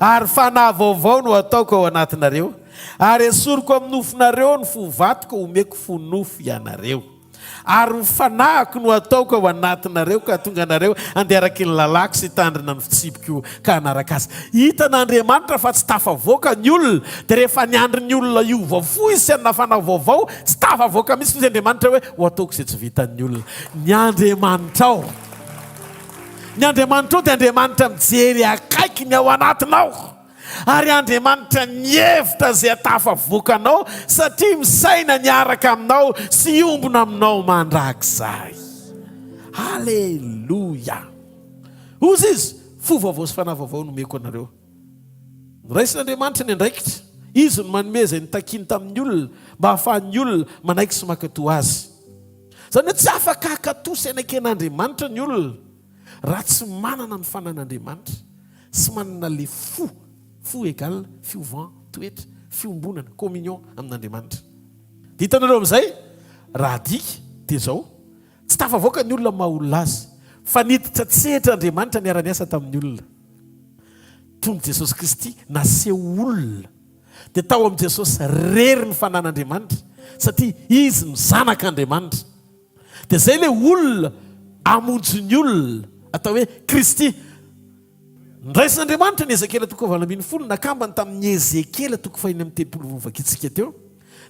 ary fanahy vaovao no hataoko ao anatinareo, ary esoriko amin'ny nofonareo ny fo vato ka homeko fo nofo ianareo. Ary ny fanahiko no hataoko ao anatinareo ka hahatonga anareo handeha araka ny lalàko sy hitandrina ny fitsipiko ka hanaraka azy. Hitan'Andriamanitra fa tsy tafavoaka ny olona, dia rehefa niandry ny olona hiova fo izy sy hanana fanahy vaovao, tsy tafavoaka mihitsy hoy Andriamanitra hoe, ho ataoko izay tsy vitan'ny olona. Ny Andriamanitrao, ny Andriamanitrao dia Andriamanitra mijery akaiky ny ao anatinao. Ary Andriamanitra mihevitra izay hatafavoaka anao satria misaina ny hiaraka aminao sy hiombona aminao mandrakizay. Aleloia! Hozy izy, Fo vaovao sy fanahy vaovao no omeko anareo. Noraisin'Andriamanitra ny andraikitra. Izy no manome izay notakiny tamin'ny olona mba hahafahan'ny olona manaiky sy mankatò Azy. Izany hoe tsy afaka hankatò sy hanaiky an'Andriamanitra ny olona raha tsy manana ny fanan'Andriamanitra. Tsy manana le fo, fo egal fiovan toetra, fiombonana, communion amin'Andriamanitra. Dia hitanareo amin'izay, raha adika dia izao, tsy tafavoaka ny olona maha olona azy, fa niditra an-tsehatra Andriamanitra niara-niasa tamin'ny olona. Tompo Jesosy Kristy naseho olona, dia tao amin'i Jesosy rery ny fanan'Andriamanitra, satria Izy no Zanak'Andriamanitra. Dia izay ilay olona hamonjy ny olona, atao hoe Kristy. Nraisin'Andriamanitra ny Ezekiela toko fahavalo 18, nakambany tamin'ny Ezekiela toko fahiny amin'ny 30 voavakintsika teo.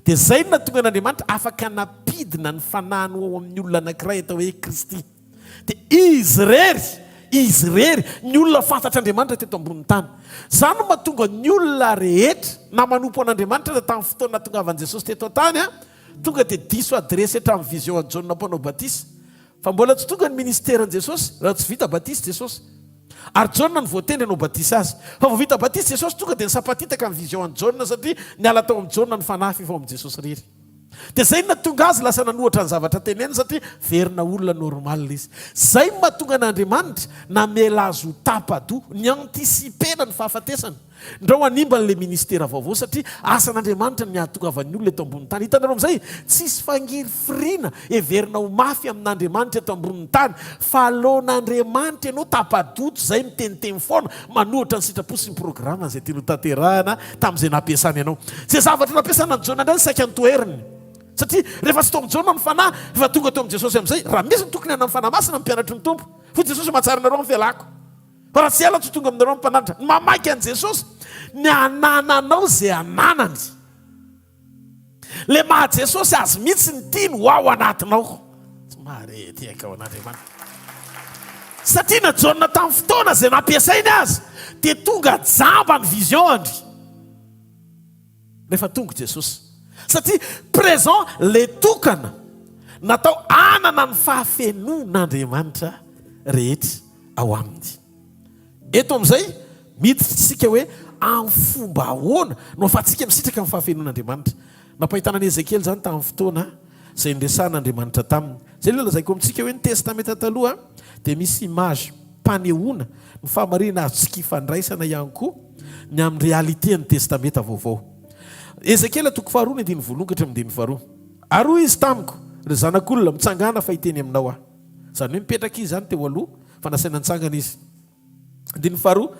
Dia izay no nahatonga an'Andriamanitra afaka nampidina ny fanahiny ho ao amin'ny olona anankiray atao hoe Kristy. Dia Izy irery, Izy irery, ny olona fantatr'Andriamanitra teto ambonin'ny tany. Izany no mahatonga ny olona rehetra, na manompo an'Andriamanitra aza tamin'ny fotoana nahatongavan'i Jesosy teto an-tany, tonga dia diso adiresy hatramin'ny vision an'i Jaona mpanao batisa. Fa mbola tsy tonga ny ministeran'i Jesosy raha tsy vita batisa Jesosy. Ary Jaona no voatendry hanao batisa azy. Fa vao vita batisa Jesosy tonga dia nisapatitaka ny vision an'i Jaona satria niala tao amin'i Jaona ny fanahy f'efa ao amin'i Jesosy irery. Dia zay no nahatonga azy lasa nanohatra ny zavatra teneniny satria verina olona normal izy. Zay no mahatonga an'Andriamanitra namela azy ho tapa-doha, ni-anticiper-na ny fahafatesany. Ndrao hanimba an'ilay ministera vaovao satria asan'Andriamanitra ny hahatongavan'ny olona eto ambonin'ny tany. Hitanareo amin'izay? Tsisy fangirifiriana heverina ho mafy amin'Andriamanitra eto ambonin'ny tany. Fa aleon'Andriamanitra ianao tapa-doto izay miteniteny foana manohitra ny sitrapo sy ny programany izay tiany hotanterahana tamin'izay nampiasany anao. Izay zavatra nampiasana an'i Jaona indray no saika notoheriny. Satria rehefa tsy tao amin'i Jaona ny Fanahy, efa tonga teo amin'i Jesosy amin'izay. Raha misy ny tokony hanana ny Fanahy Masina ny mpianatry ny Tompo. Hoy Jesosy, Mahatsara anareo ny fialako. Fa raha tsy ela tsy ho tonga aminareo ny mpananatra. Ny mamaika an'i Jesosy, ny hanananao izay ananany. Ilay maha Jesosy azy mihitsy ny tiany ho ao anatinao. Tsy mahare tehaka ao an'Andriamanitra. Satria na Jaona tamin'ny fotoana izay nampiasainy azy dia tonga jamba ny vision-ny. Rehefa tonga Jesosy. Satria présent le tokana natao hanana ny fahafenoan'Andriamanitra rehetra. ao aminy. Eto amin'izay, miditra isika hoe amin'ny fomba ahoana no ahafahantsika misitraka ny fahafenoan'Andriamanitra. Nampahitana an'i Ezekiela izany tamin'ny fotoana izay niresahan'Andriamanitra taminy. Izay ilay lazaiko amintsika hoe ny Testamenta Taloha dia misy image mpanehoana ny fahamarinana azontsika ifandraisana ihany koa ny amin'ny réalité an'ny Testamenta Vaovao. Ezekiela toko faharoa ny andininy voalohany ka hatramin'ny andininy faharoa. Ary hoy izy tamiko, Ry zanak'olona, mitsangàna fa hiteny aminao aho. Izany hoe mipetraka izy izany teo aloha fa nasaina nitsangana izy. Andininy faharoa,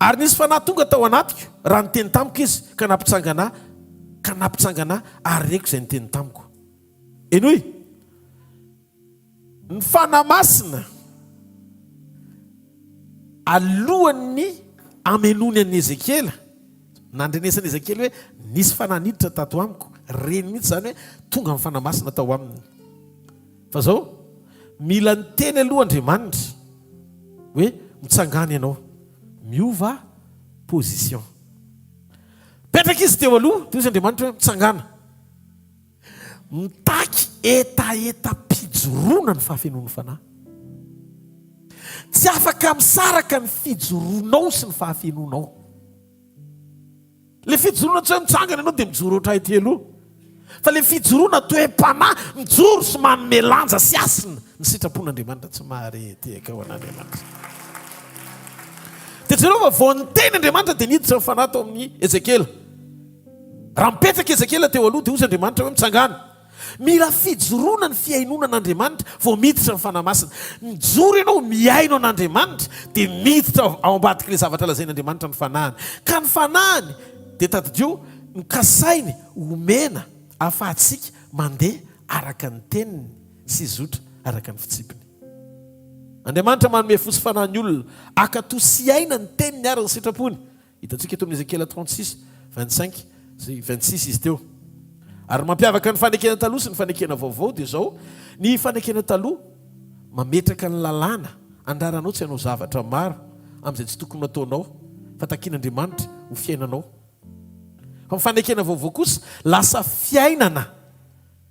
Ary nisy fanahy tonga tao anatiko raha niteny tamiko izy ka nampitsangana ahy, ka nampitsangana ahy ary reko izay niteny tamiko. Henoy! Ny Fanahy Masina alohan'ny hamenoany an'i Ezekiela, nandrenesan'i Ezekiela hoe nisy fanahy niditra tato amiko, reny mihitsy izany hoe tonga ny Fanahy Masina tao aminy. Fa zao, mila niteny aloha Andriamanitra hoe mitsangàna ianao, miova position. Mipetraka izy teo aloha, dia hoy Andriamanitra hoe mitsangàna. Mitaky hetahetam-pijoroana ny fahafenoan'ny Fanahy. Tsy afaka misaraka ny fijoroanao sy ny fahafenoanao. Le fijoroana tsy hoe mitsangana ianao dia mijoro ohatry ahy ety aloha. Fa le fijoroana toe-panahy mijoro sy manome lanja sy hasina ny sitrapon'Andriamanitra tsy mahare tehaka ho an'Andriamanitra. Dia jereo fa vao niteny Andriamanitra dia niditra ny fanahy tao amin'i Ezekiela. Raha mipetraka Ezekiela teo aloha dia hoy Andriamanitra hoe mitsangana. Mila fijoroana ny fihainoana an'Andriamanitra vao miditra ny Fanahy Masina. Mijoro ianao mihaino an'Andriamanitra dia miditra ao ambadik'ilay zavatra lazain'Andriamanitra ny Fanahiny. Ka ny Fanahiny dia tadidio no kasainy homena ahafahantsika mandeha araka ny Teniny sy hizotra araka ny fitsipiny. Andriamanitra manome fo sy fanahy ny olona hankatò sy hiaina ny Teniny ary ny sitrapony. Hitantsika eto amin'ny Ezekiela 36, 25 sy 26 izy teo. Ary ny mampiavaka ny fanekena taloha sy ny fanekena vaovao dia izao, ny fanekena taloha mametraka ny lalàna andraranao tsy hanao zavatra maro amin'izay tsy tokony hataonao fa takian'Andriamanitra ho fiainanao. Fa ny fanekena vaovao kosa lasa fiainana.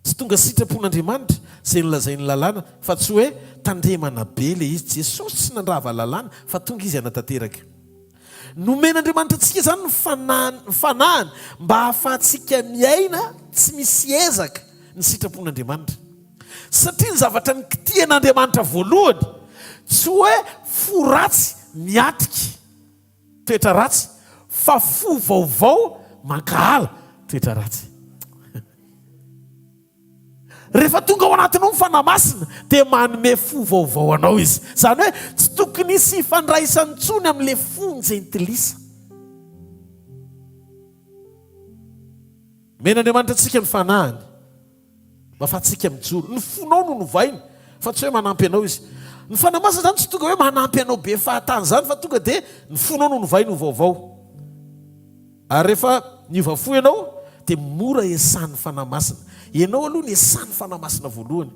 Tsy tonga sitrapon'Andriamanitra izay nolazain'ny lalàna fa tsy hoe tandremana be ilay izy. Jesosy tsy nandrava lalàna fa tonga izy hanatanteraka. Nomen'Andriamanitra antsika izany ny fanahiny fanahiny mba hahafahantsika miaina tsy misy ezaka ny sitrapon'Andriamanitra. Satria ny zavatra nikitihan'Andriamanitra voalohany tsy hoe fo ratsy miatrika toetra ratsy fa fo vaovao mankahala toetra ratsy. Rehefa tonga ao anatinao ny Fanahy Masina dia manome fo vaovao anao Izy. Izany hoe tsy tokony hisy ifandraisany intsony amin'ilay fon-jentilisa. Omen'Andriamanitra antsika ny Fanahiny. Mba afahantsika mijoro. Ny fonao no novainy fa tsy hoe manampy anao izy. Ny Fanahy Masina izany tsy tonga hoe manampy anao be fahatany izany fa tonga dia ny fonao no novainy ho vaovao. Ary rehefa niova fo ianao dia mora esan'ny Fanahy Masina. Ianao aloha no esan'ny Fanahy Masina voalohany.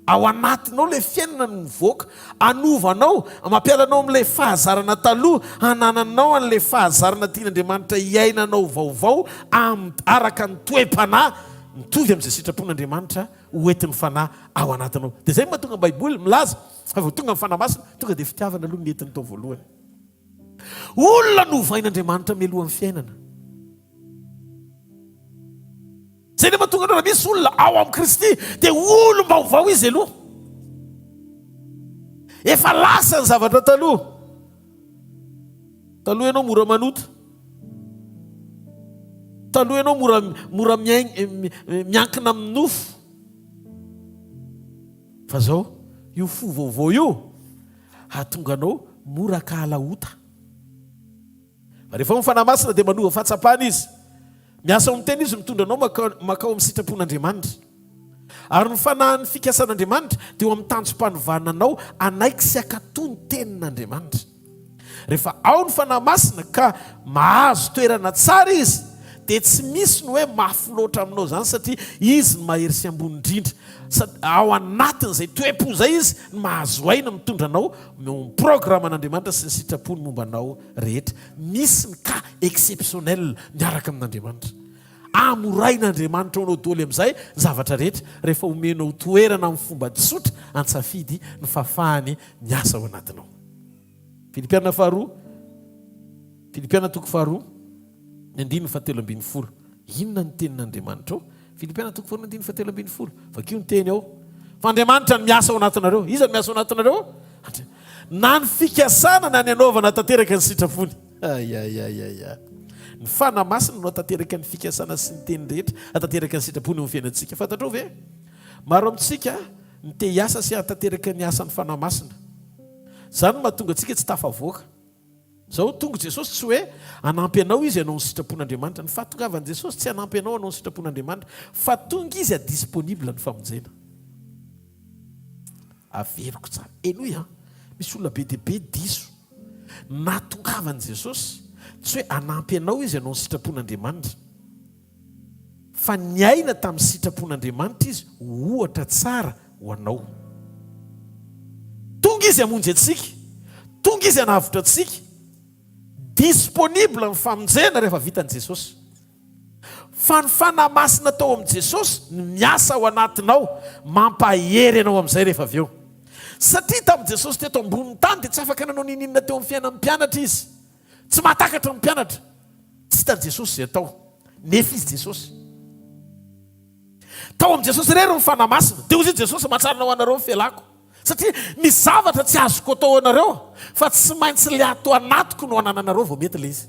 Ao anatinao ilay fiainana no mivoaka, hanova anao, mampiala anao amin'ilay fahazarana taloha, hanananao an'ilay fahazarana tian'Andriamanitra hiainanao vaovao araka ny toe-panahy mitovy amin'izay sitrapon'Andriamanitra ho entin'ny Fanahy ao anatinao. Dia izay no mahatonga ny Baiboly milaza fa vao tonga ny Fanahy Masina, tonga dia fitiavana aloha no entiny tao voalohany. Olona novain'Andriamanitra mialohan'ny fiainana. Izay no mahatonga anao raha misy olona ao amin'i Kristy dia olom-baovao izy aloha. Efa lasa ny zavatra taloha. Taloha ianao mora manota. Taloha ianao mora mora miankina amin'ny nofo. Fa zao, io fo vaovao io hahatonga anao mora kahala ota. Fa rehefa ao ny Fanahy Masina dia manova fahatsapana Izy. Miasa ao amin'ny Teny Izy mitondra anao mankao amin'ny sitrapon'Andriamanitra. Ary ny Fanahin'ny fikasan'Andriamanitra dia eo amin'ny tanjom-panovana anao hanaiky sy hankatò ny Tenin'Andriamanitra. Rehefa ao ny Fanahy Masina ka mahazo toerana tsara Izy dia tsy misy ny hoe mafy loatra aminao izany satria Izy no mahery sy ambony indrindra. Sady ao anatin'izay toe-po izay Izy no mahazo aina mitondra anao eo amin'ny programan'Andriamanitra sy ny sitrapony momba anao rehetra. Misy ny cas exceptionnel miaraka amin'Andriamanitra. Amorain'Andriamanitra ho anao doly amin'izay ny zavatra rehetra rehefa omenao toerana amin'ny fomba tsotra an-tsafidy ny fahafahany miasa ao anatinao. Filipiana faharoa, Filipiana toko faharoa, ny andininy fahatelo ambin'ny folo. Inona ny tenin'Andriamanitra ao? Filipiana toko faharoa andininy fahatelo ambin'ny folo. Vakio ny teny ao. Fa Andriamanitra no miasa ao anatinareo. Iza no miasa ao anatinareo? Na ny fikasana na ny anaovana tanteraka ny sitrapony. Ayayayaya. Ny Fanahy Masina no hatanteraka ny fikasana sy ny teny rehetra, hatanteraka ny sitrapony eo amin'ny fiainantsika. Fantatrao ve? Maro amintsika ny te hiasa sy hahatanteraka ny asan'ny Fanahy Masina. Izany no mahatonga antsika tsy tafavoaka. Zao, tonga Jesosy tsy hoe hanampy anao Izy hanao ny sitrapon'Andriamanitra. Ny fahatongavan'i Jesosy tsy hanampy anao hanao ny sitrapon'Andriamanitra, fa tonga Izy ha-disponible ny famonjena. Averiko tsara. Henoy an! Misy olona be dia be diso. Nahatongavan'i Jesosy tsy hoe hanampy anao Izy hanao ny sitrapon'Andriamanitra. Fa niaina tamin'ny sitrapon'Andriamanitra Izy ho ohatra tsara ho anao. Tonga Izy hamonjy antsika. Tonga Izy hanavotra antsika. Disponible ny famonjena rehefa vitan'i Jesosy. Fa ny Fanahy Masina tao amin'i Jesosy no miasa ao anatinao, mampahery anao amin'izay rehefa avy eo. Satria tamin'i Jesosy teto ambonin'ny tany dia tsy afaka nanao n'inon'inona teo amin'ny fiainan'ny mpianatra Izy. Tsy mahatakatra ny mpianatra. Tsy hitan'i Jesosy izay atao. Nefa Izy Jesosy. Tao amin'i Jesosy irery ny Fanahy Masina. Dia hoy Jesosy, Mahatsarana ho anareo ny fialako. Satria misy zavatra tsy azoko atao anareo, fa tsy maintsy ilay ato anatiko no anananareo vao mety ilay izy.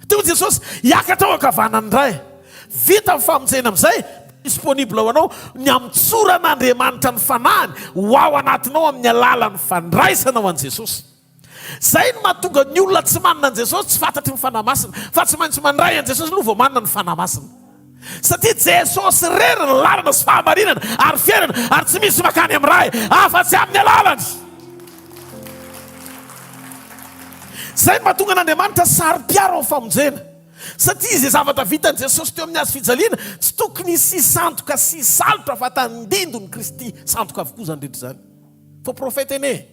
Dia hoy Jesosy, Hiakatra ao ankavanan'ny Ray. Vita ny famonjena amin'izay, disponible ho anao ny hamotsoran'Andriamanitra ny Fanahiny ho ao anatinao amin'ny alalan'ny fandraisanao an'i Jesosy. Zay no mahatonga ny olona tsy manana an'i Jesosy tsy fantatry ny Fanahy Masina, fa tsy maintsy mandray an'i Jesosy aloha vao manana ny Fanahy Masina. Satria Jesosy irery ny lalana sy fahamarinana ary fiainana ary tsy misy makany amin'ny Ray afa-tsy amin'ny alalany. Zay no mahatonga an'Andriamanitra saro-piaro amin'ny famonjena. Satria izay zavatra vitan'i Jesosy teo amin'ny hazo fijaliana tsy tokony hisy sandoka sy salotra fa tandindon'i Kristy sandoka avokoa izany rehetra izany. Faux prophète anie e.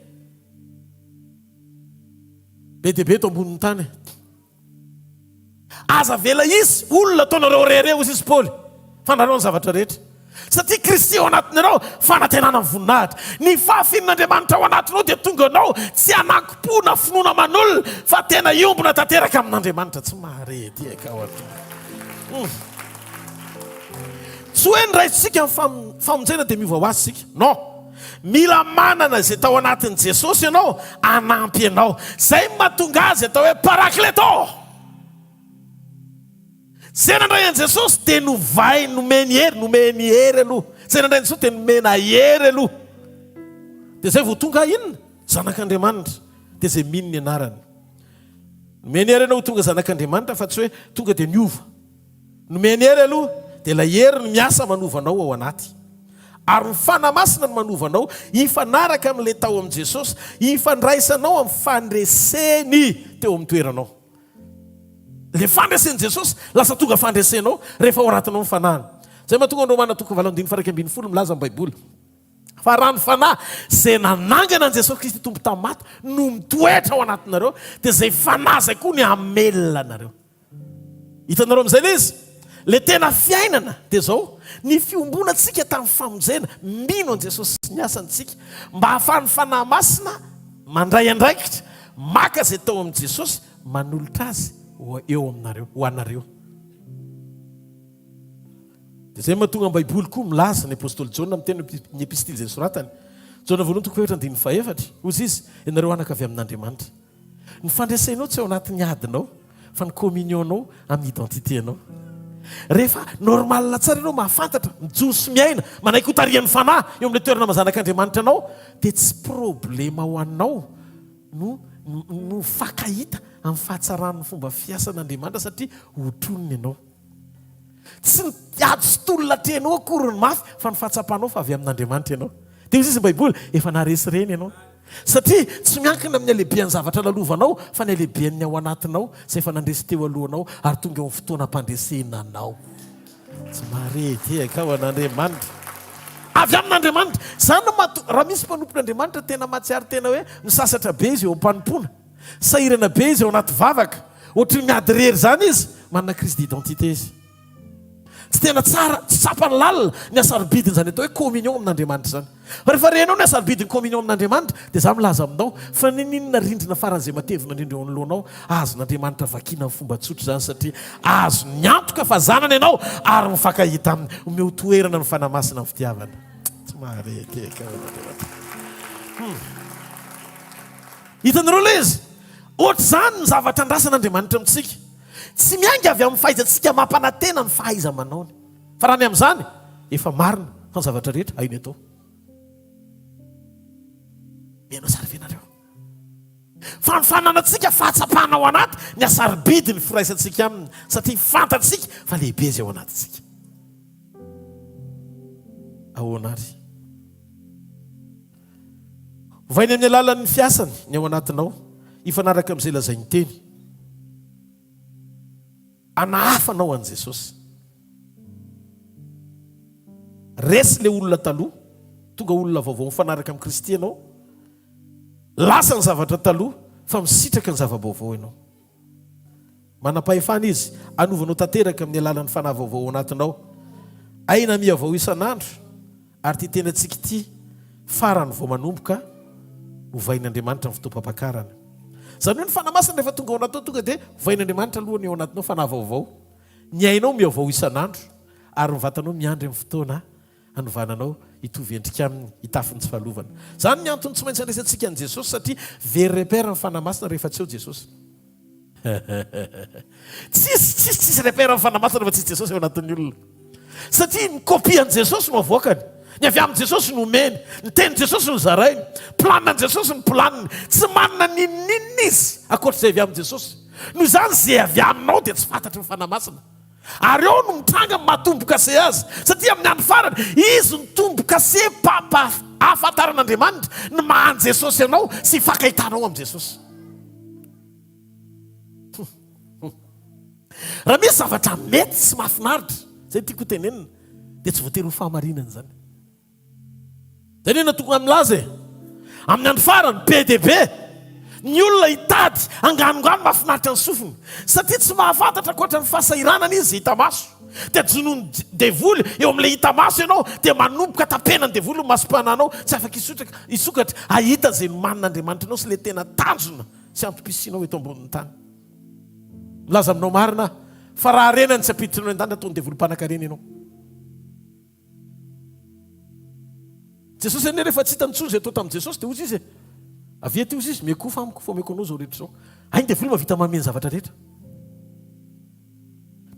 Be dia be eto ambonin'ny tany. Aza avela hisy olona ataonareo rehareha, hoy izy Paoly, fandrarao ny zavatra rehetra. Satria Kristy ao anatinareo, fanantenana ny voninahitra. Ny fahafinon'Andriamanitra ao anatinao dia tonga anao tsy hanankim-po na finoana aman'olona, fa tena hiombona tanteraka amin'Andriamanitra. Tsy mahare ety e, ka ao an-trano. Tsy hoe ny raisintsika ny famonjena dia miova ho azy isika. Non. Mila manana izay tao anatin'i Jesosy ianao hanampy anao. Izay no mahatonga azy atao hoe Parakleto. Izay nandray an'i Jesosy dia novainy, nomeny hery, nomeny hery aloha. Izay nandray an'i Jesosy dia nomena hery aloha. Dia izay vao tonga inona? Zanak'Andriamanitra. Dia izay mino ny anarany. Nomeny hery ianao ho tonga zanak'Andriamanitra fa tsy hoe tonga dia niova. Nomeny hery aloha dia ilay hery no miasa manova anao ao anaty. Ary ny Fanahy Masina no manova anao hifanaraka amin'ilay tao amin'i Jesosy, hifandraisanao amin'ny fandreseny teo amin'ny toeranao. Ilay fandresen'i Jesosy lasa tonga fandresenao rehefa ao anatinao ny Fanahiny. Izay mahatonga ny Romana toko 8:11 milaza ny Baiboly fa raha ny Fanahy izay nanangana an'i Jesosy Kristy Tompo tamin'ny maty no mitoetra ao anatinareo dia izay Fanahy izay koa ny hamelona anareo. Hitanareo amin'izay ilay izy? Ilay tena fiainana dia izao, ny fiombonantsika tamin'ny famonjena, mino an'i Jesosy sy ny asany isika, mba hahafahan'ny Fanahy Masina mandray andraikitra, maka izay tao amin'i Jesosy, manolotra azy ho eo aminareo, ho anareo. Dia izay no mahatonga ny Baiboly koa milaza, ny apostoly Jaona miteny ny epistily izay nosoratany, Jaona voalohany toko fahefatra andininy fahefatra, hoy izy, Ianareo anaka avy amin'Andriamanitra. Ny fandresenao tsy ao anatin'ny adinao fa ny communion-nao amin'ny identité-nao. Rehefa normal tsara ianao mahafantatra, mijoro sy miaina, manaiky ho tarihan'ny Fanahy eo amin'ilay toerana maha zanak'Andriamanitra anao dia tsy problema ho anao no no mifankahita amin'ny fahatsaran'ny fomba fiasan'Andriamanitra satria hotroniny ianao. Tsy ny ady sy tolona atrehinao akory no mafy fa ny fahatsapanao fa avy amin'Andriamanitra ianao. Dia hoy izy ny Baiboly, efa naharesy ireny ianao. Satria tsy miankina amin'ny halehibehan'ny zavatra lalovanao fa ny halehibehan'ny ao anatinao izay efa nandresy teo alohanao ary tonga eo amin'ny fotoana ampandresena anao. Tsy maharehidehaka aho an'Andriamanitra. Avy amin'Andriamanitra. Izany no mahatonga, raha misy mpanompon'Andriamanitra tena mahatsiaro tena hoe misasatra be izy eo am-panompoana, sahirana be izy ao anaty vavaka, ohatry ny miady irery izany izy, manana crise d'identité izy. Tsy tena tsara, tsy tsapany lalina ny hasarobidin'izany atao hoe communion amin'Andriamanitra izany. Fa rehefa renao ny hasarobidin'ny communion amin'Andriamanitra, dia izaho milaza aminao fa n'inon'inona rindrina faran'izay matevina indrindra eo anoloanao, azon'Andriamanitra vakiana amin'ny fomba tsotra izany satria azony antoka fa zanany ianao ary mifankahita aminy. Omeo toerana ny Fanahy Masina amin'ny fitiavana. Tsy maharehitehaka aho an'Andriamanitra. Hum. Hitanareo ilay izy? Ohatr'izany ny zavatra andrasan'Andriamanitra amintsika. Tsy miainga avy amin'ny fahaizantsika mampanantena ny fahaiza-manaony. Fa raha ny amin'izany, efa marina fa ny zavatra rehetra hainy atao. Mihaino tsara ve nareo? Fa ny fananantsika fahatsapana ao anaty ny hasarobidy ny firaisantsika aminy, satria fantatsika fa lehibe izay ao anatintsika. Ahoana ary? Ovainy amin'ny alalan'ny fiasany ny ao anatinao, hifanaraka amin'izay lazain'ny teny. Anahafanao an'i Jesosy. Resy ilay olona taloha, tonga olona vaovao mifanaraka amin'i Kristy ianao. Lasa ny zavatra taloha fa misitraka ny zava-baovao ianao. Manam-pahefana Izy hanovanao tanteraka amin'ny alalan'ny fanahy vaovao ao anatinao. Aina mihavao isan'andro ary ity tenantsika ity farany vao manomboka ovain'Andriamanitra ny fotoam-pampakarana. Izany hoe ny Fanahy Masina rehefa tonga ao anatinao tonga dia ovain'Andriamanitra aloha ny ao anatinao fanahy vaovao. Ny ainao mihavao isan'andro ary ny vatanao miandry amin'ny fotoana hanovana anao hitovy endrika aminy, hitafy ny tsy fahalovana. Izany ny antony tsy maintsy andraisantsika an'i Jesosy satria very repère ny Fanahy Masina rehefa tsy eo Jesosy. Tsisy, tsisy, tsisy repère ny Fanahy Masina rehefa tsisy Jesosy ao anatin'ny olona. Satria ny copie an'i Jesosy no avoakany. Ny avy amin'i Jesosy no omeny. Ny tenin'i Jesosy no zarainy. Planina an'i Jesosy ny planiny. Tsy manana n'inon'inona izy ankoatr'izay avy amin'i Jesosy. Noho izany izay avy aminao dia tsy fantatry ny Fanahy Masina. Ary eo no mitranga ny maha tombo-kase azy, satria amin'ny andro farany, izy no tombo-kase ahafantaran'Andriamanitra ny maha an'i Jesosy anao sy hifankahitanao amin'i Jesosy. Raha misy zavatra mety sy mahafinaritra, izay no tiako hotenenina, dia tsy voatery ho fahamarinana izany. Zay anie no tokony milaza e! Amin'ny andro farany, be dia be ny olona hitady anganongano mahafinaritra ny sofiny, satria tsy mahafantatra ankoatra ny fahasahiranana izy izay hita maso. Dia jonoin'ny devoly eo amin'ilay hita maso ianao, dia manomboka tapenan'ny devoly ny masom-panahinao, tsy afaka hisotraka, hisokatra, hahita izay nomanin'Andriamanitra anao sy ilay tena tanjona sy antom-pisianao eto ambonin'ny tany. Milaza aminao marina aho, fa raha harena no tsy ampiditrinao any an-danitra, ataon'ny devoly mpanankarena ianao. Jesosy anie rehefa tsy hitany intsony izay atao tamin'i Jesosy dia hozy izy e, avia aty hozy izy, miankofa amiko fa omeko anao izao rehetra izao. Hay ny devoly mahavita manome ny zavatra rehetra.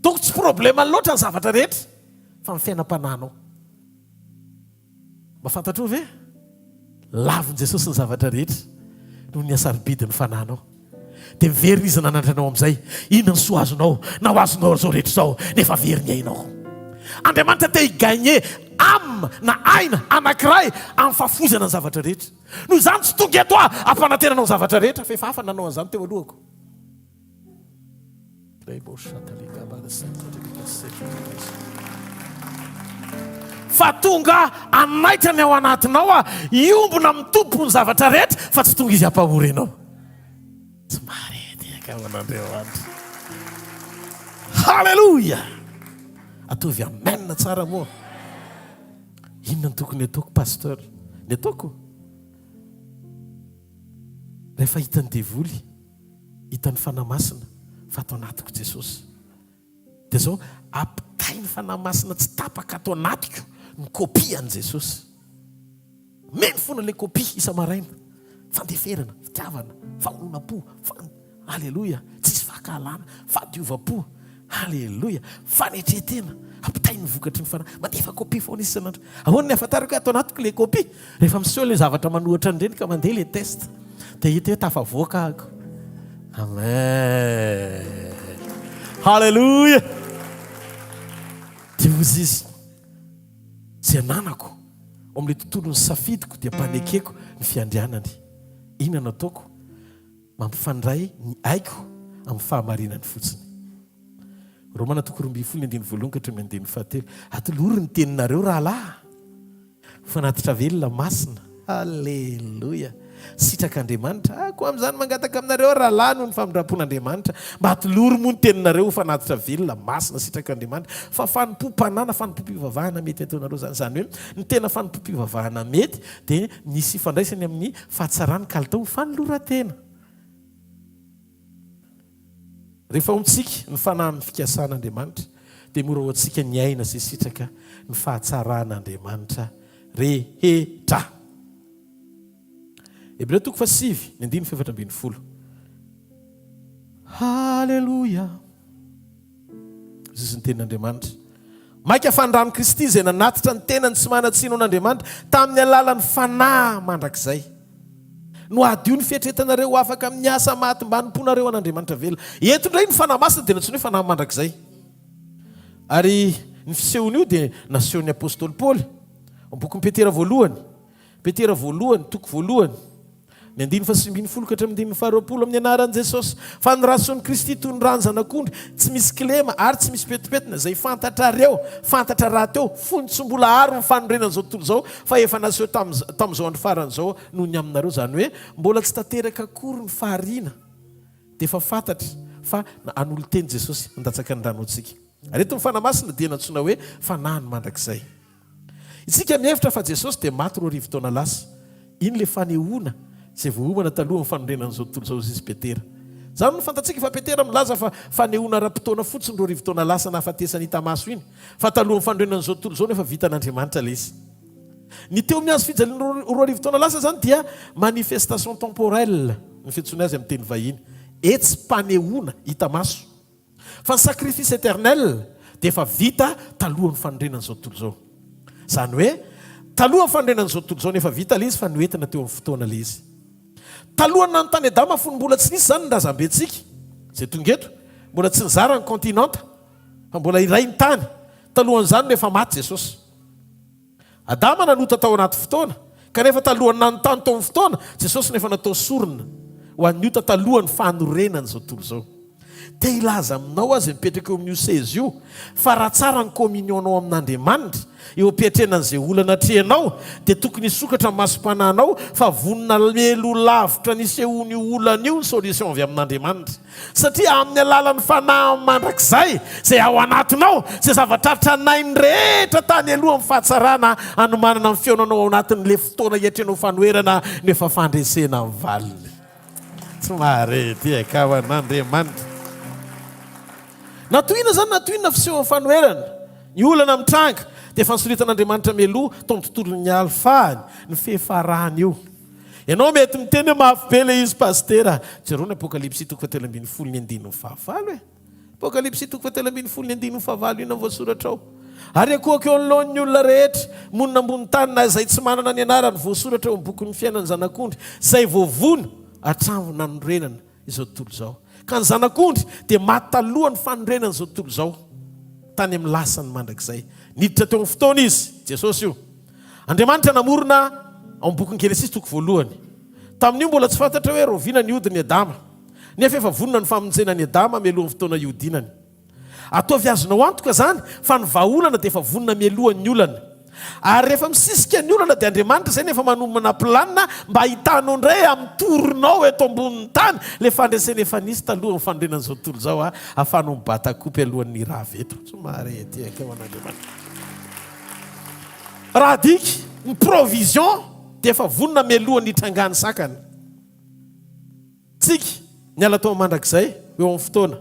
Donc tsy problème loatra ny zavatra rehetra fa ny fiainam-panahinao. Mba fantatrao ve? Lavin'i Jesosy ny zavatra rehetra noho ny hasarobidin'ny fanahinao. Dia miverina izy nanandrana anao amin'izay, inona ny soa azonao na ho azonao izao rehetra izao nefa very ny ainao. Andriamanitra te hi-gagner âme na aina anankiray amin'ny fahafoizana ny zavatra rehetra. Noho izany tsy tonga eto aho hampanantena anao ny zavatra rehetra fa efa hafa ny nanao an'izany teo alohako. Fa tonga hanaitra ny ao anatinao aho, hiombona amin'ny Tompo ny zavatra rehetra fa tsy tonga Izy hampahory anao. Tsy maharendrika amin'Andriamanitra. Haleloia! Ataovy amen tsara moa. Inona no tokony ataoko pasteur? Ny ataoko? Rehefa hitan'ny devoly, hitan'ny Fanahy Masina fa ato anatiko Jesosy. Dia zao, ampitain'ny Fanahy Masina tsy tapaka ato anatiko ny copie an'i Jesosy. Omeny foana ilay copie isa-maraina. Fandeferana, fitiavana, fahononam-po, fan, Aleloia! Tsisy fankahalana, fahadiovam-po, Aleloia! Fanetren-tena, ampitainy ny vokatry ny Fanahy. Mandefa copie foana izy isan'andro. Ahoana ny ahafantarako hoe ato anatiko ilay copie? Rehefa miseho ilay zavatra manohitra an'ireny ka mandeha ilay test, dia hita hoe tafavoaka ako. Amen! Haleloia! Dia hozy izy, Izay ananako ao amin'ilay tontolon'ny safidiko dia mpanekeko ny fiandrianany. Inona no ataoko? Mampifandray ny aiko amin'ny fahamarinany fotsiny. Romana toko 12 ny andininy voalohany ka hatramin'ny andininy fahatelo. Atolory ny teninareo rahalahy ho fanatitra velona masina. Aleloia! Sitrak'Andriamanitra. Ah, koa amin'izany mangataka aminareo aho rahalahy noho ny famindram-pon'Andriamanitra, mba atolory moa ny teninareo ho fanatitra velona masina sitrak'Andriamanitra, fa fanompoam-panahy na fanompoam-pivavahana mety ataonareo izany. Izany hoe ny tena fanompoam-pivavahana mety dia misy ifandraisany amin'ny fahatsaran'ny kalitao fanoloran-tena. Rehefa ao amintsika ny fanahin'ny fikasan'Andriamanitra, dia mora ho antsika ny hiaina sy hisitraka ny fahatsaran'Andriamanitra rehetra. Hebreo toko fahasivy, ny andininy fahefatra ambinifolo. Haleloia! Izy ny tenin'Andriamanitra. Mainka fa ny ran'i Kristy izay nanatitra ny tenany tsy manan-tsiny ho an'Andriamanitra tamin'ny alalan'ny Fanahy mandrakizay. No hadio ny fieritreretanareo ho afaka amin'ny asa maty mba hanompoanareo an'Andriamanitra velona. Eto indray ny Fanahy Masina dia nantsoina hoe Fanahy mandrakizay. Ary ny fisehon'io dia nasehon'ny apostoly Paoly ao bokin'i Petera voalohany. Petera voalohany, toko voalohany. Ny andininy faha-19 ka hatramin'ny andininy faha-20 amin'ny anaran'i Jesosy, fa ny rasoan'i Kristy toy ny ràn'ny zanak'ondry, tsy misy kilema ary tsy misy pentimpentina, izay fantatrareo, fantatra rahateo, fony tsy mbola ary ny fanorenan'izao tontolo izao, fa efa naseho tamin'izao andro farany izao noho ny aminareo, izany hoe, mbola tsy tanteraka akory ny fahariana, dia efa fantatra fa hanolo-teny Jesosy handatsaka ny rany ho antsika. Ary eto ny Fanahy Masina dia nantsoina hoe Fanahiny mandrakizay. Isika mihevitra fa Jesosy dia maty 2000 taona lasa. Iny ilay fanehoana izay voaomana talohan'ny fanorenan'izao tontolo izao, hoy izy Petera. Izany no fantatsika fa Petera milaza fa fanehoana ara-potoana fotsiny 2000 taona lasa nahafatesany hita maso iny, fa talohan'ny fanorenan'izao tontolo izao no efa vitan'Andriamanitra ilay izy. Ny teo amin'ny hazo fijaliana 2000 taona lasa izany dia manifestation temporelle ny fiantsoana azy amin'ny teny vahiny, hetsi-panehoana hita maso. Fa ny sacrifice éternel dia efa vita talohan'ny fanorenan'izao tontolo izao. Izany hoe, talohan'ny fanorenan'izao tontolo izao no efa vita ilay izy fa noentina teo amin'ny fotoana ilay izy. Talohan'ny nanontany Adama fony mbola tsy nisy izany ny razambentsika izay tonga eto, mbola tsy nizara ny continent fa mbola iray ny tany. Talohan'izany no efa maty Jesosy. Adama nanota tao anaty fotoana, kanefa talohan'ny nanotany tao amin'ny fotoana, Jesosy no efa natao sorona ho an'ny ota talohan'ny fanorenan'izao tontolo izao. Te hilaza aminao aho izay mipetraka eo amin'io seza io, fa raha tsara ny communion-nao amin'Andriamanitra, eo am-piatrehana an'izay olana atrehinao, dia tokony hisokatra ny masom-panahinao fa vonona mialoha lavitra ny hisehoan'io olana io ny solution avy amin'Andriamanitra. Satria amin'ny alalan'ny Fanahiny mandrakizay izay ao anatinao, izay zavatra tranainy rehetra tany aloha amin'ny fahatsarana hanomanana ny fihaonanao ao anatin'ilay fotoana hiatrehanao fanoherana no efa fandresena ny valiny. Tsy mahare ity akawan'Andriamanitra. Na toy inona izany na toy inona fisehoan'ny fanoherana, ny olana mitranga, dia efa nosoritan'Andriamanitra mialoha tao amin'ny tontolon'ny alfahany ny fiafarany io. Ianao mety miteny hoe mafy be ilay izy Pasitera. Jereo ny Apokalypsy toko fahatelo ambinifolo ny andininy fahavalo e. Apokalypsy toko fahatelo ambinifolo ny andininy fahavalo inona no voasoratra ao? Ary akohako eo anoloan'ny olona rehetra monina ambony tany na izay tsy manana ny anarany voasoratra eo amin'ny bokin'ny fiainan'ny Zanak'ondry izay voavono hatramin'ny nanorenana izao tontolo izao. Ka ny Zanak'ondry dia maty talohan'ny fanorenana izao tontolo izao. Tany amin'ny lasany mandrakizay. Niditra teo amin'ny fotoana Izy, Jesosy io. Andriamanitra namorona ao amin'ny bokin'ny Genesisy toko voalohany. Tamin'io mbola tsy fantatra hoe rahoviana ny hodin'i Adama. Nefa efa vonona ny famonjena an'i Adama mialohan'ny fotoana hihodinany. Ataovy azonao antoka izany fa ny vahaolana dia efa vonona mialohan'ny olana. Ary rehefa misisika ny olana dia Andriamanitra izay no efa manomana planina mba hahitanao indray amin'ny torinao eto ambonin'ny tany ilay fandresena efa nisy talohan'ny fanorenan'izao tontolo izao ahafahanao mibata kopy alohan'ny hirava eto. Somary ety akeo an'Andriamanitra. Raha adika, ny provision dia efa vonona mialohan'ny hitrangan'ny sakana. Tsiky, niala tao mandrakizay, eo amin'ny fotoana.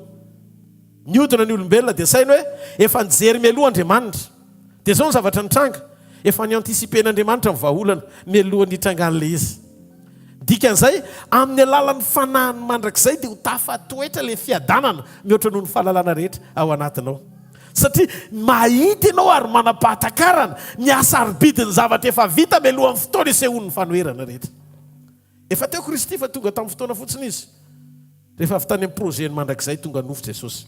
Nihodina ny olombelona dia saino hoe efa nijery mialoha Andriamanitra. Dia izao ny zavatra nitranga, efa ni-anticiper-n'Andriamanitra ny vahaolana mialohan'ny hitrangan'ilay izy. Dikan'izay, amin'ny alalan'ny fanahiny mandrakizay dia ho tafatoetra ilay fiadanana mihoatra noho ny fahalalana rehetra ao anatinao. Satria mahita ianao ary manam-pahatakarana ny hasarobidin'ny zavatra efa vita mialohan'ny fotoana isehoan'ny fanoherana rehetra. Efa teo Kristy fa tonga tamin'ny fotoana fotsiny Izy. Rehefa avy tany amin'ny projet-ny mandrakizay tonga nofo Jesosy.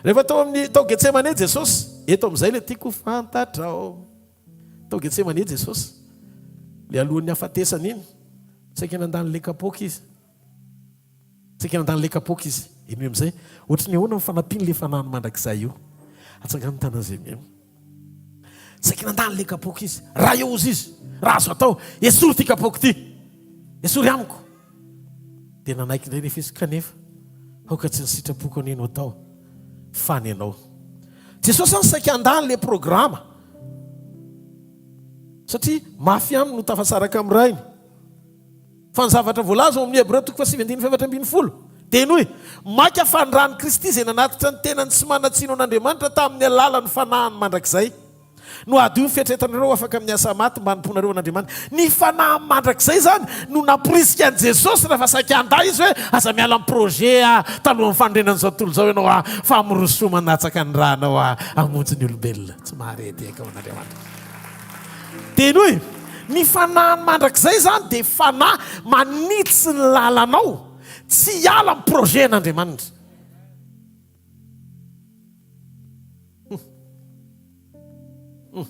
Rehefa tao amin'ny tao Getsemane Jesosy, eto amin'izay ilay tiako ho fantatrao. Tao Getsemane Jesosy, ilay alohan'ny hafatesany iny, saika nandany ilay kapoaka Izy. Saika nandany ilay kapoaka Izy. Henoy amin'izay, ohatry ny ahoana ny fanampian'ilay fanahiny mandrakizay io. Atsangano ny tanan'izay mihaino. Saika nandany ilay kapoaka izy. Raha eo ozy izy, raha azo atao, esory ity kapoaka ity. Esory amiko. Dia nanaiky indray nefa izy, kanefa aoka tsy ny sitrapoko anie no atao, fa ny anao. Jesosy zany saika handany ilay programa. Satria mafy aminy no tafasaraka amin'ny Rainy. Fa ny zavatra voalaza ao amin'ny Hebreo toko fahasivy andininy faha-14 dia henoy, Mainka fa ny ran'i Kristy izay nanatitra ny tenany tsy manan-tsiny ho an'Andriamanitra tamin'ny alalan'ny fanahiny mandrakizay, no hadio ny fieritreretanareo ho afaka amin'ny asa maty mba hanompoanareo an'Andriamanitra. Ny fanahiny mandrakizay izany no namporisika an'i Jesosy rehefa saika handà izy hoe, Aza miala amin'ny projet aho, talohan'ny fanorenan'izao tontolo izao ianao aho, fa mirosoa manatsaka ny ranao aho hamonjy ny olombelona. Tsy mahare tehaka ho an'Andriamanitra. Dia henoy, ny fanahiny mandrakizay izany dia fanahy manitsy ny lalanao tsy hiala amin'ny projet an'Andriamanitra. Hmm.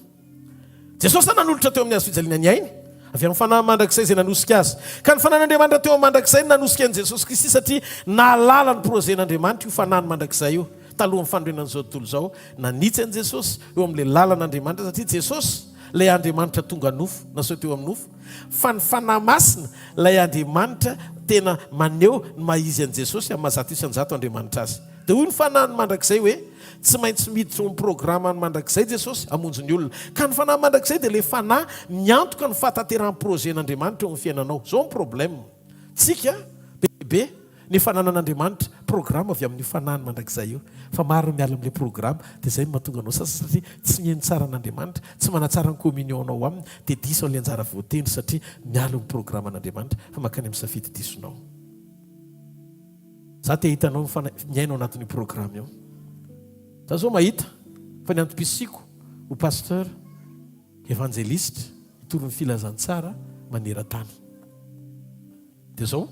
Jesosy nanolotra teo amin'ny hazo fijaliana ny ainy avy amin'ny fanahy mandrakizay izay nanosika azy. Ka ny fanahin'Andriamanitra teo amin'ny mandrakizay no nanosika an'i Jesosy Kristy satria nahalala ny projet n'Andriamanitra io fanahiny mandrakizay io. Talohan'ny fanorenan'izao tontolo izao, nanitsy an'i Jesosy eo amin'ilay lalan'Andriamanitra satria Jesosy ilay Andriamanitra tonga nofo, naseho teo amin'ny nofo, fa ny Fanahy Masina ilay Andriamanitra tena maneho ny maha izy an'i Jesosy amin'ny maha 100% Andriamanitra azy. Dia hoy ny Fanahiny mandrakizay hoe, tsy maintsy miditra ao amin'ny programany mandrakizay Jesosy hamonjy ny olona. Ka ny Fanahy mandrakizay dia ilay Fanahy miantoka ny fahatanterahan'ny projet-n'Andriamanitra eo amin'ny fiainanao. Izao ny problème tsika be dia be. Ny fananan'Andriamanitra programa avy amin'io fanahiny mandrakizay io. Fa maro ny miala amin'ilay programa dia izay no mahatonga anao sasatra satria tsy mihaino tsara an'Andriamanitra, tsy manatsara ny communion-nao aminy dia diso an'ilay anjara voatendry satria miala eo amin'ny programan'Andriamanitra fa mankany amin'ny safidy disonao. Za te hahita anao miaina ao anatin'io programa io. Za zao mahita fa ny antom-pisiako ho pasteur, evanjeliste, hitory ny filazantsara maneran-tany. Dia zao,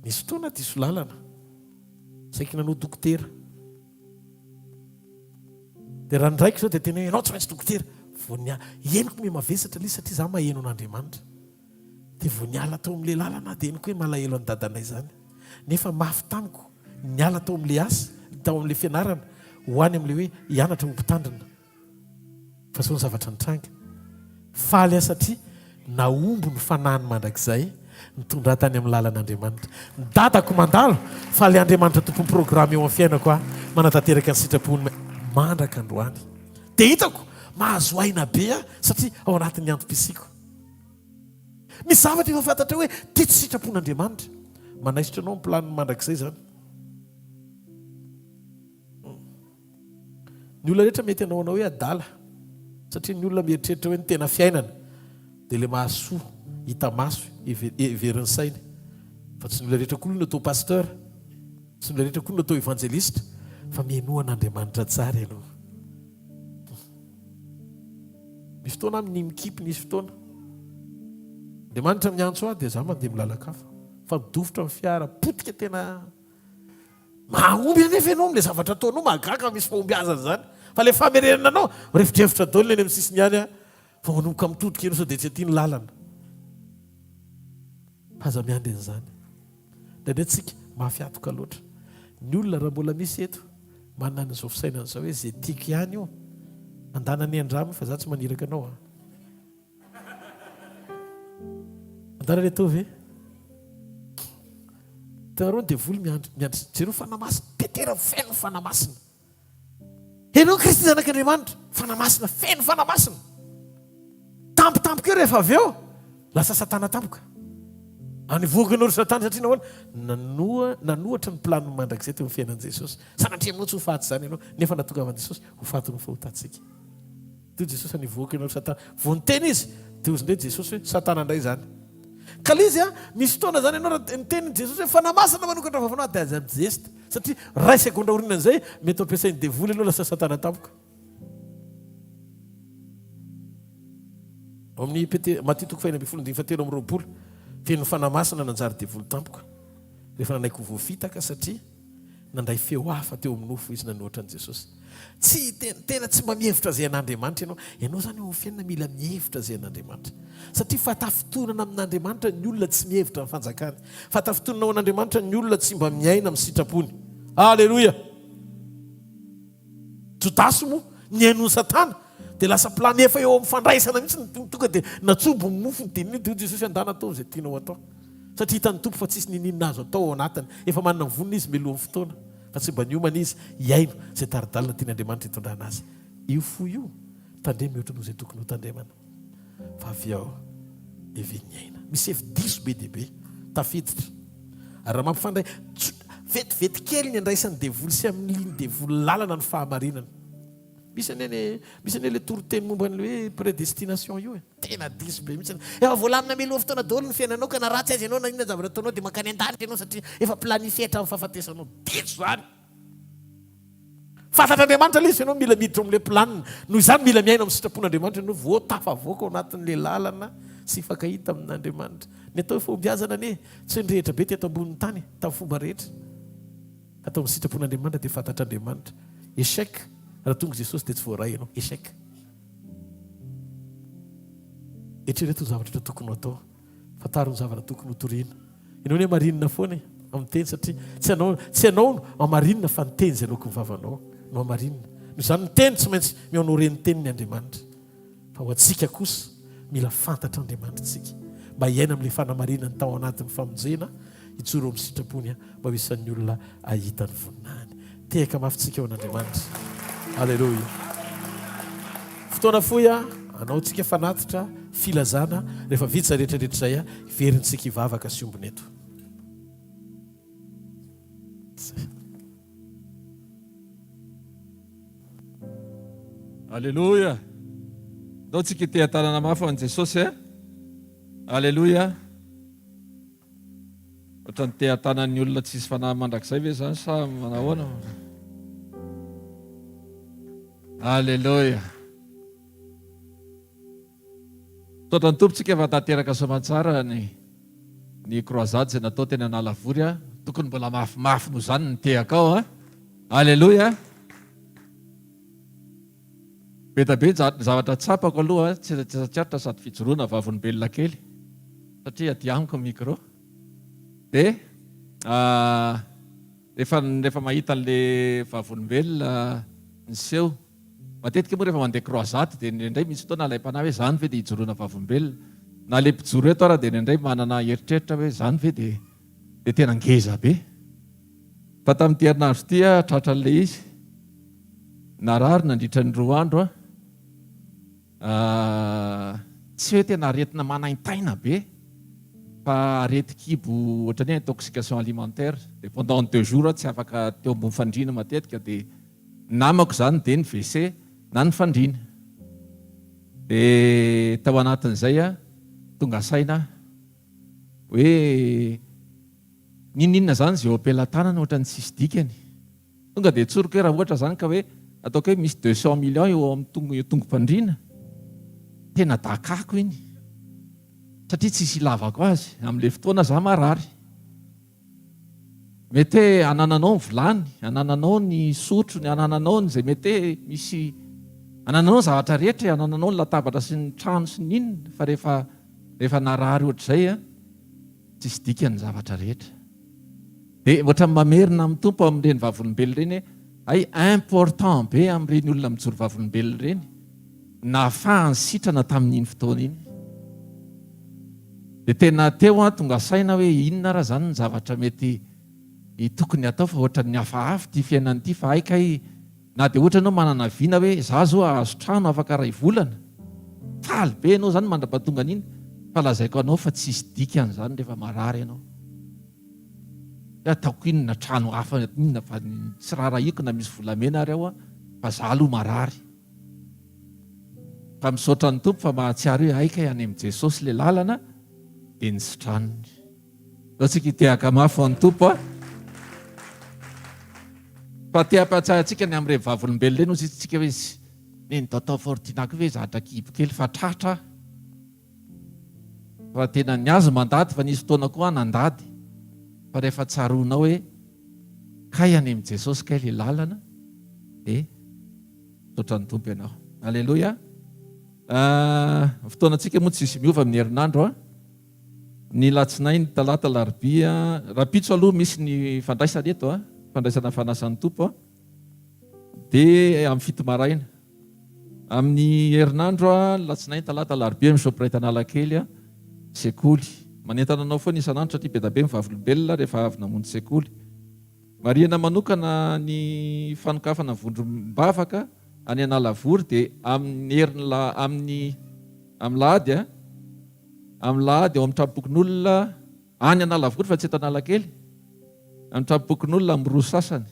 nisy fotoana diso lalana, saiky nanao dokotera. Dia raha ny raiko zao dia tena hoe ianao tsy maintsy dokotera. Vao nia, henoko miha mavesatra ilay izy satria za maheno an'Andriamanitra. Dia vao niala tao amin'ilay lalana aho dia henoko hoe malahelo an'i dadanay izany. Nefa mafy tamiko ny niala tao amin'ilay asa, tao amin'ilay fianarana ho any amin'ilay hoe hianatra ho mpitandrina. Fa izao ny zavatra nitranga, faly aho satria nahomby ny fanahiny mandrakizay nitondra ahy tany amin'ny lalan'Andriamanitra. Ny dadako mandalo, fa ilay Andriamanitra tompon'ny programa eo amin'ny fiainako aho manatanteraka ny sitrapony mandraka androany. Dia hitako, mahazo aina be aho satria ao anatin'ny antom-pisiako. Misy zavatra efa fantatrao hoe ity tsy sitrapon'Andriamanitra. Manaisotra anao ny planiny mandrakizay izany. Ny olona rehetra mety hanao anao hoe adala satria ny olona mieritreritra hoe ny tena fiainana dia ilay mahasoa hita maso heverin'ny sainy fa tsy ny olona rehetra koa no atao pasteur, tsy ny olona rehetra koa no atao evanjelista fa mihainoa an'Andriamanitra tsara ianao. Misy fotoana aho minia mikipy, nisy fotoana Andriamanitra miantso ahy dia za mandeha milalan-kafa fa midofotra ny fiara, potika tena Mahomby anefa ianao amin'ilay zavatra ataonao, mahagaga misy fahombiazana izany. Fa ilay famerenana anao, mirefodrefotra daholo ny eny amin'ny sisiny ihany vao manomboka mitodika ianao sao dia tsy aty ny lalana. Aza miandry an'izany. Indraindray tsika mafy hatoka loatra. Ny olona raha mbola misy eto manana an'izao fisainana izao hoe izay tiako ihany io, mandana ny andramo fa za tsy maniraka anao an. Mandana le tovy. Hitanareo ny devoly miandry, miandry. Jereo fanahy masina, Petera feno fanahy masina. Ianao Kristy Zanak'Andriamanitra, Fanahy Masina, feno Fanahy Masina. Tampotampoka eo rehefa avy eo, lasa Satana tampoka. Anivohoko ianao ry Satana satria nahoana? Nanoa, nanohatra ny planiny mandrakizay teo amin'ny fiainan'i Jesosy. Sanatria aminao tsy ho faty izany ianao, nefa nahatongavan'i Jesosy ho faty noho ny fahotantsika. Teo Jesosy anivohoko ianao ry Satana. Vao niteny izy, dia hozy indray Jesosy hoe, Satana indray izany. Ka ilay izy an, misy fotoana izany ianao raha niteny Jesosy hoe Fanahy Masina manokatra vavanao dia aza mizesta. Satria ray segondra aorianan'izay, mety ho ampiasain'ny devoly ianao lasa Satana tampoka. Ao amin'ny PT, Matio toko fahenina ambin'ny folo andininy fahatelo amby 20, feno Fanahy Masina nanjary devoly tampoka rehefa nanaiky ho voafitaka satria Nandray feo hafa teo amin'ny nofo izy nanohatra an'i Jesosy. Tsy, tena tsy mba mihevitra izay an'Andriamanitra ianao. Ianao izany eo amin'ny fiainana mila mihevitra izay an'Andriamanitra. Satria fahatafintohinana amin'Andriamanitra ny olona tsy mihevitra ny fanjakany. Fahatafintohinana ho an'Andriamanitra ny olona tsy mba miaina amin'ny sitrapony. Aleloia! Jodasy moa nihaino an'i Satana dia lasa plan efa eo amin'ny fandraisana mihitsy ny tonga dia natsobo ny mofony dia nino dia hoy Jesosy andana ataovy izay tianao atao satria hitan'ny Tompo fa tsisy niniana azo atao ao anatiny efa manana ny vonona izy mialohan'ny fotoana fa tsy mba niomana izy hihaino izay tari-dalana tian'Andriamanitra hitondrana azy io fo io tandremo mihoatra noho izay tokony ho tandremana fa avy ao heven'ny aina. Misy hevi-diso be dia be tafiditra. Ary raha mampifandray vetivety kely ny andraisan'ny devoly sy amilian'ny devoly lalana ny fahamarinana. Misy anie ny misy anie le toriteny momba ny hoe prédestination io e. Tena diso be mihitsy. Efa voalamina mialoha fotoana daholo ny fiainanao ka na ratsy aza ianao na inona zavatra ataonao dia mankany an-danitra ianao satria efa planifié hatramin'ny fahafatesanao. Diso izany. Fantatr'Andriamanitra ilay izy fa ianao mila miditra ao amin'ilay planina. Noho izany mila miaina amin'ny sitrapon'Andriamanitra ianao vao tafavoaka ao anatin'ilay lalana sy hifankahita amin'Andriamanitra. Ny atao hoe fahombiazana anie tsy hoe nirehitra be teto ambonin'ny tany tamin'ny fomba rehetra. Atao amin'ny sitrapon'Andriamanitra dia fantatr'Andriamanitra. Échec, raha tonga Jesosy dia tsy voaray ianao. Échec. Eritrereto ny zavatra tokony ho atao. Fantaro ny zavatra tokony ho torina. Ianao anie marinina foana e, amin'ny teny satria tsy ianao, tsy ianao no hamarinina fa ny teny izay aloaky ny vavanao no hamarinina. Noho izany ny teny tsy maintsy mi-honorer ny teniny Andriamanitra. Fa ho antsika kosa, mila fantatr'Andriamanitra isika mba hiaina amin'ilay fanamarinany tao anatin'ny famonjena, hijoro amin'ny sitrapony mba ho isan'ny olona hahita ny voninahiny. Tehaka mafy tsika ho an'Andriamanitra. Aleloia. Fotoana fohy anaontsika fanatitra, filazana, rehefa vita izay rehetra rehetra izay, hiverintsika hivavaka sy ombona eto. Aleloia. Ndao tsika hiteha-tanana mafy ho an'i Jesosy eh. Aleloia. Ohatran'ny te hatanan'ny olona tsisy fanahy mandrakizay ve izany sa manahoana? Aleloia. Misaotra ny Tompo tsika fa tanteraka soamantsara ny ny croisade izay natao teny Analavory a. Tokony mbola mafimafy noho izany ny tehaka ao a. Aleloia. Be da be ny zavatra tsapako aloha, tsy aritra sady fijoroana vavolombelona kely satria aty amiko ny micro. Dia rehefa rehefa mahita an'le vavolombelona niseho, matetika moa rehefa mandeha croisade dia indraindray misy fotoana alaim-panahy hoe zany ve dia ijoroana vavolombelona, na le mpijoro eto ara dia indraindray manana eritreritra hoe zany ve dia dia tena ngeza be. Fa tamin'ity herinandro ity aho tratran'ilay izy. Narary nandritra ny roa andro aho. Tsy hoe tena aretina manaintaina be fa aretin-kibo ohatran'ny hoe intoxication alimentaire. Dia pendant deux jours aho tsy afaka teo ambony fandriana matetika dia ny namako izany dia ny WC na ny fandriana. Dia tao anatin'izay aho tonga saina aho hoe n'inon'inona izany izay eo am-pelatanana ohatran'ny tsisy dikany. Tonga dia tsoriko hoe raha ohatra izany ka hoe ataoko hoe misy 200 millions eo amin'ny tongo-pandriana, tena dakako iny satria tsisy ilavako azy amin'ilay fotoana za marary. Mety hoe anananao ny vilany, anananao ny sotro, ny anananao ny izay mety hoe misy, anananao ny zavatra rehetra e, anananao ny latabatra sy ny trano sy ny inona, fa rehefa rehefa narary ohatr'izay an, tsisy dikany ny zavatra rehetra. Dia ohatran'ny mamerina amin'ny Tompo amin'ireny vavolombelona ireny hoe, hay important be amin'ireny olona mijoro vavolombelona ireny, nahafahany sitrana tamin'iny fotoana iny. Dia tena teo aho tonga saina hoe inona ara izany ny zavatra mety tokony hatao fa ohatran'ny hafahafa ity fiainana ity fa hay kay na dia ohatra ianao manana vina hoe za zao hahazo trano afaka iray volana, faly be ianao izany mandra-pahatonga an'iny fa lazaiko anao fa tsisy dikany izany rehefa marary ianao. Hoe ataoko inona trano hafa inona fa tsy raharahiako na misy volamena ary ao fa za aloha marary. Fa misaotra ny Tompo fa mahatsiaro hoe hay kay any amin'i Jesosy le lalana dia nisitraniny. Ndao tsika hitehaka mafy ho an'ny Tompo a. Fa te hampahatsiahy antsika ny amin'ireny vavolombelona ireny hozy izy tsika hoe neny tao Fortina koa ve zatra kibo kely fa tratra aho. Fa tena ny azy mandady fa nisy fotoana koa aho nandady fa rehefa tsaroanao hoe kay any amin'i Jesosy kay le lalana dia Misaotra ny Tompo ianao. Aleloia. Ny fotoanantsika moa tsisy miova amin'ny herinandro a. Ny latsinainy, talata, alarobia, rahampitso aloha misy ny fandraisana eto a, fandraisana fanasan'ny Tompo a. Dia amin'ny fito maraina. Amin'ny herinandro a, latsinainy, talata, alarobia amin'ny Shoprite Analakely a, sekoly. Manentana anao foana isan'andro satria be dia be ny vavolombelona rehefa avy namonjy sekoly. Marihana manokana ny fanokafana vondrom-bavaka any Analavory dia amin'ny herin'ny amin'ny amin'ny lahady a, amin'ny lahady ao amin'ny tranom-pokonolona any Analavory fa tsy eto Analakely, amin'ny tranom-pokonolona amin'ny roa sasany.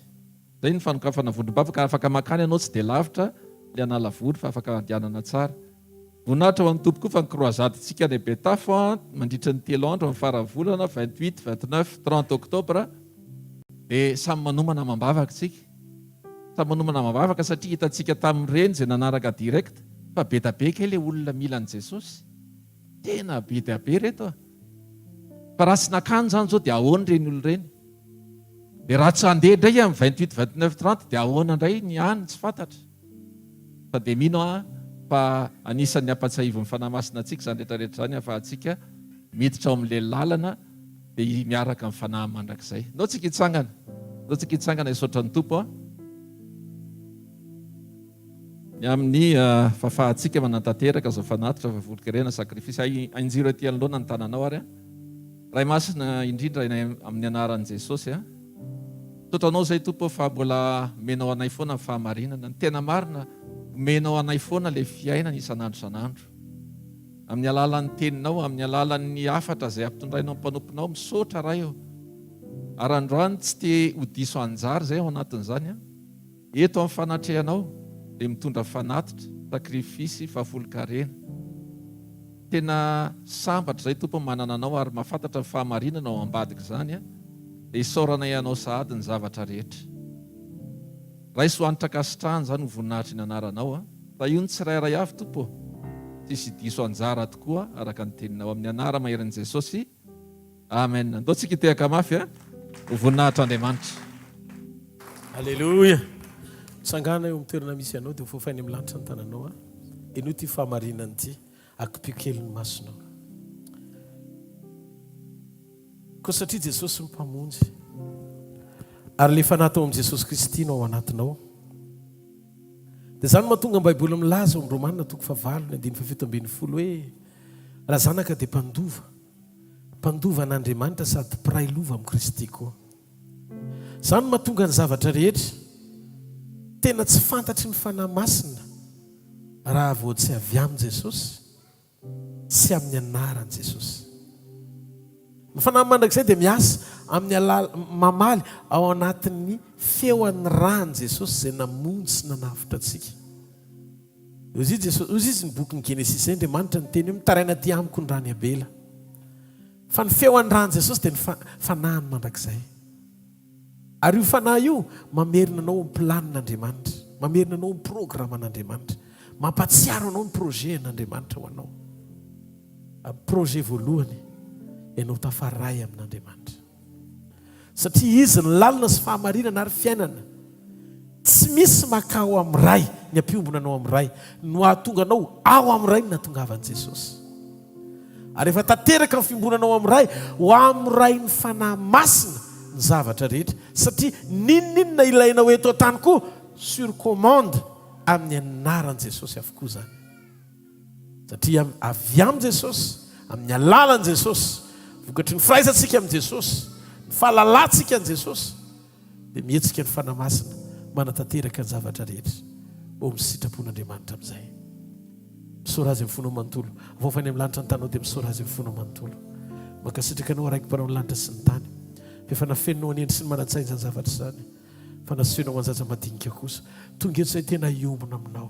Izay ny fanokafana vondrom-bavaka, afaka mankany ianao tsy dia lavitra ilay Analavory fa afaka andehanana tsara. Voninahitra ho an'ny Tompo koa fa ny croisade-ntsika any Betafo mandritra ny telo andro amin'ny faran'ny volana, 28, 29, 30 octobre, dia samy manomana amam-bavaka isika. Samy manomana amam-bavaka satria hitantsika tamin'ireny izay nanaraka direct fa be da be kay ilay olona mila an'i Jesosy. Tena be dia be ireto a! Fa raha tsy nakany izany izao dia ahoana ireny olona ireny? Dia raha tsy handeha indray amin'ny 28, 29, 30 dia ahoana indray ny any tsy fantatra. Fa dia mino aho fa anisan'ny ampatsiahivin'ny Fanahy Masina antsika izany rehetra rehetra izany ahafahantsika miditra ao amin'ilay lalana dia miaraka amin'ny Fanahy mandrakizay. Ndao tsika hitsangana. Ndao tsika hitsangana hisaotra ny Tompo ny amin'ny fahafahantsika manatanteraka izao fanatitra fahafolon-karena sacrifice. Ainjiro aty anoloana ny tananao ary. Ray Masina indrindra amin'ny anaran'i Jesosy. Misaotra anao izay Tompo fa mbola omenao anay foana ny fahamarinana. Ny tena marina, omenao anay foana ilay fiainana isan'andro isan'andro. Amin'ny alalan'ny teninao, amin'ny alalan'ny hafatra izay ampitondrainao ny mpanomponao, misaotra Ray ô. Ary androany tsy te ho diso anjara izay ao anatin'izany an. Eto amin'ny fanatrehanao dia mitondra fanatitra, sacrifice, fahafolon-karena. Tena sambatra izay Tompo manana anao ary mahafantatra ny fahamarinana ao ambadik'izany dia isaoranay anao sahady ny zavatra rehetra. Raiso hanitra ankasitrahana izany ho voninahitry ny anaranao. Tahio ny tsirairay avy Tompo ô. Tsisy diso anjara tokoa araka ny teninao. Amin'ny anara-maherin'i Jesosy. Amen. Andao tsika hitehaka mafy a. Ho voninahitr'Andriamanitra. Aleloia! Mitsangàna eo amin'ny toerana misy anao dia ho fofainy amin'ny lanitra ny tananao a. Henoy ity fahamarinana ity. Akipio kely ny masonao. Koa satria Jesosy no Mpamonjy, ary ilay Fanahy tao amin'i Jesosy Kristy no ao anatinao, dia izany no mahatonga ny Baiboly milaza ao amin'ny Romana toko fahavalo ny andininy fahafito ambin'ny folo hoe, Raha zanaka dia mpandova, mpandova an'Andriamanitra sady mpiray lova amin'i Kristy koa. Izany no mahatonga ny zavatra rehetra tena tsy fantatry ny Fanahy Masina raha vao tsy avy amin'i Jesosy sy amin'ny anaran'i Jesosy. Ny Fanahy mandrakizay dia miasa amin'ny alala mamaly ao anatin'ny feon'ny ran'i Jesosy izay namonjy sy nanavotra antsika. Hoy izy Jesosy, hoy izy ny bokin'ny Genesisy izay Andriamanitra niteny hoe mitaraina aty amiko ny ran'i Abela. Fa ny feo an'ny ran'i Jesosy dia ny fanahiny mandrakizay. Ary io fanahy io mamerina anao amin'ny planin'Andriamanitra, mamerina anao amin'ny programan'Andriamanitra, mampahatsiaro anao ny projet an'Andriamanitra ho anao. Projet voalohany, ianao tafaray amin'Andriamanitra. Satria Izy ny lalana sy fahamarinana ary fiainana. Tsy misy maka ao amin'ny Ray, ny hampiombona anao amin'ny Ray, no hahatonga anao ao amin'ny Ray no nahatongavan'i Jesosy. Ary efa tanteraka ny fiombonanao amin'ny Ray, ho amin'ny Rain'ny Fanahy Masina ny zavatra rehetra, satria n'inon'inona ilainao eto an-tany koa, sur commande amin'ny anaran'i Jesosy avokoa izany. Satria avy amin'i Jesosy, amin'ny alalan'i Jesosy, vokatry ny firaisantsika amin'i Jesosy, ny fahalalantsika an'i Jesosy, dia mihetsika ny Fanahy Masina manatanteraka ny zavatra rehetra eo amin'ny sitrapon'Andriamanitra amin'izay. Misaora Azy amin'ny fonao manontolo. Avoaka any amin'ny lanitra ny tanao dia misaora Azy amin'ny fonao manontolo. Mankasitraka Anao Raiko Mpanao ny lanitra sy ny tany. Fa efa nafeninao an'hendry sy ny manan-tsaina izany zavatra izany, fa nasehonao ho an-jaza madinika kosa. Tonga eto izay tena hiombona aminao.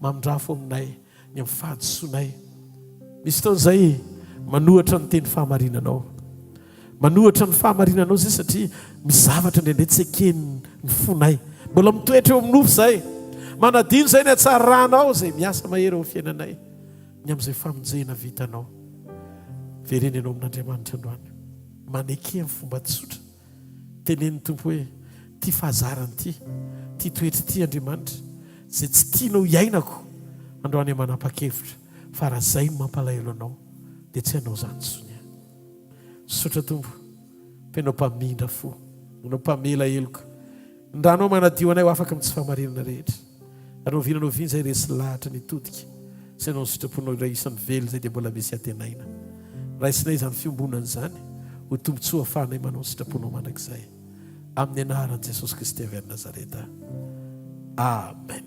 Mamindrafo aminay ny amin'ny fahadisoanay. Misy fotoana izay manohatra ny teny fahamarinanao. Manohatra ny fahamarinanao izay satria misy zavatra indraindray tsy eken'ny fonay. Mbola mitoetra eo amin'ny nofo izay. Manadino izay ny hatsaranao izay miasa mahery eo amin'ny fiainanay. Ny amin'izay famonjena vitanao. Vereno ianao amin'Andriamanitra androany. Maneke amin'ny fomba tsotra. Tenenin'ny Tompo hoe, Ity fahazarana ity, ity toetra ity Andriamanitra, izay tsy tianao hiainako, androany aho manapa-kevitra fa raha izay no mampalahelo anao, dia tsy hanao izany intsony aho. Misaotra Tompo fa Ianao mpamindra fo, Ianao mpamela heloka. Ny ranao manadio anay ho afaka amin'ny tsy fahamarinana rehetra. Ary na oviana na oviana izay resy lahatra nitodika sy hanao ny sitraponao iray isan'ny velona izay dia mbola misy antenaina. Raisinay izany fiombonana izany ho tombontsoa ahafahanay manao ny sitraponao mandrakizay. Amin'ny anaran'i Jesosy Kristy avy any Nazareta. Amen.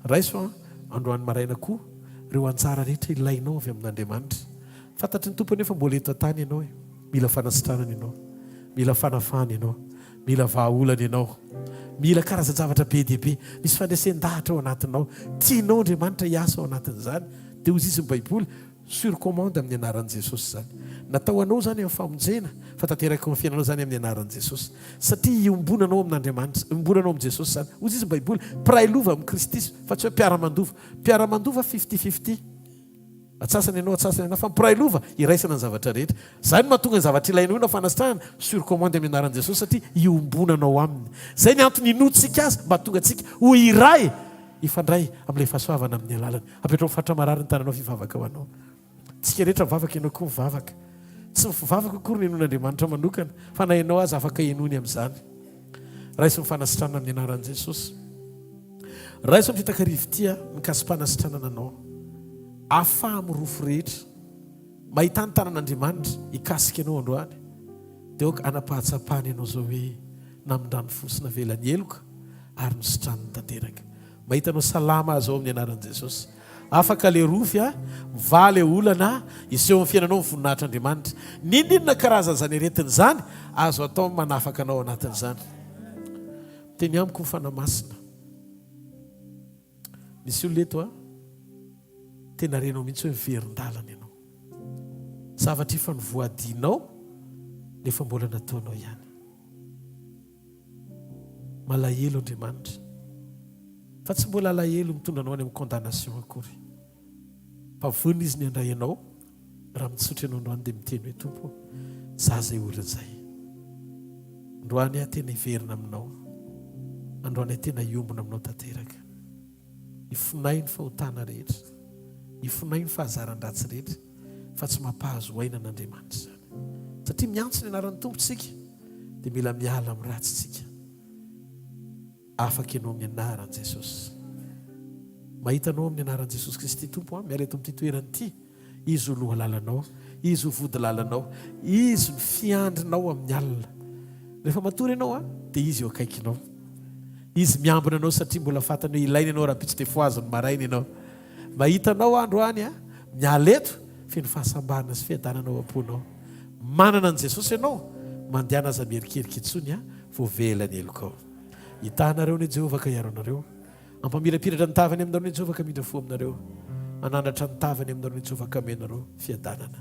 Raiso an, androany maraina koa ireo anjara rehetra ilainao avy amin'Andriamanitra. Fantatry ny Tompo anefa mbola eto an-tany ianao e. Mila fanasitranana ianao. Mila fanafahana ianao. Mila vahaolana ianao. Mila karazan-javatra be dia be. Misy fandresen-dahatra ao anatinao. Tianao Andriamanitra hiasa ao anatin'izany. Dia hoy izy ny Baiboly, sur commande amin'ny anaran'i Jesosy izany. Natao anao izany amin'ny famonjena, fa tanteraka eo amin'ny fiainanao izany amin'ny anaran'i Jesosy. Satria iombonanao amin'Andriamanitra, iombonanao amin'i Jesosy izany. Hoy izy ny Baiboly, mpiray lova amin'i Kristy, fa tsy hoe mpiara-mandova. Mpiara-mandova fifty fifty. Atsasany ianao, atsasany ianao, fa mpiray lova, iraisana ny zavatra rehetra. Izany no mahatonga ny zavatra ilainao io na fanasitranana, sur commande amin'ny anaran'i Jesosy satria iombonanao aminy. Izay ny antony inoantsika azy mba hahatonga antsika ho iray hifandray amin'ilay fahasoavana amin'ny alalany. Apetraho amin'ny faritra marary ny tananao fivavaka ho anao. Tsika rehetra mivavaka, ianao koa mivavaka. Tsy ny fivavaka akory no henoin'Andriamanitra manokana, fa na ianao aza afaka henoiny amin'izany. Raiso ny fanasitranana amin'ny anaran'i Jesosy. Raiso amin'ity takariva ity ny kasim-panasitranana anao. Afaha amin'ny rofy rehetra. Mahità ny tanan'Andriamanitra hikasika anao androany. Dia aoka hanam-pahatsapana ianao izao hoe namindrany fo sy navelany heloka ary nositraniny tanteraka. Mahita anao salama aho izao amin'ny anaran'i Jesosy. Afaka le rofy a, mivaha le olana a, hiseho amin'ny fiainanao ny voninahitr'Andriamanitra. N'inon'inona karazan'izany aretina izany, azo atao ny manafaka anao ao anatin'izany. Miteny amiko ny Fanahy Masina. Misy olona eto a, tena renao mihitsy hoe miverin-dalana ianao. Zavatra efa novoadinao nefa mbola nataonao ihany. Malahelo Andriamanitra. Fa tsy mbola alahelo mitondra anao any amin'ny condamnation akory. Fa vonona Izy ny handray anao raha mitsotra ianao androany dia miteny hoe Tompo ô, za izay olona izay. Androany aho tena hiverina aminao. Androany aho tena hiombona aminao tanteraka. Ifonay ny fahotana rehetra. Ifonay ny fahazaran-dratsy rehetra fa tsy mampahazo aina an'Andriamanitra izany. Satria miantso ny anaran'ny Tompo tsika dia mila miala amin'ny ratsy tsika. Afaka ianao amin'ny anaran'i Jesosy. Mahita anao amin'ny anaran'i Jesosy Kristy Tompo aho, miala eto amin'ity toerana ity. Izy ho lohalalanao, Izy ho vodilalanao, Izy no fiandrinao amin'ny alina. Rehefa matory ianao dia Izy eo akaikinao. Izy miambina anao satria mbola fantany hoe ilaina ianao rahampitso dia fohaziny maraina ianao. Mahita anao aho androany miala eto feno fahasambarana sy fiadanana ao am-ponao. Manana an'i Jesosy ianao, mandehana aza mierikerika intsony voavela ny helokao. Hitaha anareo anie Jehovah ka hiaro anareo. Hampamirapiratra ny tavany aminareo ny Jehovah ka hamindra fo aminareo. Hanandratra ny tavany aminareo ny Jehovah ka hanome anareo fiadanana.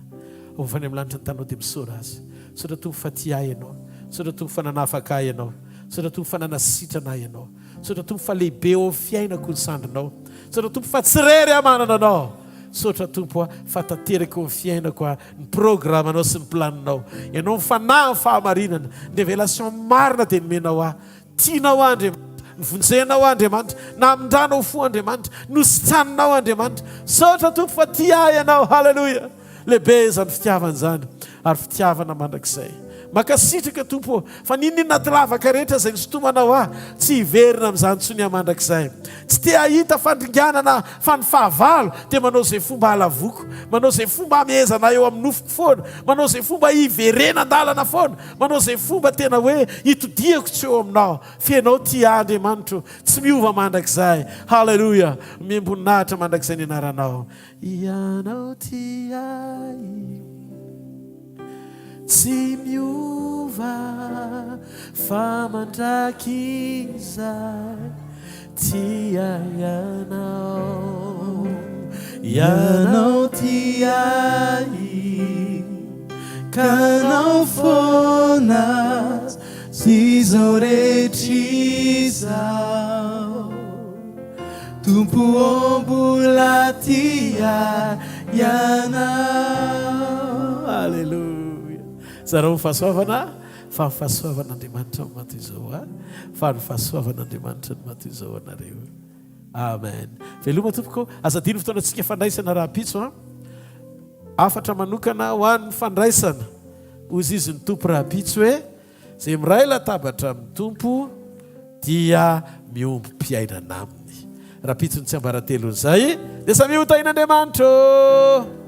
Avy any amin'ny lanitra ny taninao dia misaora Azy. Misaotra Tompo fa tia ahy Ianao. Misaotra Tompo fa nanafaka ahy Ianao. Misaotra Tompo fa nanasitrana ahy Ianao. Misaotra Tompo fa lehibe eo amin'ny fiainako ny sandrinao. Misaotra Tompo fa tsy irery aho manana Anao. Misaotra Tompo a fa tanteraka eo amin'ny fiainako a ny programanao sy ny planinao. Ianao ny fanahin'ny fahamarinana, ny révélation marina dia nomenao ahy. Tianao aho Andriamanitra, novonjenao aho Andriamanitra, namindranao fo Andriamanitra, nositsaninao Andriamanitra. Misaotra Tompo fa tia ahy Ianao. Haleloia! Lehibe izany fitiavana izany ary fitiavana mandrakizay. Mankasitraka Tompo ô, fa n'inon'inona anaty lavaka rehetra izay nisintomanao ahy, tsy hiverina amin'izany intsony aho mandrakizay. Tsy te hahita fandringanana aho, fa ny fahavalo dia manao izay fomba halavoko, manao izay fomba hamehezana ahy eo amin'ny nofoko foana, manao izay fomba hiverenan-dalana foana, manao izay fomba tena hoe hitodihako tsy eo aminao. F'ianao tia ahy Andriamanitro, tsy miova mandrakizay. Haleloia! Omem-boninahitra mandrakizay ny anaranao. Ianao tia ahy tsy miova fa mandrakizay tia ianao Ianao tia ahy ka nao foana izao rehetra izao. Tompo ô mbola tia Ianao. Aleloia. Zarao ny fahasoavana fa ny fahasoavan'Andriamanitra no maha toy izao ahy, fa ny fahasoavan'Andriamanitra no maha toy izao anareo. Amen. Veloma tompoko. Aza adino fotoanantsika fandraisana rahampitso an. Hafatra manokana ho an'ny fandraisana. Hozy izy ny Tompo rahampitso hoe Izay miray latabatra amin'ny Tompo dia miombom-piainana Aminy. Rahampitso ny tsiambaratelon'izay dia samia ho tahin'Andriamanitra ô!